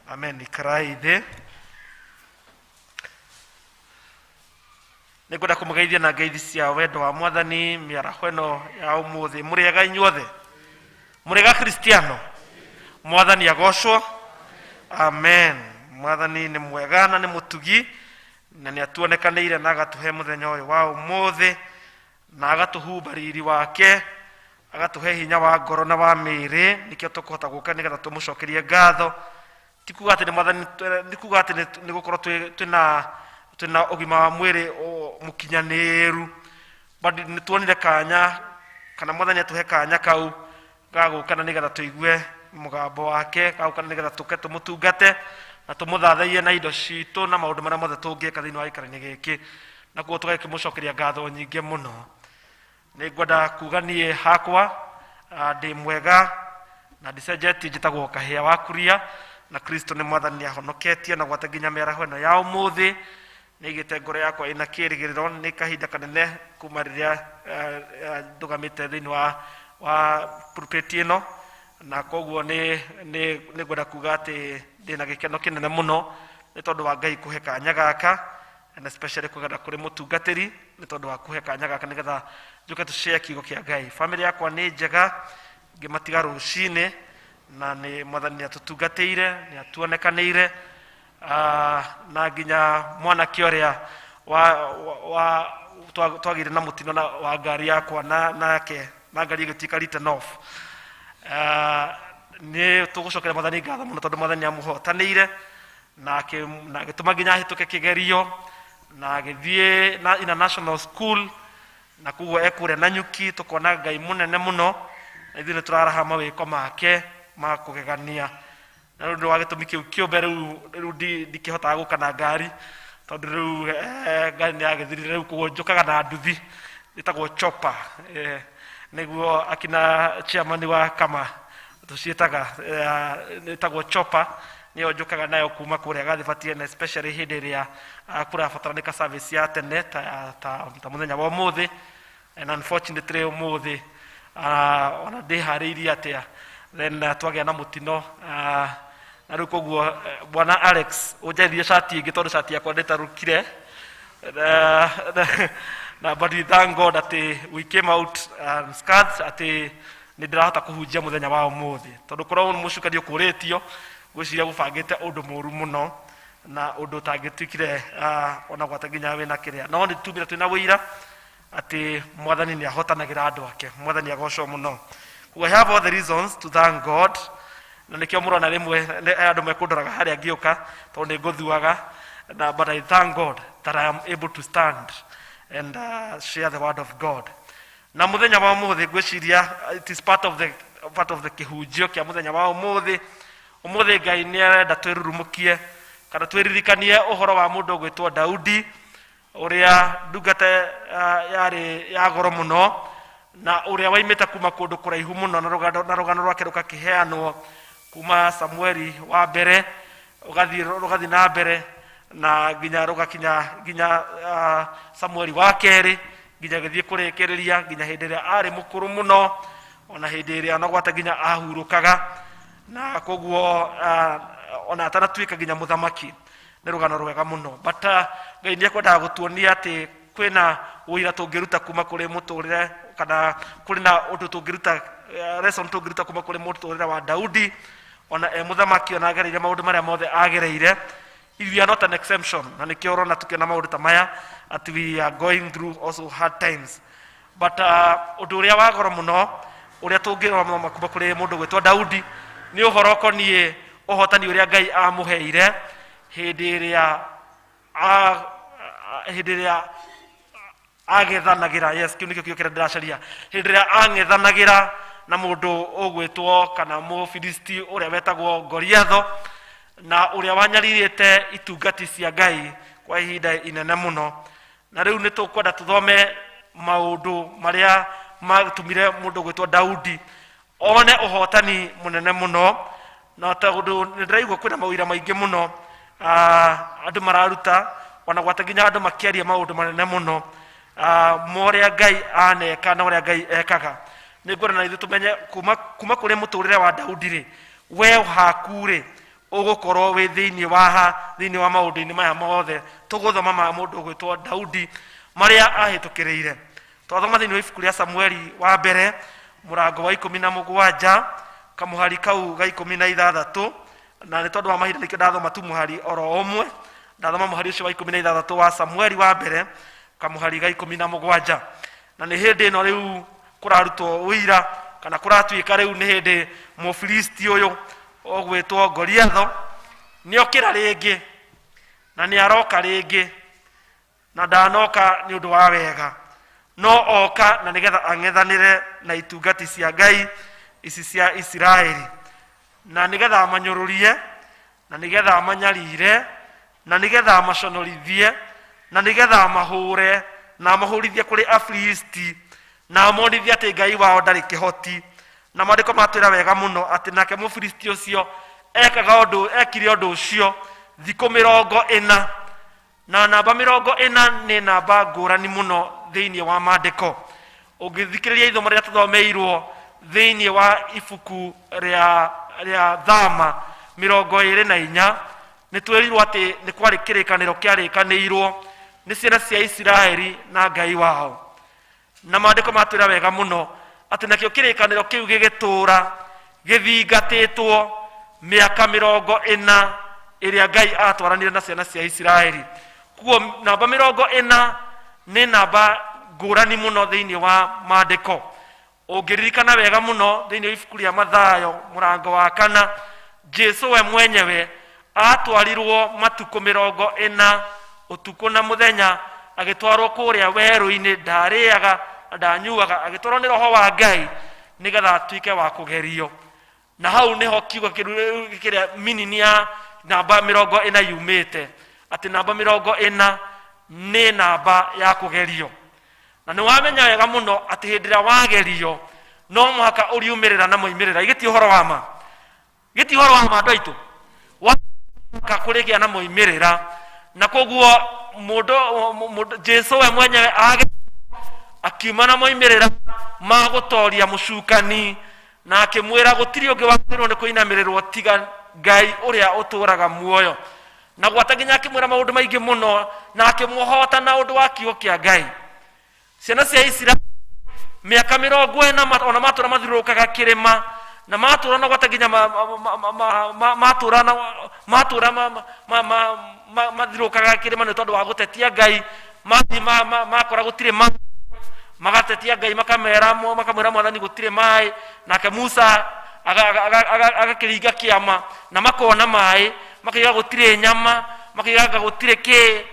Amen. Ikarai thĩ. Nĩngwenda kũmũgeithia na ngeithi cia wendo wa Mwathani mĩaraho ĩno ya ũmũthĩ. Mũrĩega inyuothe? Mũrĩega Kristiano? Mwathani agocwo. Amen. Mwathani nĩ mwega na nĩ mũtugi, na nĩ atuonekanĩire na agatũhe mũthenya ũyũ wa ũmũthĩ, na agatũhumba riri wake, agatũhe hinya wa ngoro na wa mĩĩrĩ, nĩkĩo tũkũhota gũka nĩgetha tũmũcokerie ngatho. Ti kuga atĩ nĩ Mwathani, nĩ kuga atĩ nĩ gũkorwo twĩna ũgima wa mwĩrĩ mũkinyanĩru, but nĩ tuonire kanya, kana Mwathani atũhe kanya kau ga gũka na nĩgetha tũigue mũgambo wake, ga gũka na nĩgetha tũke tũmũtungate na tũmũthathaiye na indo citũ na maũndũ marĩa mothe tũngĩka thĩinĩ wa gĩikaro-inĩ gĩkĩ, na koguo tũgakĩmũcokeria ngatho nyingĩ mũno. Nĩ ngwenda kuga niĩ hakwa ndĩ mwega na ndicenjetie, njĩtagwo Kahĩa wa Kuria, na Kristo nĩ Mwathani ahonoketie na gwata nginya mĩaraho ĩno ya ũmũthĩ. Nĩ aigĩte ngoro yakwa ĩna kĩĩrĩgĩrĩro. Nĩ kahinda kanene kuma rĩrĩa ndũgamĩte thĩinĩ wa pulpit ĩno, na koguo nĩ ngwenda kuga atĩ ndĩna gĩkeno kĩnene mũno nĩ tondũ wa Ngai kũhe kanya gaka, and especially kũgera kũrĩ mũtungatĩri nĩ tondũ wa kũhe kanya gaka nĩgetha njũke tũshare kiugo kĩa Ngai. Famĩlĩ yakwa nĩ njega, ngĩmatiga rũcinĩ, na nĩ Mwathani nĩ atũtungatĩire, nĩ atuonekanĩire, na nginya mwanake ũrĩa wa twagĩire na mũtino na wa ngari yakwa na nake, na ngari ĩgĩtuĩka written off. Nĩ tũgũcokeria Mwathani ngatho mũno tondũ Mwathani nĩ amũhotanĩire na agĩtũma nginya ahĩtũke kĩgerio na agĩthiĩ na international school, na koguo ekũrĩa Nanyuki. Tũkona Ngai mũnene mũno, na ithuĩ nĩ tũraraha mawĩko make ma kũgegania. Na rĩu nĩ wa gĩtũmi kĩu kĩũmbe rĩu ndikĩhotaga gũka na ngari, tondũ rĩu ngari nĩ yagĩthirire, rĩu koguo njũkaga na nduthi ĩtagwo chopper, nĩguo akina chairman wa kama tũciĩtaga, ĩtagwo chopper, nĩyo njũkaga nayo kuma kũrĩa Gathibati, and especially hĩndĩ ĩrĩa kũrabataranĩka service ya tene ta mũthenya wa ũmũthĩ. And unfortunately ũmũthĩ ona ndĩharĩirie atĩa, then twagĩa na mũtino, na rĩu koguo bwana Alex ũnjarĩrie cati ĩngĩ tondũ cati yakwa ndĩtarũkire. Na but we thank God atĩ we came out unscathed, atĩ nĩ ndĩrahota kũhunjia mũthenya wa ũmũthĩ, tondũ korwo mũcukani ũkũrĩtio ngwĩciria gũbangĩte ũndũ mũru mũno na ũndũ ũtangĩtuĩkire ona gwata nginya wĩna kĩrĩa. No nĩ tumire twĩna ũira atĩ Mwathani nĩ ahotanagĩra andũ ake. Mwathani agocwo mũno. We have all the reasons to thank God, na nĩkĩo mũrona rĩmwe andũ mekũndoraga harĩa ngĩũka tondũ nĩ ngũthuaga, na but I thank God that I am able to stand and share the word of God. Na mũthenya wa ũmũthĩ ngwĩciria it is part of part of the kĩhunjio kĩa mũthenya wa ũmũthĩ. Ũmũthĩ Ngai nĩ arenda twĩrurumũkie kana twĩririkanie ũhoro wa mũndũ ũgwĩtwo Daudi, ũrĩa ndungata yarĩ ya goro mũno na ũrĩa waimĩte kuma kũndũ kũraihu mũno, na rũgano rwake rũgakĩheanwo kuma Samueli wa mbere rũgathiĩ na mbere na nginya rũgakinya nginya Samueli wa kerĩ, nginya gĩthiĩ kũrĩkĩrĩria nginya hĩndĩ ĩrĩa arĩ mũkũrũ mũno, ona hĩndĩ ĩrĩa ona gwata nginya ahurũkaga, na koguo ona atanatuĩka nginya mũthamaki. Nĩ rũgano rwega mũno, but Ngai nĩ ekwendaga gũtuonia atĩ kwĩna ũira tũngĩruta kuma kũrĩ mũtũrĩre, kana kũrĩ na ũndũ tũngĩruta, lesson tũngĩruta kuma kũrĩ mũtũrĩre wa Daudi, ona e mũthamaki, ona agereire maũndũ marĩa mothe agereire. We are not an exemption, na nĩkĩo ũrona tũkĩona maũndũ ta maya, at we are going through also hard times. But ũndũ ũrĩa wa goro mũno ũrĩa tũngĩrora kuma kũrĩ mũndũ gwĩtwo Daudi nĩ ũhoro ũkoniĩ ũhotani ũrĩa Ngai amũheire hĩndĩ ĩrĩa hĩndĩ ĩrĩa agethanagĩra. Yes, kĩu nĩkĩo kiugo kĩrĩa ndĩracaria. Hĩndĩ ĩrĩa ang'ethanagĩra na mũndũ ũgwĩtwo kana Mũfilisti ũrĩa wetagwo Goliatho, na ũrĩa wanyarirĩte itungati cia Ngai kwa ihinda inene mũno. Na rĩu nĩ tũkwenda tũthome maũndũ marĩa matũmire mũndũ ũgwĩtwo Daudi one ũhotani mũnene mũno, na tondũ nĩ ndĩraigua kwĩna mawĩra maingĩ mũno, andũ mararuta, ona gwata nginya andũ makĩaria maũndũ manene mũno, ma ũrĩa Ngai aneka na ũrĩa Ngai ekaga. Nĩ ngwenda na ithuĩ tũmenye kuma kũrĩ mũtũrĩre wa Daudi rĩ, we haku rĩ ũgũkorwo wĩ thĩinĩ wa ha thĩinĩ wa maũndũ-inĩ maya mothe tũgũthoma ma mũndũ ũgwĩtwo Daudi marĩa ahĩtũkĩrĩire. Twathoma thĩinĩ wa ibuku rĩa Samueli wa mbere mũrango wa 17 kamũhari kau ga 16, na nĩ tondũ wa mahinda nĩkĩo ndathoma tu mũhari oro ũmwe. Ndathoma mũhari ũcio wa 16 wa Samueli wa mbere kamũhari ga 17. Na nĩ hĩndĩ ĩno rĩu kũrarutwo ũira kana kũratuĩka rĩu nĩ hĩndĩ Mũfilisti ũyũ ũgwĩtwo Goliatho nĩokĩra rĩngĩ, na nĩ aroka rĩngĩ, na ndanoka nĩ ũndũ wa wega, no oka na nĩgetha ang'ethanĩre na itungati cia Ngai ici cia Isiraeli, na nĩgetha amanyũrũrie, na nĩgetha amanyarire, na nĩgetha amaconorithie, na nĩgetha amahũre, na amahũrithie kũrĩ Afilisti, na amonithie atĩ Ngai wao ndarĩ kĩhoti. Na maandĩko matwĩra wega mũno atĩ nake Mũfilisti ũcio ekaga ũndũ, ekire ũndũ ũcio thikũ 40, na namba 40 nĩ namba ngũrani mũno thĩinĩ wa maandĩko. Ũngĩthikĩrĩria ithomo rĩrĩa tũthomeirwo thĩinĩ wa ibuku rĩa Thama 24, nĩ twĩrirwo atĩ nĩ kwarĩ kĩrĩkanĩro kĩarĩkanĩirwo nĩ ciana cia Isiraeli na Ngai wao, na maandĩko matwĩra wega mũno atĩ nakĩo kĩrĩkanĩro kĩu gĩgĩtũũra gĩthingatĩtwo mĩaka 40 ĩrĩa Ngai atwaranire na ciana cia Isiraeli. Kuo namba 40 nĩ namba ngũrani mũno thĩinĩ wa maandĩko. Ũngĩririkana wega mũno thĩinĩ wa ibuku rĩa Mathayo mũrango wa 4, Jesu we mwenyewe atwarirwo matukũ 40 ũtukũ na mũthenya, agĩtwarwo kũrĩa werũ-inĩ, ndarĩaga na ndanyuaga, agĩtwarwo nĩ Roho wa Ngai nĩgetha atuĩke wa kũgerio. Na hau nĩho kiugo kĩrĩa minini ya namba 40 yumĩte, atĩ namba 40 nĩ namba ya kũgerio. Na nĩ wamenya wega mũno atĩ hĩndĩ ĩrĩa wagerio no mũhaka ũriumĩrĩra na moimĩrĩra. Gĩti ũhoro wa ma, gĩti ũhoro wa ma andũ aitũ, waka kũrĩgĩa na moimĩrĩra. Na koguo mũndũ Jesu we mwenyewe age akiuma na moimĩrĩra ma gũtoria mũcukani, na akĩmwĩra gũtirĩ ũngĩ wagĩrĩirwo nĩ kũinamĩrĩrwo tiga Ngai ũrĩa ũtũũraga muoyo. Na gwata nginya akĩmwĩra maũndũ maingĩ mũno, na akĩmũhota na ũndũ wa kiugo kĩa Ngai. Ciana cia Isiraeli mĩaka 40 ona matũra mathiũrũrũkaga kĩrĩma, na matũra na gwata nginya matũra na matũra mathiũrũrũkaga kĩrĩma nĩ tondũ wa gũtetia Ngai. Mathiĩ makora gũtirĩ maĩ, magatetia Ngai, makamwĩra Mwathani gũtirĩ maĩ. Nake Musa agakĩringa kĩama na makona maĩ, makaiga gũtirĩ nyama, makaiga anga gũtirĩ kĩ.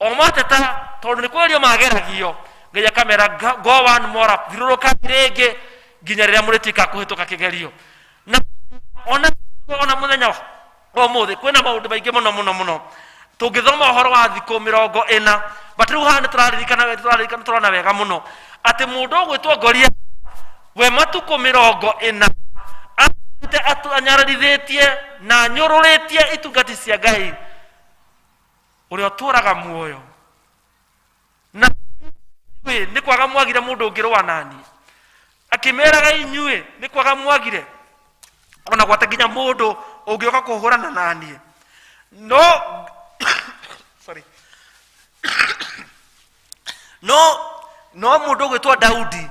O mateta tondũ nĩ kũgerio mageragio, Ngai akamera go one more up, thiũrũrũka rĩngĩ. Nginya rĩrĩa mũrĩtuĩka a kũhĩtũka kĩgerio. Na ona ona mũthenya wa ũmũthĩ kwĩna maũndũ maingĩ mũno mũno mũno tũngĩthoma ũhoro wa thikũ 40, but rĩu haha nĩ tũraririkana, tũraririkana, tũrona wega mũno atĩ mũndũ ũgwĩtwo Goria we matukũ 40 atũmĩte anyararithĩtie na anyũrũrĩtie itungati cia Ngai ũrĩa ũtũũraga muoyo. Na inyuĩ nĩ kwaga mwagire mũndũ ũngĩrũa naniĩ, akĩmeraga inyuĩ nĩ kwaga mwagire ona gwata nginya mũndũ ũngĩũka kũhũrana naniĩ. No sorry, no no mũndũ ũgwĩtwo Daudi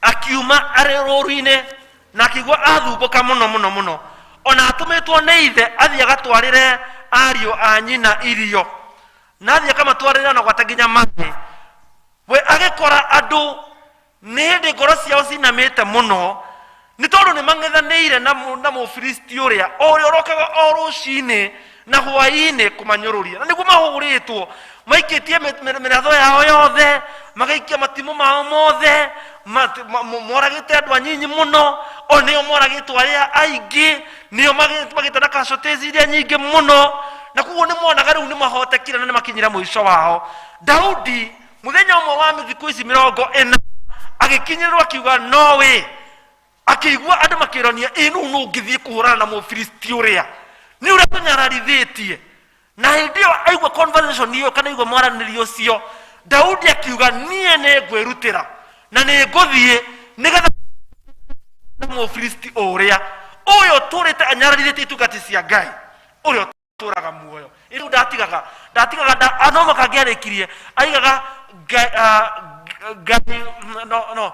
akiuma arĩ rũru-inĩ na akĩigua athumbũka mũno mũno mũno, ona atũmĩtwo nĩ ithe athiĩ agatwarĩre ariũ a nyina irio, na athiĩ akamatwarĩra na gwata nginya maĩ. We agĩkora andũ nĩ hĩndĩ ngoro ciao cinamĩte mũno, nĩ tondũ nĩ mang'ethanĩire na Mũfilisti ũrĩa o ũrĩa ũrokaga o rũcinĩ na hwaĩ-inĩ kũmanyũrũria, na nĩguo mahũrĩtwo maikĩtie mĩratho yao yothe, magaikia matimũ mao mothe, moragĩte andũ anyinyi mũno, o nĩo moragĩtwo arĩa aingĩ, nĩo magĩte na casualties iria nyingĩ mũno, na koguo nĩ monaga rĩu nĩ mahotekire na nĩ makinyire mũico wao. Daudi mũthenya ũmwe wa thikũ ici 40 agĩkinyĩrĩrwo akiuga no we, akĩigua andũ makĩronia ĩ nũ nũ ũngĩthiĩ kũhũrana na Mũfilisti ũrĩa nĩ ũrĩa tũnyararithĩtie. Na hĩndĩ ĩyo aigua conversation ĩyo kana aigua mwaranĩrio ũcio, Daudi akiuga niĩ nĩ ngwĩrutĩra na nĩ ngũthiĩ nĩgetha Mũfilisti ũrĩa ũyũ ũtũrĩte anyararithĩtie itungati cia Ngai ũrĩa ũtũraga muoyo. Rĩu ndatigaga, ndatigaga, no mũhaka angĩarĩkirie aigaga Ngai, Ngai, no, no,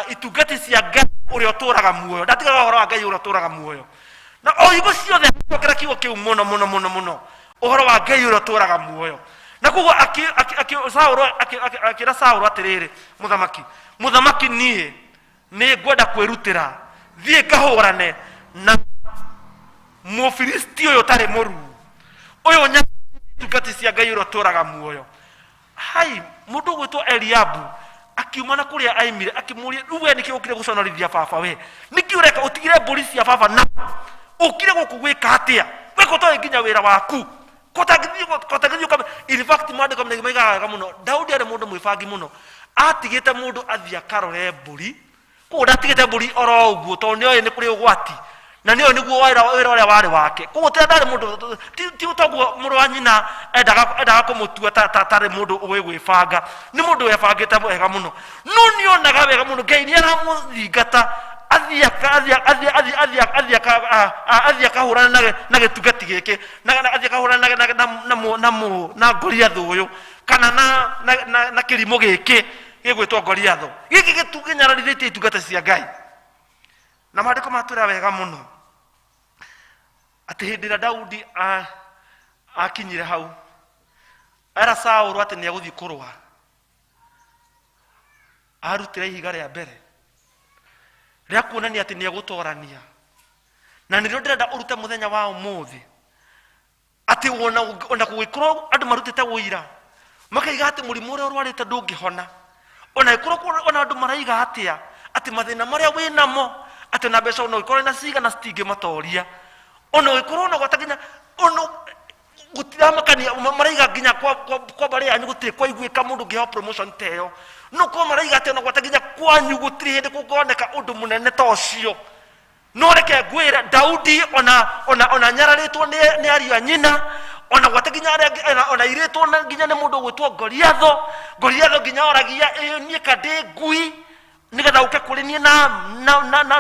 itungati cia Ngai ũrĩa ũtũraga muoyo. Ndatigaga ũhoro wa Ngai ũrĩa ũtũraga muoyo, na o hingo ciothe acokera kiugo kĩu mũno mũno mũno mũno, ũhoro wa Ngai ũrĩa ũtũraga muoyo. Na koguo Saũlũ akĩra Saũlũ atĩrĩrĩ, mũthamaki, mũthamaki, niĩ nĩ ngwenda kwĩrutĩra thiĩ ngahũrane na Mũfilisti ũyũ ũtarĩ mũruu ũyũ itungati cia Ngai ũrĩa ũtũraga muoyo. Hai mũndũ ũgwĩtwo Eliabu akiuma na kũrĩa aimire akĩmũria, rĩu we nĩkĩ ũkire gũconorithia baba? We nĩkĩ ũreka ũtigire mbũri cia baba na ũkire gũkũ gwĩka atĩa? We kotoĩ nginya wĩra waku kotangĩthiĩ ũkame. In fact, maandĩko maingĩ maigaga wega mũno Daudi arĩ mũndũ mwĩbangi mũno, atigĩte mũndũ athiĩ akarore mbũri. Koguo ndatigĩte mbũri oro ũguo, tondũ nĩoĩ nĩ kũrĩ ũgwati na nĩoĩ nĩguo wĩra ũrĩa warĩ wake. Koguo ti ndarĩ mũndũ ti toguo mũrũ wa nyina endaga kũmũtua tarĩ mũndũ ũĩ gwĩbanga. Nĩ mũndũ webangĩte wega mũno, no nĩonaga wega mũno Ngai nĩ aramũthingata athiĩ athiĩ akahũrana na gĩtungati gĩkĩ, athiĩ akahũrana na Goliathũ ũyũ kana na kĩrimũ gĩkĩ gĩgwĩtwo Goliathũ gĩkĩ kĩnyararithĩtie itungata cia Ngai. Na maandĩko matwĩra wega mũno atĩ hĩndĩ ĩrĩa Daudi akinyire hau era Saũlũ atĩ nĩ egũthiĩ kũrũa, arutĩra ihiga rĩa mbere rĩa kuonania atĩ nĩ egũtorania, na nĩrĩo ndĩrenda ũrute mũthenya wa ũmũthĩ, atĩ ona gũgĩkorwo andũ marutĩte ũira makaiga atĩ mũrimũ ũrĩa ũrwarĩte ndũngĩhona, ona ĩkorwo ona andũ maraiga atĩa atĩ mathĩna marĩa wĩnamo atĩ ona mbeca ona ũgĩkorwo na cigana citingĩmatoria, ona ũgĩkorwo ona gwata nginya ona gũtiramakania maraiga nginya kwa mbarĩ yanyu gũtirĩ kwaiguĩka mũndũ ũngĩheo promotion ta ĩyo, no korwo maraiga atĩ ona gwata nginya kwanyu gũtirĩ hĩndĩ kũngĩoneka ũndũ mũnene ta ũcio. No reke ngwĩre, Daudi ona nyararĩtwo nĩ ariũ a nyina, ona gwata nginya arĩa angĩ, ona irĩtwo nginya nĩ mũndũ ũgwĩtwo Goliathũ. Goliathũ nginya oragia, ĩ niĩ ka ndĩ ngui nĩgetha ũke kũrĩ niĩ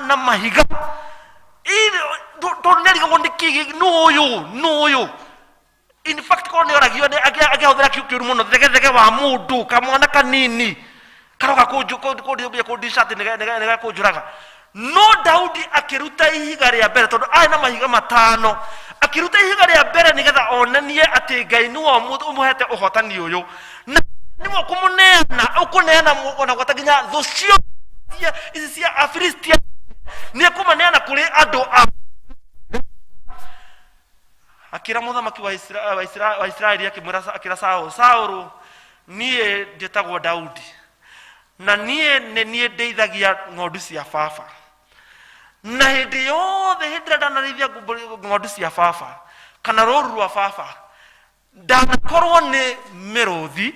na mahiga? Tondũ nĩ arigagwo nĩkĩ, nũ ũyũ, nũ ũyũ? In fact, korwo nĩ oragio angĩahũthĩra kiugo kĩũru mũno, thegethege wa mũndũ, kamwana kanini karoka kũndica atĩ nĩ gekũnjũraga. No Daudi akĩruta ihiga rĩa mbere, tondũ arĩ na mahiga 5, akĩruta ihiga rĩa mbere nĩgetha onanie atĩ Ngai nĩwe ũmũhete ũhotani ũyũ, na nĩwe ũkũmũneana, ũkũneana ona gwata nginya thũ ciothe ici cia Afilistia, nĩ ekũmaneana kũrĩ andũ a. Akĩra mũthamaki wa Isiraeli, akĩmwĩra, akĩra Saũlũ, Saũlũ, niĩ njĩtagwo Daudi. Na niĩ nĩ niĩ ndĩithagia ng'ondu cia baba, na hĩndĩ yothe hĩndĩ ĩrĩa ndanarĩithia ng'ondu cia baba kana rũru rwa baba, ndanakorwo nĩ mĩrũthi,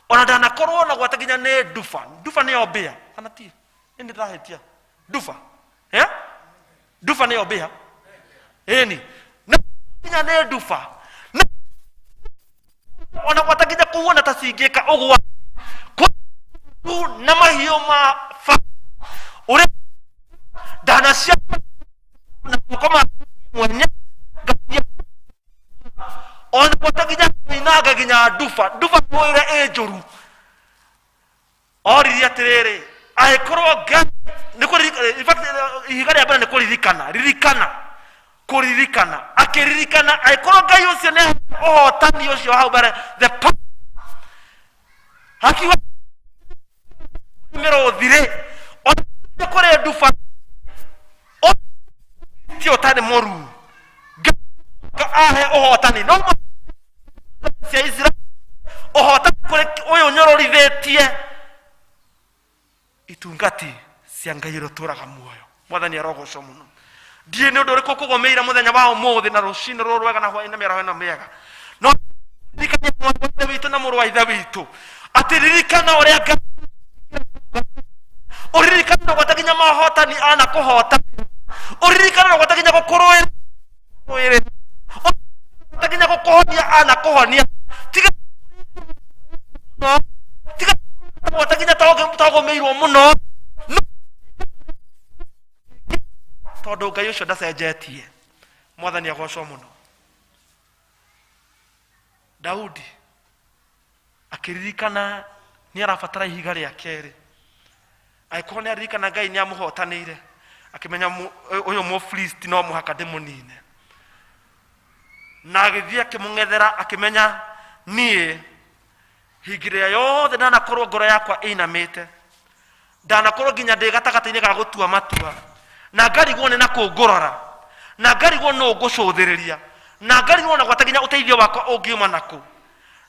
ona ndanakorwo na gwata nginya nĩ nduba. Nduba nĩyo mbĩa kana ti? Ĩ nĩ ndahĩtia? Nduba, yeah? Nduba nĩyo mbĩa, ĩni na nginya nĩ nduba na ona gwata nginya kuona ta cingĩka ũguo na mahiũ ma ba ũrĩa ndanacia na moko ma mwene ngathia ona gwata nginya kuinanga nginya nduba. Nduba ũrĩa ĩ njũru. Oririe atĩrĩrĩ, angĩkorwo Ngai nĩ kũririkana, in fact, ihiga rĩa mbere nĩ kũririkana, ririkana, kũririkana, akĩririkana angĩkorwo Ngai ũcio nĩ ũhotani ũcio hau mbere, the power, hakiuga mĩrũthi rĩ, ona kũrĩ nduba ti ũtarĩ mũruu, Ngai ahe ũhotani no cia Israeli, ũhotani kũrĩ ũyũ nyororithĩtie itungati cia Ngai ũrĩa ũtũũraga muoyo. Mwathani arogocwo mũno. Ndiĩ nĩ ũndũ ũrĩkũ kũgũmĩire mũthenya wa ũmũthĩ na rũcinĩ rũrũ rwega na hwaĩ-inĩ mĩaraho ĩno mĩega, no ririkania mwarĩ wa ithe witũ na mũrũ wa ithe witũ atĩ ririkana ũrĩa Ngai ũririkane na gwata nginya mahotani ana kũhota, ũririkane na gwata nginya gũkũrũĩra, gwata nginya gũkũhonia ana kũhonia, tiga no tiga gwata nginya togũmĩirwo mũno, tondũ Ngai ũcio ndacenjetie. Mwathani agocwo mũno. Daudi akĩririkana nĩ arabatara ihiga rĩa kerĩ. Angĩkorwo nĩ aririkana Ngai nĩ amũhotanĩire, akĩmenya ũyũ Mũfilisti no mũhaka ndĩmũnine, na agĩthiĩ akĩmũng'ethera, akĩmenya niĩ hingi ĩrĩa yothe ndanakorwo ngoro yakwa ĩinamĩte, ndanakorwo nginya ndĩ gatagatĩ-inĩ ga gũtua matua, na ngarigwo nĩ nakũ ngũrora, na ngarigwo nũ ngũcũthĩrĩria, na ngarigwo na gwata nginya ũteithio wakwa ũngiuma nakũ.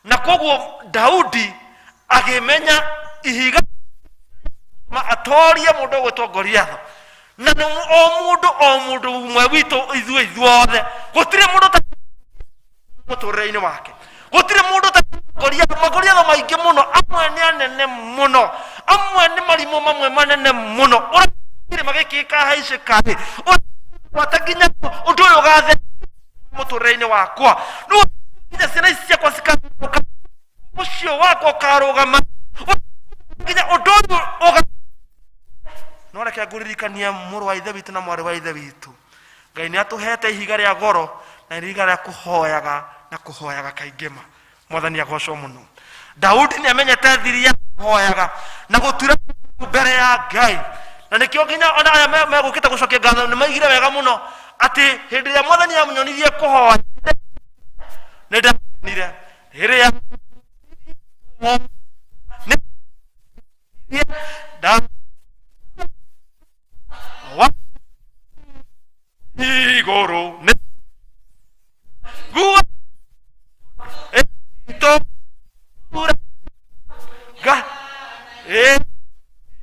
Na koguo Daudi agĩmenya ihiga ma atorie mũndũ ũgwĩtwo Goliath. Na nĩ o mũndũ, o mũndũ ũmwe witũ, ithuĩ ithuothe, gũtirĩ mũndũ ta mũtũrĩre-inĩ wake, gũtirĩ mũndũ ta Goliath. Magoliath maingĩ mũno, amwe nĩ anene mũno, amwe nĩ marimũ mamwe manene mũno, ũrĩa magĩkĩ kahaicĩka rĩ, gwata nginya ũndũ ũyũ ũgathe mũtũrĩre-inĩ wakwa, no nginya ciana ici ciakwa cikarũgama, ũcio wakwa ũkarũgama, nginya ũndũ ũyũ ũga. No reke ngũririkanie mũrũ wa ithe witũ na mwarĩ wa ithe witũ, Ngai nĩ atũhete ihiga rĩa goro na ihiga rĩa kũhoyaga na kũhoyaga kaingĩ ma. Mwathani agocwo mũno. Daudi nĩ amenyete thiri ya kũhoyaga na gũtura mbere ya Ngai, na nĩkĩo nginya ona aya megũkĩte gũcokia ngatho nĩ maigire wega mũno atĩ hĩndĩ ĩrĩa Mwathani amunyonirie kũhoya nĩ ndakenire, hĩndĩ ĩrĩa nĩ nda wa igũrũ nĩ guo ĩtũra ga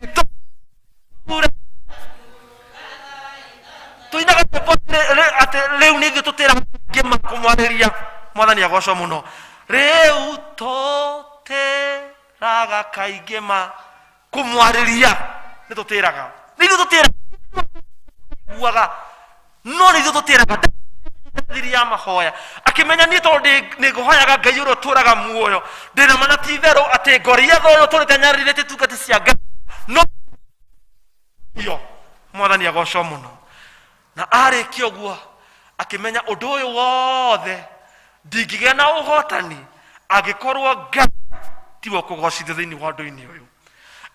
ĩtũra tũinaga rwĩmbo atĩ rĩu nĩ ithuĩ tũtĩra ngĩma kũmwarĩria. Mwathani agocwo mũno. Rĩu tũtĩraga kaingĩ ma kũmwarĩria, nĩ tũtĩraga, nĩ ithuĩ tũtĩraga guaga, no nĩ ithuĩ tũtĩraga thiri ya mahoya. Akĩmenya niĩ tondũ nĩ ngũhoyaga Ngai ũrĩa ũtũũraga muoyo, ndĩna ma na ti itherũ atĩ Goliath ũyũ ũtũrĩte nyarĩrĩte tungati cia Ngai no iyo. Mwathani agocwo mũno. Na arĩkia ũguo akĩmenya ũndũ ũyũ wothe ndingĩgĩa na ũhotani angĩkorwo Ngai tiwe ũkũgocithio thĩinĩ wa ũndũ-inĩ ũyũ.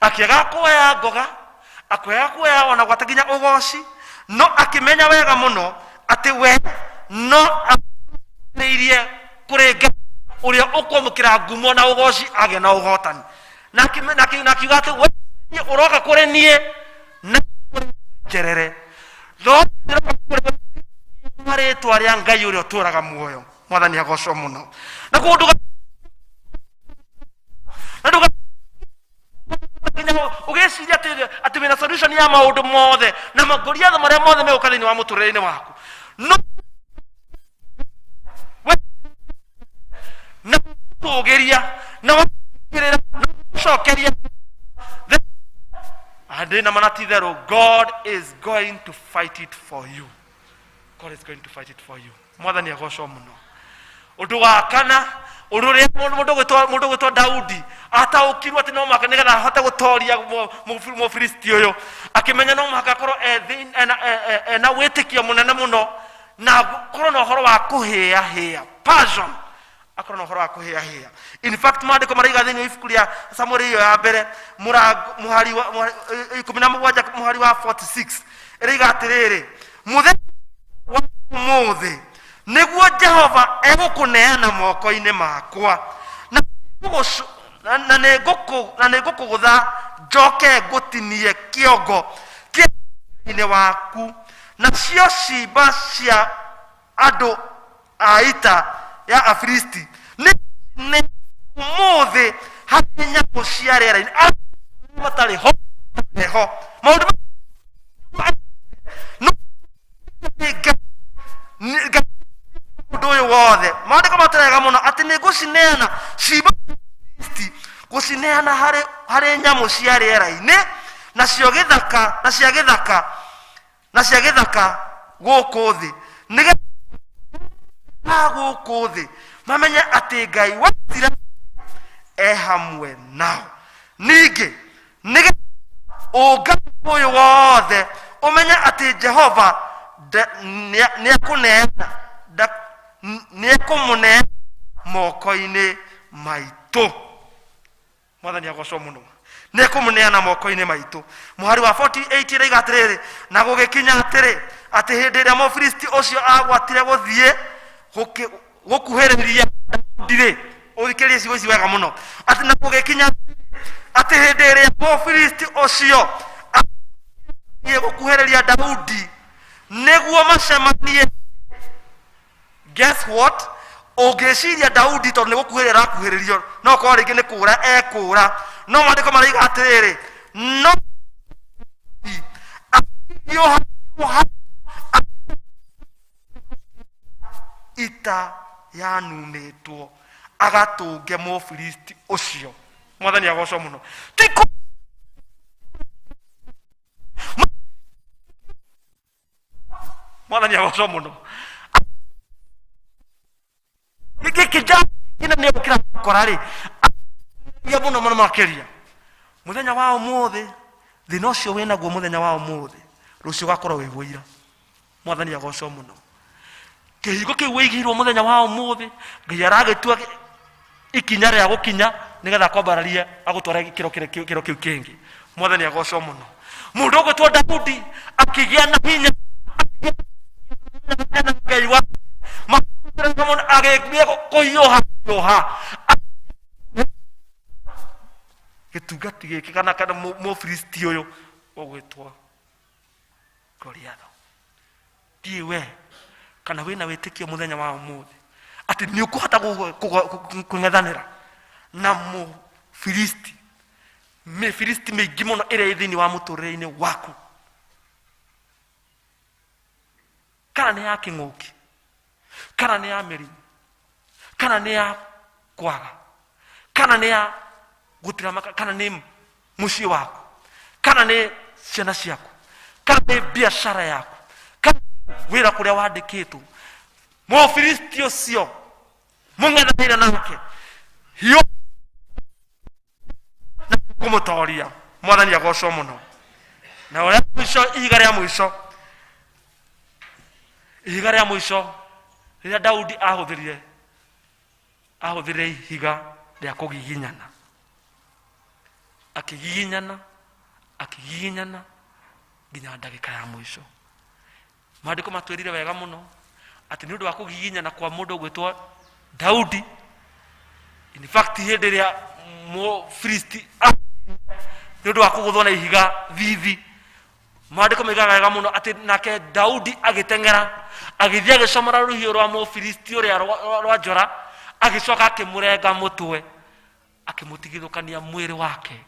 Akĩaga kuoya ngoga, akĩaga kuoya ona gwata nginya ũgoci, no akĩmenya wega mũno atĩ we no arĩirie kũrĩ Ngai ũrĩa ũkwamũkĩra ngumo na ũgoci agĩa na ũhotani. Na akiuga atĩ we ũroka kũrĩ niĩ na njerere, no ndĩroka kũrĩ rĩtwa rĩa Ngai ũrĩa ũtũũraga muoyo. Mwathani agocwo mũno. Na koguo nduga na nduga Solution ya maũndũ mothe na magoriatho marĩa mothe megũka thĩinĩ wa mũtũrĩre-inĩ waku. No we na tũgĩria na wakĩrĩra na gũcokeria ndĩ na mana ti itherũ, God is going to fight it for you. God is going to fight it for you. Mwathani agocwo mũno. Ũndũ wa kana, ũndũ ũrĩa mũndũ ũgwĩtwo Daudi ataũkirwo atĩ no mũhaka nĩgetha ahote gũtoria Mũfilisti ũyũ, akĩmenya no mũhaka akorwo e ena wĩtĩkio mũnene mũno na akorwo na ũhoro wa kũhĩahĩa, passion, akorwo na ũhoro wa kũhĩahĩa. In fact, maandĩko maraiga thĩinĩ wa ibuku rĩa Samueli ĩyo ya mbere, mũrango, mũhari wa, mũhari, 17 mũhari wa 46, ĩraiga atĩrĩrĩ, mũthenya wa ũmũthĩ nĩguo Jehova egũkũneana moko-inĩ makwa, na nĩngũkũgũtha njoke ngũtinie kĩongo kĩinĩ waku, nacio ciimba cia andũ a ita ya Afilisti nĩ ũmũthĩ harĩ nyamũ cia rĩera-inĩ. Arĩa matarĩ ho ho maũndũ no nĩ Ngai ũndũ ũyũ wothe maandĩko matũrega mũno atĩ nĩ ngũcineana ciimba Afilisti, gũcineana harĩ nyamũ cia rĩera-inĩ, nacio gĩthaka, na cia gĩthaka, na cia gĩthaka gũkũ thĩ, nĩgetha gũkũ thĩ mamenye atĩ Ngai wa Isiraeli e hamwe nao. Ningĩ nĩgetha ũngano ũyũ wothe ũmenye atĩ Jehova nĩekũmũneana moko-inĩ maitũ. Mwathani agocwo mũno. Nĩekũmũneana moko-inĩ maitũ. Mũhari wa 48 ĩraiga atĩrĩrĩ, na gũgĩkinya atĩrĩ, atĩ hĩndĩ ĩrĩa Mũfilisti ũcio agwatire gũthiĩ gũkuhĩrĩria Daudi-rĩ, ũthikĩrĩrie ciugo ici wega mũno, atĩ na gũgĩkinya atĩ hĩndĩ ĩrĩa Mũfilisti ũcio athiĩ gũkuhĩrĩria Daudi nĩguo macemanie, guess what? Ũngĩciria Daudi tondũ nĩ gũkuhĩrĩria arakuhĩrĩrio, no korwo rĩngĩ nĩ kũũra ekũũra, no maandĩko maraiga atĩrĩrĩ, no akĩhiũha ita yanunĩtwo agatũnge Mũfilisti ũcio. Mwathani agocwo mũno. Ti Mwathani agocwo mũno. Gĩkĩ kĩna nĩ gũkĩra kora rĩ, ya mũno mũno makĩria. Mũthenya wa ũmũthĩ, thĩna ũcio wĩnaguo mũthenya wa ũmũthĩ, rũciũ ũgakorwo wĩ ũira. Mwathani agocwo mũno. Kĩhingo kĩu wĩigĩirwo mũthenya wa ũmũthĩ, Ngai aragĩtua ikinya rĩa gũkinya nĩgetha akwambararie agũtware kĩro kĩu kĩngĩ. Mwathani agocwo mũno. Mũndũ ũgwĩtwo Daudi akĩgĩa na hinya, akĩgĩa na Ngai wa mũno, agĩthiĩ kũhiũha hiũha gĩtungati gĩkĩ kana Mũfilisti ũyũ ũgwĩtwo Goliatho. Ndiĩ we kana wĩna wĩtĩkio mũthenya wa ũmũthĩ atĩ nĩ ũkũhota kũng'ethanĩra na Mũfilisti, Mĩfilisti mĩingĩ mũno ĩrĩa ĩ thĩinĩ wa mũtũrĩre-inĩ waku, kana nĩ ya kĩng'ũki, kana nĩ ya mĩrimũ, kana nĩ ya kwaga, kana nĩ ya gũtirama, kana nĩ mũciĩ waku, kana nĩ ciana ciaku, kana nĩ biacara yaku, kana wĩra kũrĩa wandĩkĩtwo. Mũfilisti ũcio mũng'ethanĩire nake hiũ na kũmũtoria. Mwathani agocwo mũno. Na ũrĩa mũico, ihiga rĩa mũico, ihiga rĩa mũico rĩrĩa Daudi ahũthĩrire ihiga rĩa kũgiginyana, akĩgiginyana, akĩgiginyana nginya ndagĩka ya mũico. Maandĩko matwĩrire wega mũno atĩ nĩ ũndũ wa kũgiginyana kwa mũndũ ũgwĩtwo Daudi, in fact hĩndĩ ĩrĩa Mũfilisti nĩ ũndũ wa kũgũthwo na ihiga thithi, maandĩko moigaga wega mũno atĩ nake Daudi agĩteng'era agĩthiĩ agĩcomora rũhiũ rwa Mũfilisti ũrĩa rwa njora, agĩcoka akĩmũrenga mũtwe, akĩmũtigithũkania mwĩrĩ wake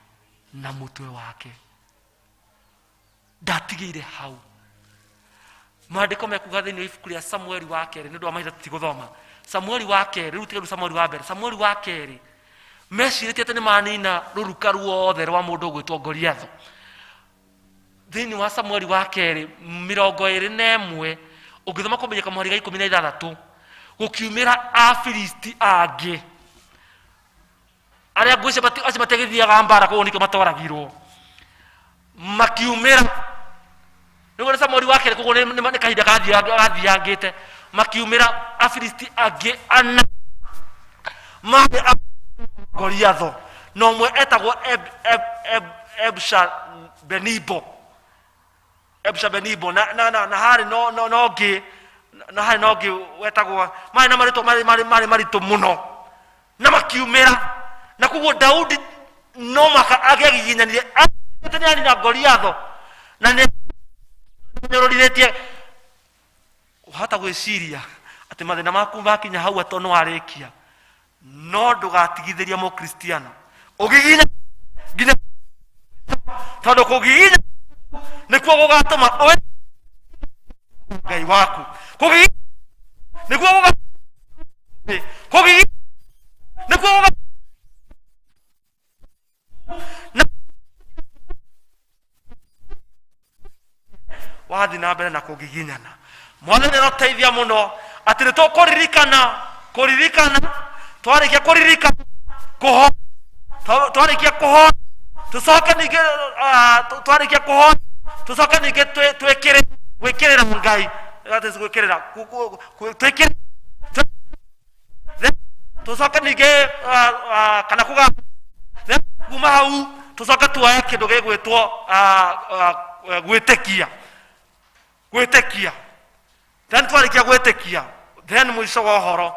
na mũtwe wake. Ndatigĩire hau. Maandĩko mekuga thĩinĩ wa ibuku rĩa Samueli wa kerĩ, nĩ ũndũ wa mahinda tũtigũthoma. Samueli wa kerĩ, rĩu tiga rĩu Samueli wa mbere, Samueli wa kerĩ mecirĩtie atĩ nĩ manina rũruka ruothe rwa mũndũ ũgwĩtwo Goliathu. Thĩinĩ wa Samueli wa kerĩ 21, ũngĩthoma kwambĩrĩria kamũhari ga 16, gũkiumĩra Afilisti angĩ arĩa ngwĩciria acio matiagĩthiaga mbara, koguo nĩkĩo matoragirwo. Makiumĩra nĩguo nĩ Samueli wa kerĩ, koguo nĩ kahinda gathiangĩte. Makiumĩra Afilisti angĩ ana marĩ a Goliatho, na ũmwe etagwo Ebsha Benibo, Ebsha Benibo, na harĩ no no no ngĩ na harĩ no ngĩ wetagwo, marĩ na marĩtwa marĩ maritũ mũno, na makiumĩra. Na koguo Daudi no maka angĩagiginyanire atĩ nĩ arĩ na Goliatho na nĩ nyororithĩtie. Wahota gwĩciria atĩ mathĩna maku makinya hau atĩ nĩ warĩkia, no ndũgatigithĩria mũkristiano ũgiginya nginya, tondũ kũgiginya nĩkuo gũgatũma ũe Ngai waku. Kũgiginya nĩkuo gũga kũgiginya nĩkuo gũga na wathiĩ na mbere na kũgiginyana. Mwathani aroteithia mũno atĩ nĩ tũkũririkana kũririkana, twarĩkia kũririkana kũho, twarĩkia kũho tũcoke ningĩ, twarĩkia kũho tũcoke ningĩ twĩkĩre gwĩkĩrĩra Ngai, that is gwĩkĩrĩra twĩkĩre, tũcoke ningĩ, kana kuga then kuma hau tũcoke tuoye kĩndũ gĩgwĩtwo gwĩtĩkia, gwĩtĩkia. Then twarĩkia gwĩtĩkia, then mũico wa ũhoro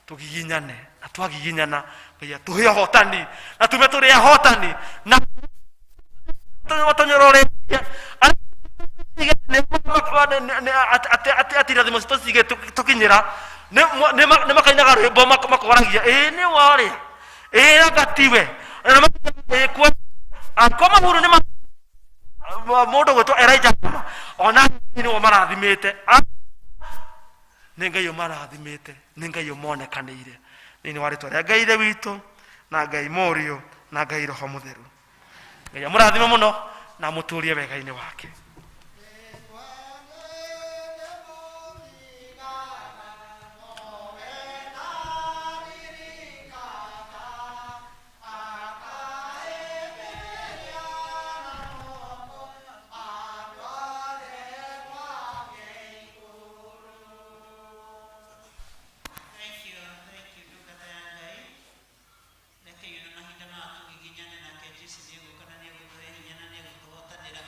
tũgiginyane, na twagiginyana Ngai atũhe ũhotani na tume tũrĩ ahotani na tũnyororĩtie atĩ irathimo citũ cigĩtũkinyĩra. Nĩ makainaga rwĩmbo makoragia ĩĩ nĩ warĩa ĩĩ anga tiwe angĩkorwo mahuru nĩ mũndũ gwĩtwo Elijah ona nĩwe marathimĩte, nĩ Ngai ũmarathimĩte, nĩ Ngai ũmonekanĩire. Thĩinĩ wa rĩtwa rĩa Ngai Ithe witũ na Ngai Mũriũ na Ngai Roho Mũtheru, Ngai amũrathime mũno na amũtũrie wega-inĩ wake. Thank you, thank you, ndungata ya Ngai. Reke na mahinda maya tũgiginyane nake Jesu nĩ egũka na nĩ egũtũhe hinya na nĩ egũtũhotanĩra.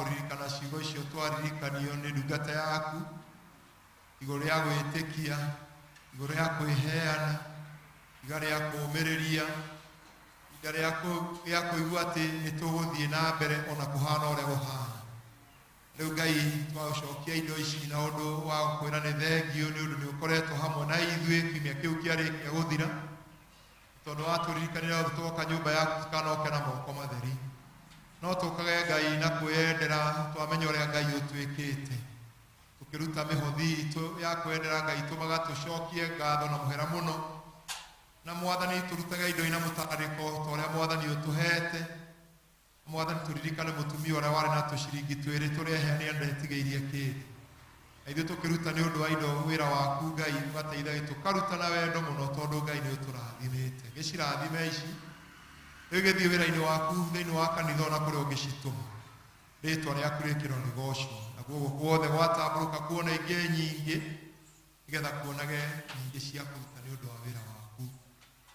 kũririkana ciugo icio twaririkanio nĩ ndungata yaku igũrũ rĩa gwĩtĩkia, igũrũ rĩa kwĩheana, iga rĩa kũũmĩrĩria, iga rĩa kũigua atĩ nĩ tũgũthiĩ na mbere ona kũhana ũrĩa gũhana. Rĩu Ngai twagũcokia indo ici na ũndũ wa gũkwĩra nĩ thengio nĩ ũndũ nĩ ũkoretwo hamwe na ithuĩ kiumia kĩu kĩarĩkia gũthira, tondũ watũririkanĩra twoka nyũmba yaku tũkanoke na moko matheri. No tũkage Ngai na kwĩyendera twamenya ũrĩa Ngai ũtwĩkĩte, tũkĩruta mĩhothi itũ ya kwendera Ngai tũmaga tũcokie ngatho na mũhera mũno, na Mwathani tũrutage indo ina mũtararĩko ta ũrĩa Mwathani ũtũhete. Mwathani tũririkane mũtumia ũrĩa warĩ na tũciringi twĩrĩ tũrĩa eheanire ndetigĩirie kĩndũ. Na ithuĩ tũkĩruta nĩ ũndũ wa indo wĩra waku Ngai ũgateithagia tũkaruta na wendo mũno tondũ Ngai nĩ ũtũrathimĩte. Gĩcirathime ici rĩu gĩthiĩ wĩra-inĩ waku thĩinĩ wa kanitha ona kũrĩa ũngĩcitũma, rĩtwa rĩaku rĩkĩrwo nĩ gocwo, naguo guoko guothe gwatambũrũka kuona ingĩ nyingĩ nĩgetha kuonage nyingĩ cia kũruta nĩ ũndũ wa wĩra waku.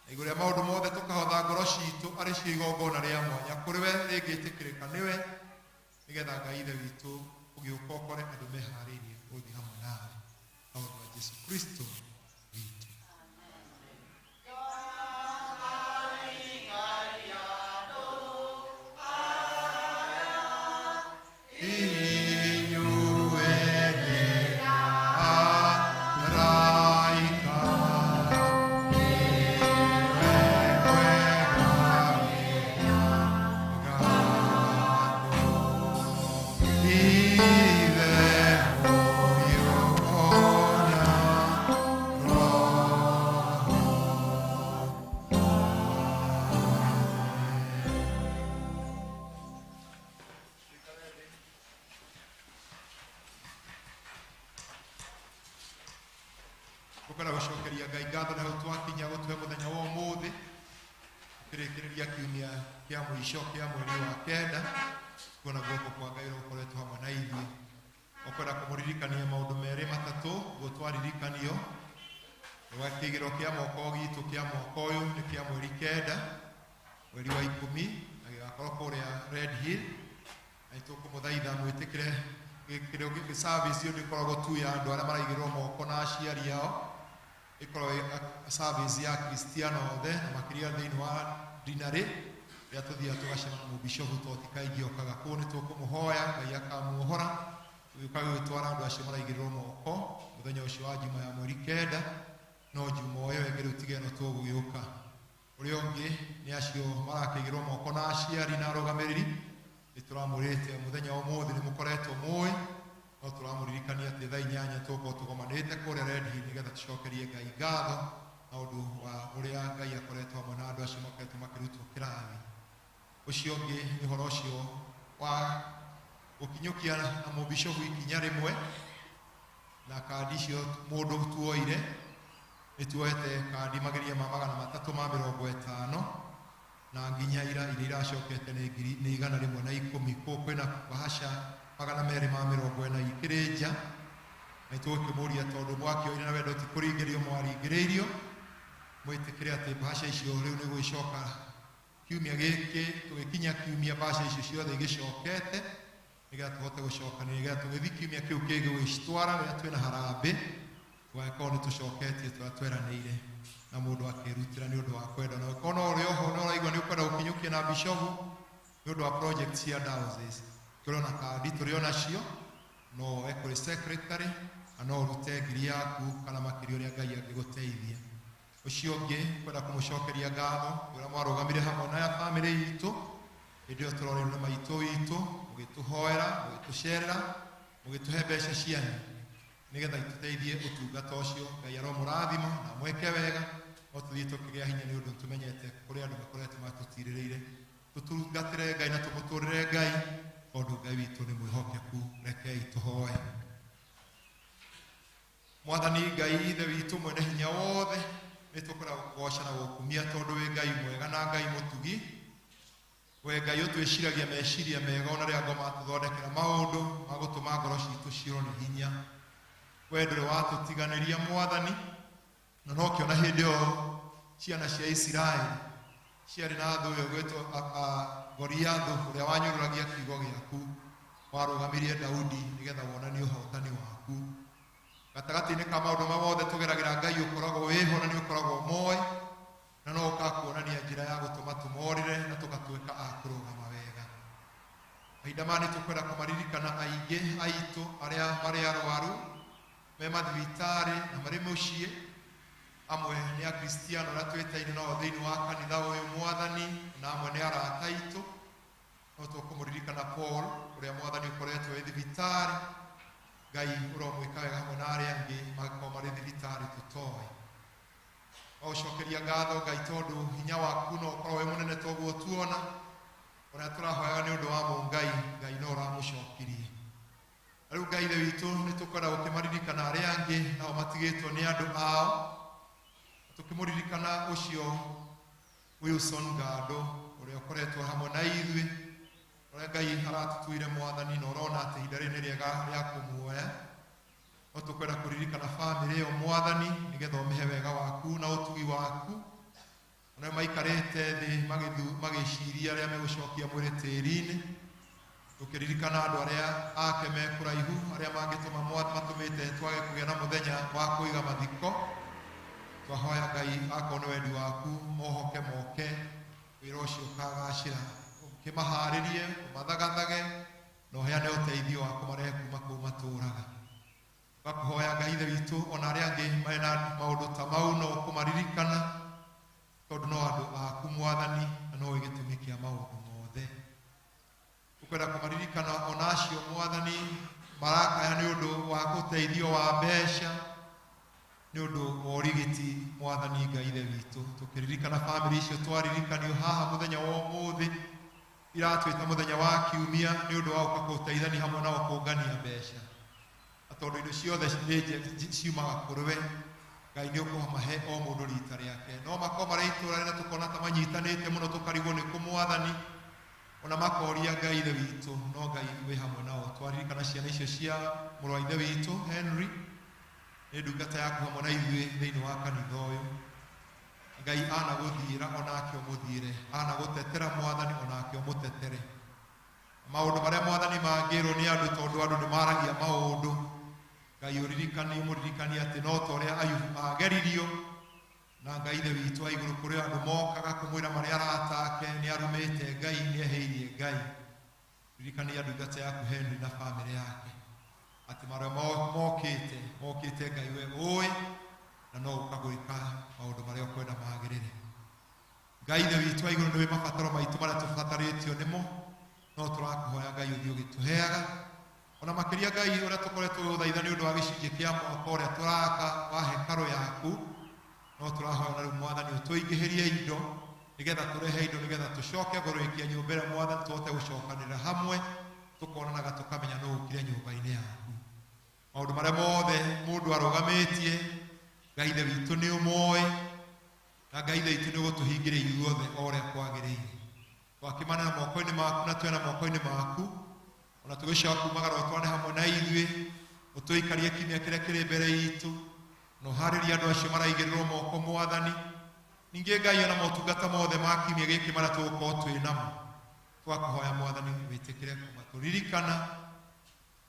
Na igũrũ rĩa maũndũ mothe tũkahotha ngoro citũ arĩ cio igongona rĩa mwanya kũrĩ we rĩngĩtĩkĩrĩka nĩwe, nĩgetha Ngai Ithe witũ ũgĩũka ũkore andũ meharĩirie gũthiĩ hamwe nawe na ũndũ wa Jesu Kristo witũ. Tukwenda gucokeria Ngai ngatho nĩ hau twakinya gũtũhe mũthenya wa ũmũthĩ tũkĩrĩkĩrĩria kiumia kĩa mũico kĩa mweri wa kenda, kuona guoko kwa Ngai ũrĩa gũkoretwo hamwe na ithuĩ. Ũkwenda kũmũririkania maũndũ merĩ matatũ guo twaririkanio. Kĩgĩro kĩa mwaka gitũ kĩa mwaka ũyũ nĩ kĩa mweri kenda, mweri wa ikũmi, na gĩgakorwo kũrĩa Red Hill. Na nĩtũkũmũthaitha mwĩtĩkĩre gĩkĩro service ĩyo ndĩkoragwo tu ya andũ arĩa maraigĩrwo moko na aciari ao, ĩkoragwo ĩ service ya Kristiano othe na makĩria thĩinĩ wa dinarĩ rĩrĩa tũthiaga tũgacemana na mũbishofu tondũ ti kaingĩ okaga kũu. Nĩtũkũmũhoya Ngai akamuohora tũgĩũka gũgĩtwara andũ acio maraigĩrĩrwo moko mũthenya ũcio wa Juma ya mweri kenda, no Juma ĩyo ĩngĩ rĩu tiga ĩno tũgũgĩũka. Ũrĩa ũngĩ nĩ acio marakĩigĩrwo moko na aciari na arũgamĩrĩri, nĩtũramwĩrĩte mũthenya wa ũmũthĩ nĩmũkoretwo mũĩ, no tũramũririkania atĩ thaa inyanya tũgũkorwo tũgomanĩte kũrĩa Red Hill nĩgetha tũcokerie Ngai ngatho na ũndũ wa ũrĩa Ngai akoretwo hamwe na andũ acio makoretwo makĩrutwo kĩrathi. Ũcio ũngĩ nĩ ũhoro ũcio wa gũkinyũkia na mũbishofu ikinya rĩmwe na kandi icio mũndũ tuoire, nĩ tuoete kandi mageria ma 350 na nginya ira iria iracokete nĩ ngiri nĩ 110. Kũu kwĩna bahasha 240 ikĩrĩ nja, na tũgũkĩmũria tondũ mwakĩoire na wendo ti kũringĩrĩrio mwaringĩrĩirio, mwĩtĩkĩre atĩ bahasha icio rĩu nĩ gũgĩcoka kiumia gĩkĩ, tũgĩkinya kiumia bahasha icio ciothe igĩcokete nĩgetha tũhote gũcokanĩria, nĩgetha tũgĩthiĩ kiumia kĩu kĩngĩ gũgĩcitwara rĩrĩa twĩna harambĩ tũgagĩkorwo nĩ tũcoketie tũrĩa tweranĩire na mũndũ akĩrutĩra nĩ ũndũ wa kwenda. Na ũkorwo no ũrĩ oho no ũraigua nĩ ũkwenda gũkinyũkia na bishofu nĩ ũndũ wa project cia diocese, tũrĩ ona kandi tũrĩ ona cio, no woe kũrĩ secretary na no ũrute ngiri yaku kana makĩria ũrĩa Ngai angĩgũteithia. Ũcio ũngĩ kwenda kũmũcokeria ngatho ũrĩa mwarũgamire hamwe na bamĩrĩ itũ hĩndĩ ĩyo tũrorĩrwo nĩ maitũ witũ, mũgĩtũhoera, mũgĩtũcerera, mũgĩtũhe mbeca cianyu nĩgetha itũteithie ũtungata ũcio. Ngai aromũrathima na mweke wega, no tũthiĩ tũkĩgĩa hinya nĩ ũndũ tũmenyete kũrĩ andũ makoretwo matũtirĩrĩire. Tũtungatĩre Ngai na tũmũtũrĩre Ngai tondũ Ngai witũ nĩ mwĩhokeku. Rekei tũhoe. Mwathani Ngai Ithe witũ mwene hinya wothe, nĩ tũkwenda gũkũgoca na gũkumia tondũ wĩ Ngai mwega na Ngai mũtugi. We Ngai ũtwĩciragia meciria mega ona rĩrĩa ngoma atũthondekera maũndũ ma gũtũma ngoro citũ ciũrwo nĩ hinya. We ndũrĩ watũtiganĩria Mwathani, na no kĩona hĩndĩ ĩyo ciana cia Isiraeli ciarĩ na thũ ĩyo ĩgwĩtwo Goliathũ ũrĩa wanyũrũragia kiugo gĩaku. Warũgamirie Daudi nĩgetha wonanie ũhotani waku. Gatagatĩ-inĩ ka maũndũ ma mothe tũgeragĩra, Ngai ũkoragwo wĩho na nĩ ũkoragwo moĩ, na no ũkakuonania njĩra ya gũtũma tũmorĩre na tũgatuĩka a kũrũgama wega. Mahinda maya nĩ tũkwenda kũmaririkana aingĩ aitũ arĩa marĩ arwaru, me mathibitarĩ na marĩ mũciĩ. Amwe nĩ akristiano arĩa twĩtaine nao thĩinĩ wa kanitha ũyũ, Mwathani, na amwe nĩ arata aitũ. No tũkũmũririkana Paul ũrĩa, Mwathani, ũkoretwo wĩ thibitarĩ. Ngai ũromwĩka wega hamwe na arĩa angĩ mangĩkorwo marĩ thibitarĩ tũtoĩ. Waũcokeria ngatho, Ngai, tondũ hinya waku no ũkorwo wĩ mũnene toguo tuona. Ũrĩa tũrahoyaga nĩ ũndũ wa mũngai, Ngai no ũramũcokirie. Rĩu, Ngai Ithe witũ, nĩ tũkwenda gũkĩmaririkana arĩa angĩ nao matigĩtwo nĩ andũ ao, tũkĩmũririkana ũcio Wilson Gado ũrĩa ũkoretwo hamwe na ithuĩ, ũrĩa Ngai aratutuire, Mwathani, na ũrona atĩ ihinda rĩrĩ nĩ rĩega rĩa kũmuoya. No tũkwenda kũririkana bamĩrĩ ĩyo, Mwathani, nĩgetha ũmĩhe wega waku na ũtugi waku. Ona maikarĩte thĩ magĩciria arĩa megũcokia mwĩrĩ tĩri-inĩ, tũkĩririkana andũ arĩa ake me kũraihu, arĩa mangĩtũma matũmĩte twage kũgĩa na mũthenya wa kũiga mathiko. Twahoya, Ngai, akorwo nĩ wendi waku, mohoke moke wĩra ũcio ũkagacĩra, ũkĩmaharĩrie, ũmathagathage na ũheane ũteithio wa kũmarehe kuma kũu matũraga. Tũgakũhoya, Ngai Ithe witũ, ona arĩa angĩ marĩ na maũndũ ta mau no kũmaririkana, tondũ no andũ aku, Mwathani, na nowe gĩtũmi kĩa maũndũ mothe. Tũkwenda kũmaririkana ona acio, Mwathani, marakaya nĩ ũndũ wa ũteithio wa mbeca nĩ ũndũ wa ũrigiti. Mwathani Ngai Ithe witũ, tũkĩririkana bamĩrĩ icio twaririkanio haha mũthenya wa ũmũthĩ, iratwĩta mũthenya wa kiumia nĩ ũndũ wa gũka kũteithania hamwe nao kũngania mbeca. Na tondũ indo ciothe nĩ ciumaga kũrĩ we, Ngai, nĩ ũkũmahe o mũndũ rita rĩake. No makorwo marĩ itũra rĩrĩa tũkona ta manyitanĩte mũno, tũkarigwo nĩ kũ, Mwathani, ona makoria, Ngai Ithe witũ, no Ngai wĩ hamwe nao. Twaririkana ciana icio cia mũrũ wa Ithe witũ Henry, nĩ ndungata yaku hamwe na ithuĩ thĩinĩ wa kanitha ũyũ. Ngai, anagũthiĩra onake ũmũthiĩre, anagũtetera, Mwathani, onake ũmũtetere. Maũndũ marĩa, Mwathani, mangĩrwo nĩ andũ, tondũ andũ nĩ maragia maũndũ, Ngai, ũririkanie, ũmũririkanie atĩ no ta ũrĩa Ayubu ageririo na Ngai Ithe witũ wa igũrũ, kũrĩ andũ mokaga kũmwĩra marĩa arata ake nĩ arumĩte Ngai, nĩ ehĩirie Ngai. Ririkania ndungata yaku Henry na bamĩrĩ yake atĩ marĩa mokĩte mokĩte, Ngai, we ũĩ na no ũka gwĩka maũndũ marĩa ũkwenda magĩrĩre. Ngai Ithe witũ wa igũrũ, nĩwĩ mabataro maitũ marĩa tũbatarĩtio nĩmo. No tũrakũhoya, Ngai, ũthiĩ ũgĩtũheaga ona makĩria. Ngai, ũrĩa tũkoretwo gũthaitha nĩ ũndũ wa gĩcunjĩ kĩa mwaka ũrĩa tũraka wa hekarũ yaku, no tũrahoya na rĩu, Mwathani, ũtũingĩhĩrie indo nĩgetha tũrehe indo nĩgetha tũcoke kũrĩkia nyũmba ĩrĩa, Mwathani, tũhote gũcokanĩrĩra hamwe, tũkonanaga, tũkamenya nũ ũkire nyũmba-inĩ yaku. Maũndũ marĩa mothe mũndũ arũgamĩtie, Ngai Ithe witũ, nĩ ũmoĩ, na Ngai Ithe witũ, nĩ ũgũtũhingĩria ithuothe o ũrĩa kwagĩrĩire. Twakĩmanĩra moko-inĩ maku na twena moko-inĩ maku, ona tũgĩcoka kumagara ũtwane hamwe na ithuĩ, ũtũikarie kiumia kĩrĩa kĩrĩ mbere itũ, na ũharĩrie andũ acio maraigĩrĩrwo moko, Mwathani. Ningĩ, Ngai, ona motungata mothe ma kiumia gĩkĩ marĩa tũgũkorwo twĩ namo, twakũhoya, Mwathani, wĩtĩkĩre kũmatũririkana.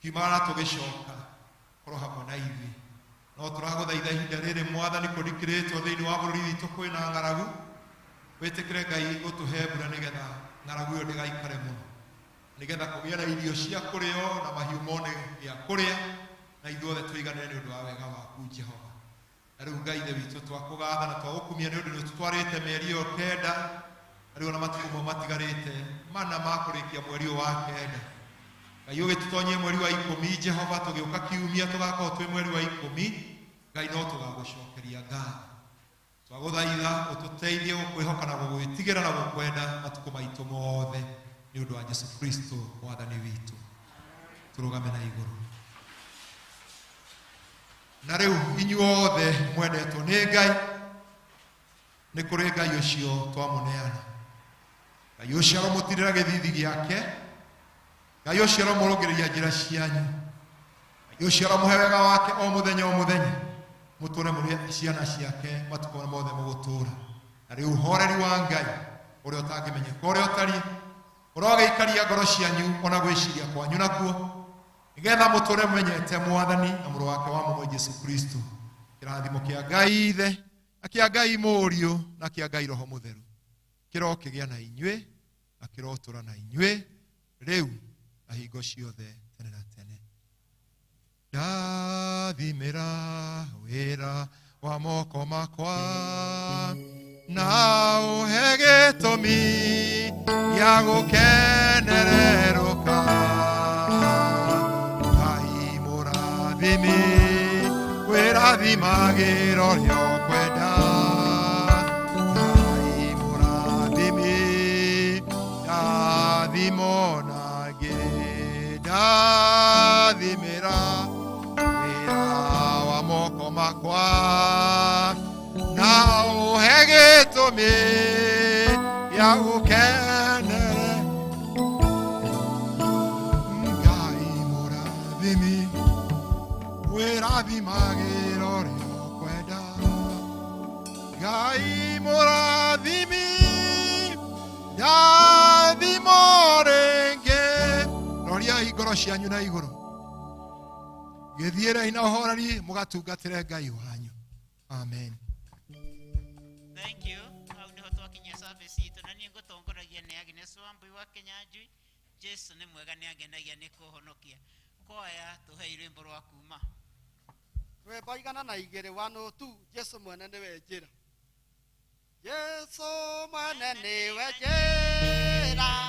Kiumagara tũgĩcoka, korwo hamwe na ithuĩ. No tũragũthaitha ihinda rĩrĩ, Mwathani, kũrikĩrĩtwo thĩinĩ wa bũrũri witũ kwĩna ng'aragu, wĩtĩkĩre, Ngai, gũtũhe mbura nĩgetha ng'aragu ĩyo ndĩgaikare mũno, nĩgetha kũgĩe na irio cia kũrĩo na mahiũ mone gĩa kũrĩa, na ithuothe tũiganĩre nĩ ũndũ wa wega waku, Jehova. Na rĩu, Ngai Ithe witũ, twakũgatha na twagũkumia nĩ ũndũ nĩ ũtũtwarĩte mĩeri ĩyo 9, na rĩu ona matukũ mau matigarĩte mana ma kũrĩkia mweri ũyũ wa 9. Ngai, ũgĩtũtonyie mweri wa 10, Jehova, tũgĩũka kiumia tũgakorwo twĩ mweri wa 10. Ngai, no tũgagũcokeria ngatho. Twagũthaitha ũtũteithie gũkwĩhoka na gũgwĩtigĩra na gũkwenda matukũ maitũ mothe, nĩ ũndũ wa Jesu Kristo Mwathani witũ. Tũrũgame na igũrũ. Na rĩu, inyuothe mwendetwo nĩ Ngai, nĩ kũrĩ Ngai ũcio twamũneana. Ngai ũcio aromũtirĩra gĩthithi gĩake. Ngai ũcio aromũrũngĩrĩria njĩra cianyu. Ngai ũcio aromũhe wega wake o mũthenya o mũthenya, mũtũre mũrĩ ciana ciake matukũ mothe mũgũtũra. Na rĩu ũhoreri wa Ngai ũrĩa ũtangĩmenyeka ũrĩa ũtariĩ. Ũrogĩikaria ngoro cianyu ona gwĩciria kwanyu nakuo, nĩgetha mũtũre mũmenyete Mwathani na mũrũ wake wa mũmwe Jesu Kristo. Kĩrathimo kĩa Ngai Ithe na kĩa Ngai Mũriũ na kĩa Ngai Roho Mũtheru kĩrokĩgĩa na inyuĩ na kĩrotũra na inyuĩ rĩu na hingo ciothe tene na tene. Ndathimĩra wĩra wa moko makwa na ũhe gĩtũmi gĩa gũkenererũka. Ngai mũrathimi wĩrathimagĩra ũrĩa ũkwenda. Ngai mũrathimi ndathimo nangĩ ndathimĩra wĩra wa moko makwa na ũhe gĩtũmi gĩa gũkenere. Ngai mũrathimi wĩrathimagĩra ũrĩa ũkwenda. Ngai mũrathimi ndathimo rĩngĩ. Roriai ngoro cianyu na igũrũ, gĩthiĩrei na ũhoreri mũgatungatĩre Ngai wanyu. Amen. Thank you. Hau niho twakinyia service itũ na niĩ ngũtongoragia nĩ Agnes Wambui wa Kinyanjui. Jesu nĩ mwega nĩ angenagia nĩ kũhonokia. Kwaya tũhei rwĩmbo rwa kuma. Rwĩmbo 102 102 Jesu mwene nĩwe njĩra. Jesu mwene nĩwe njĩra.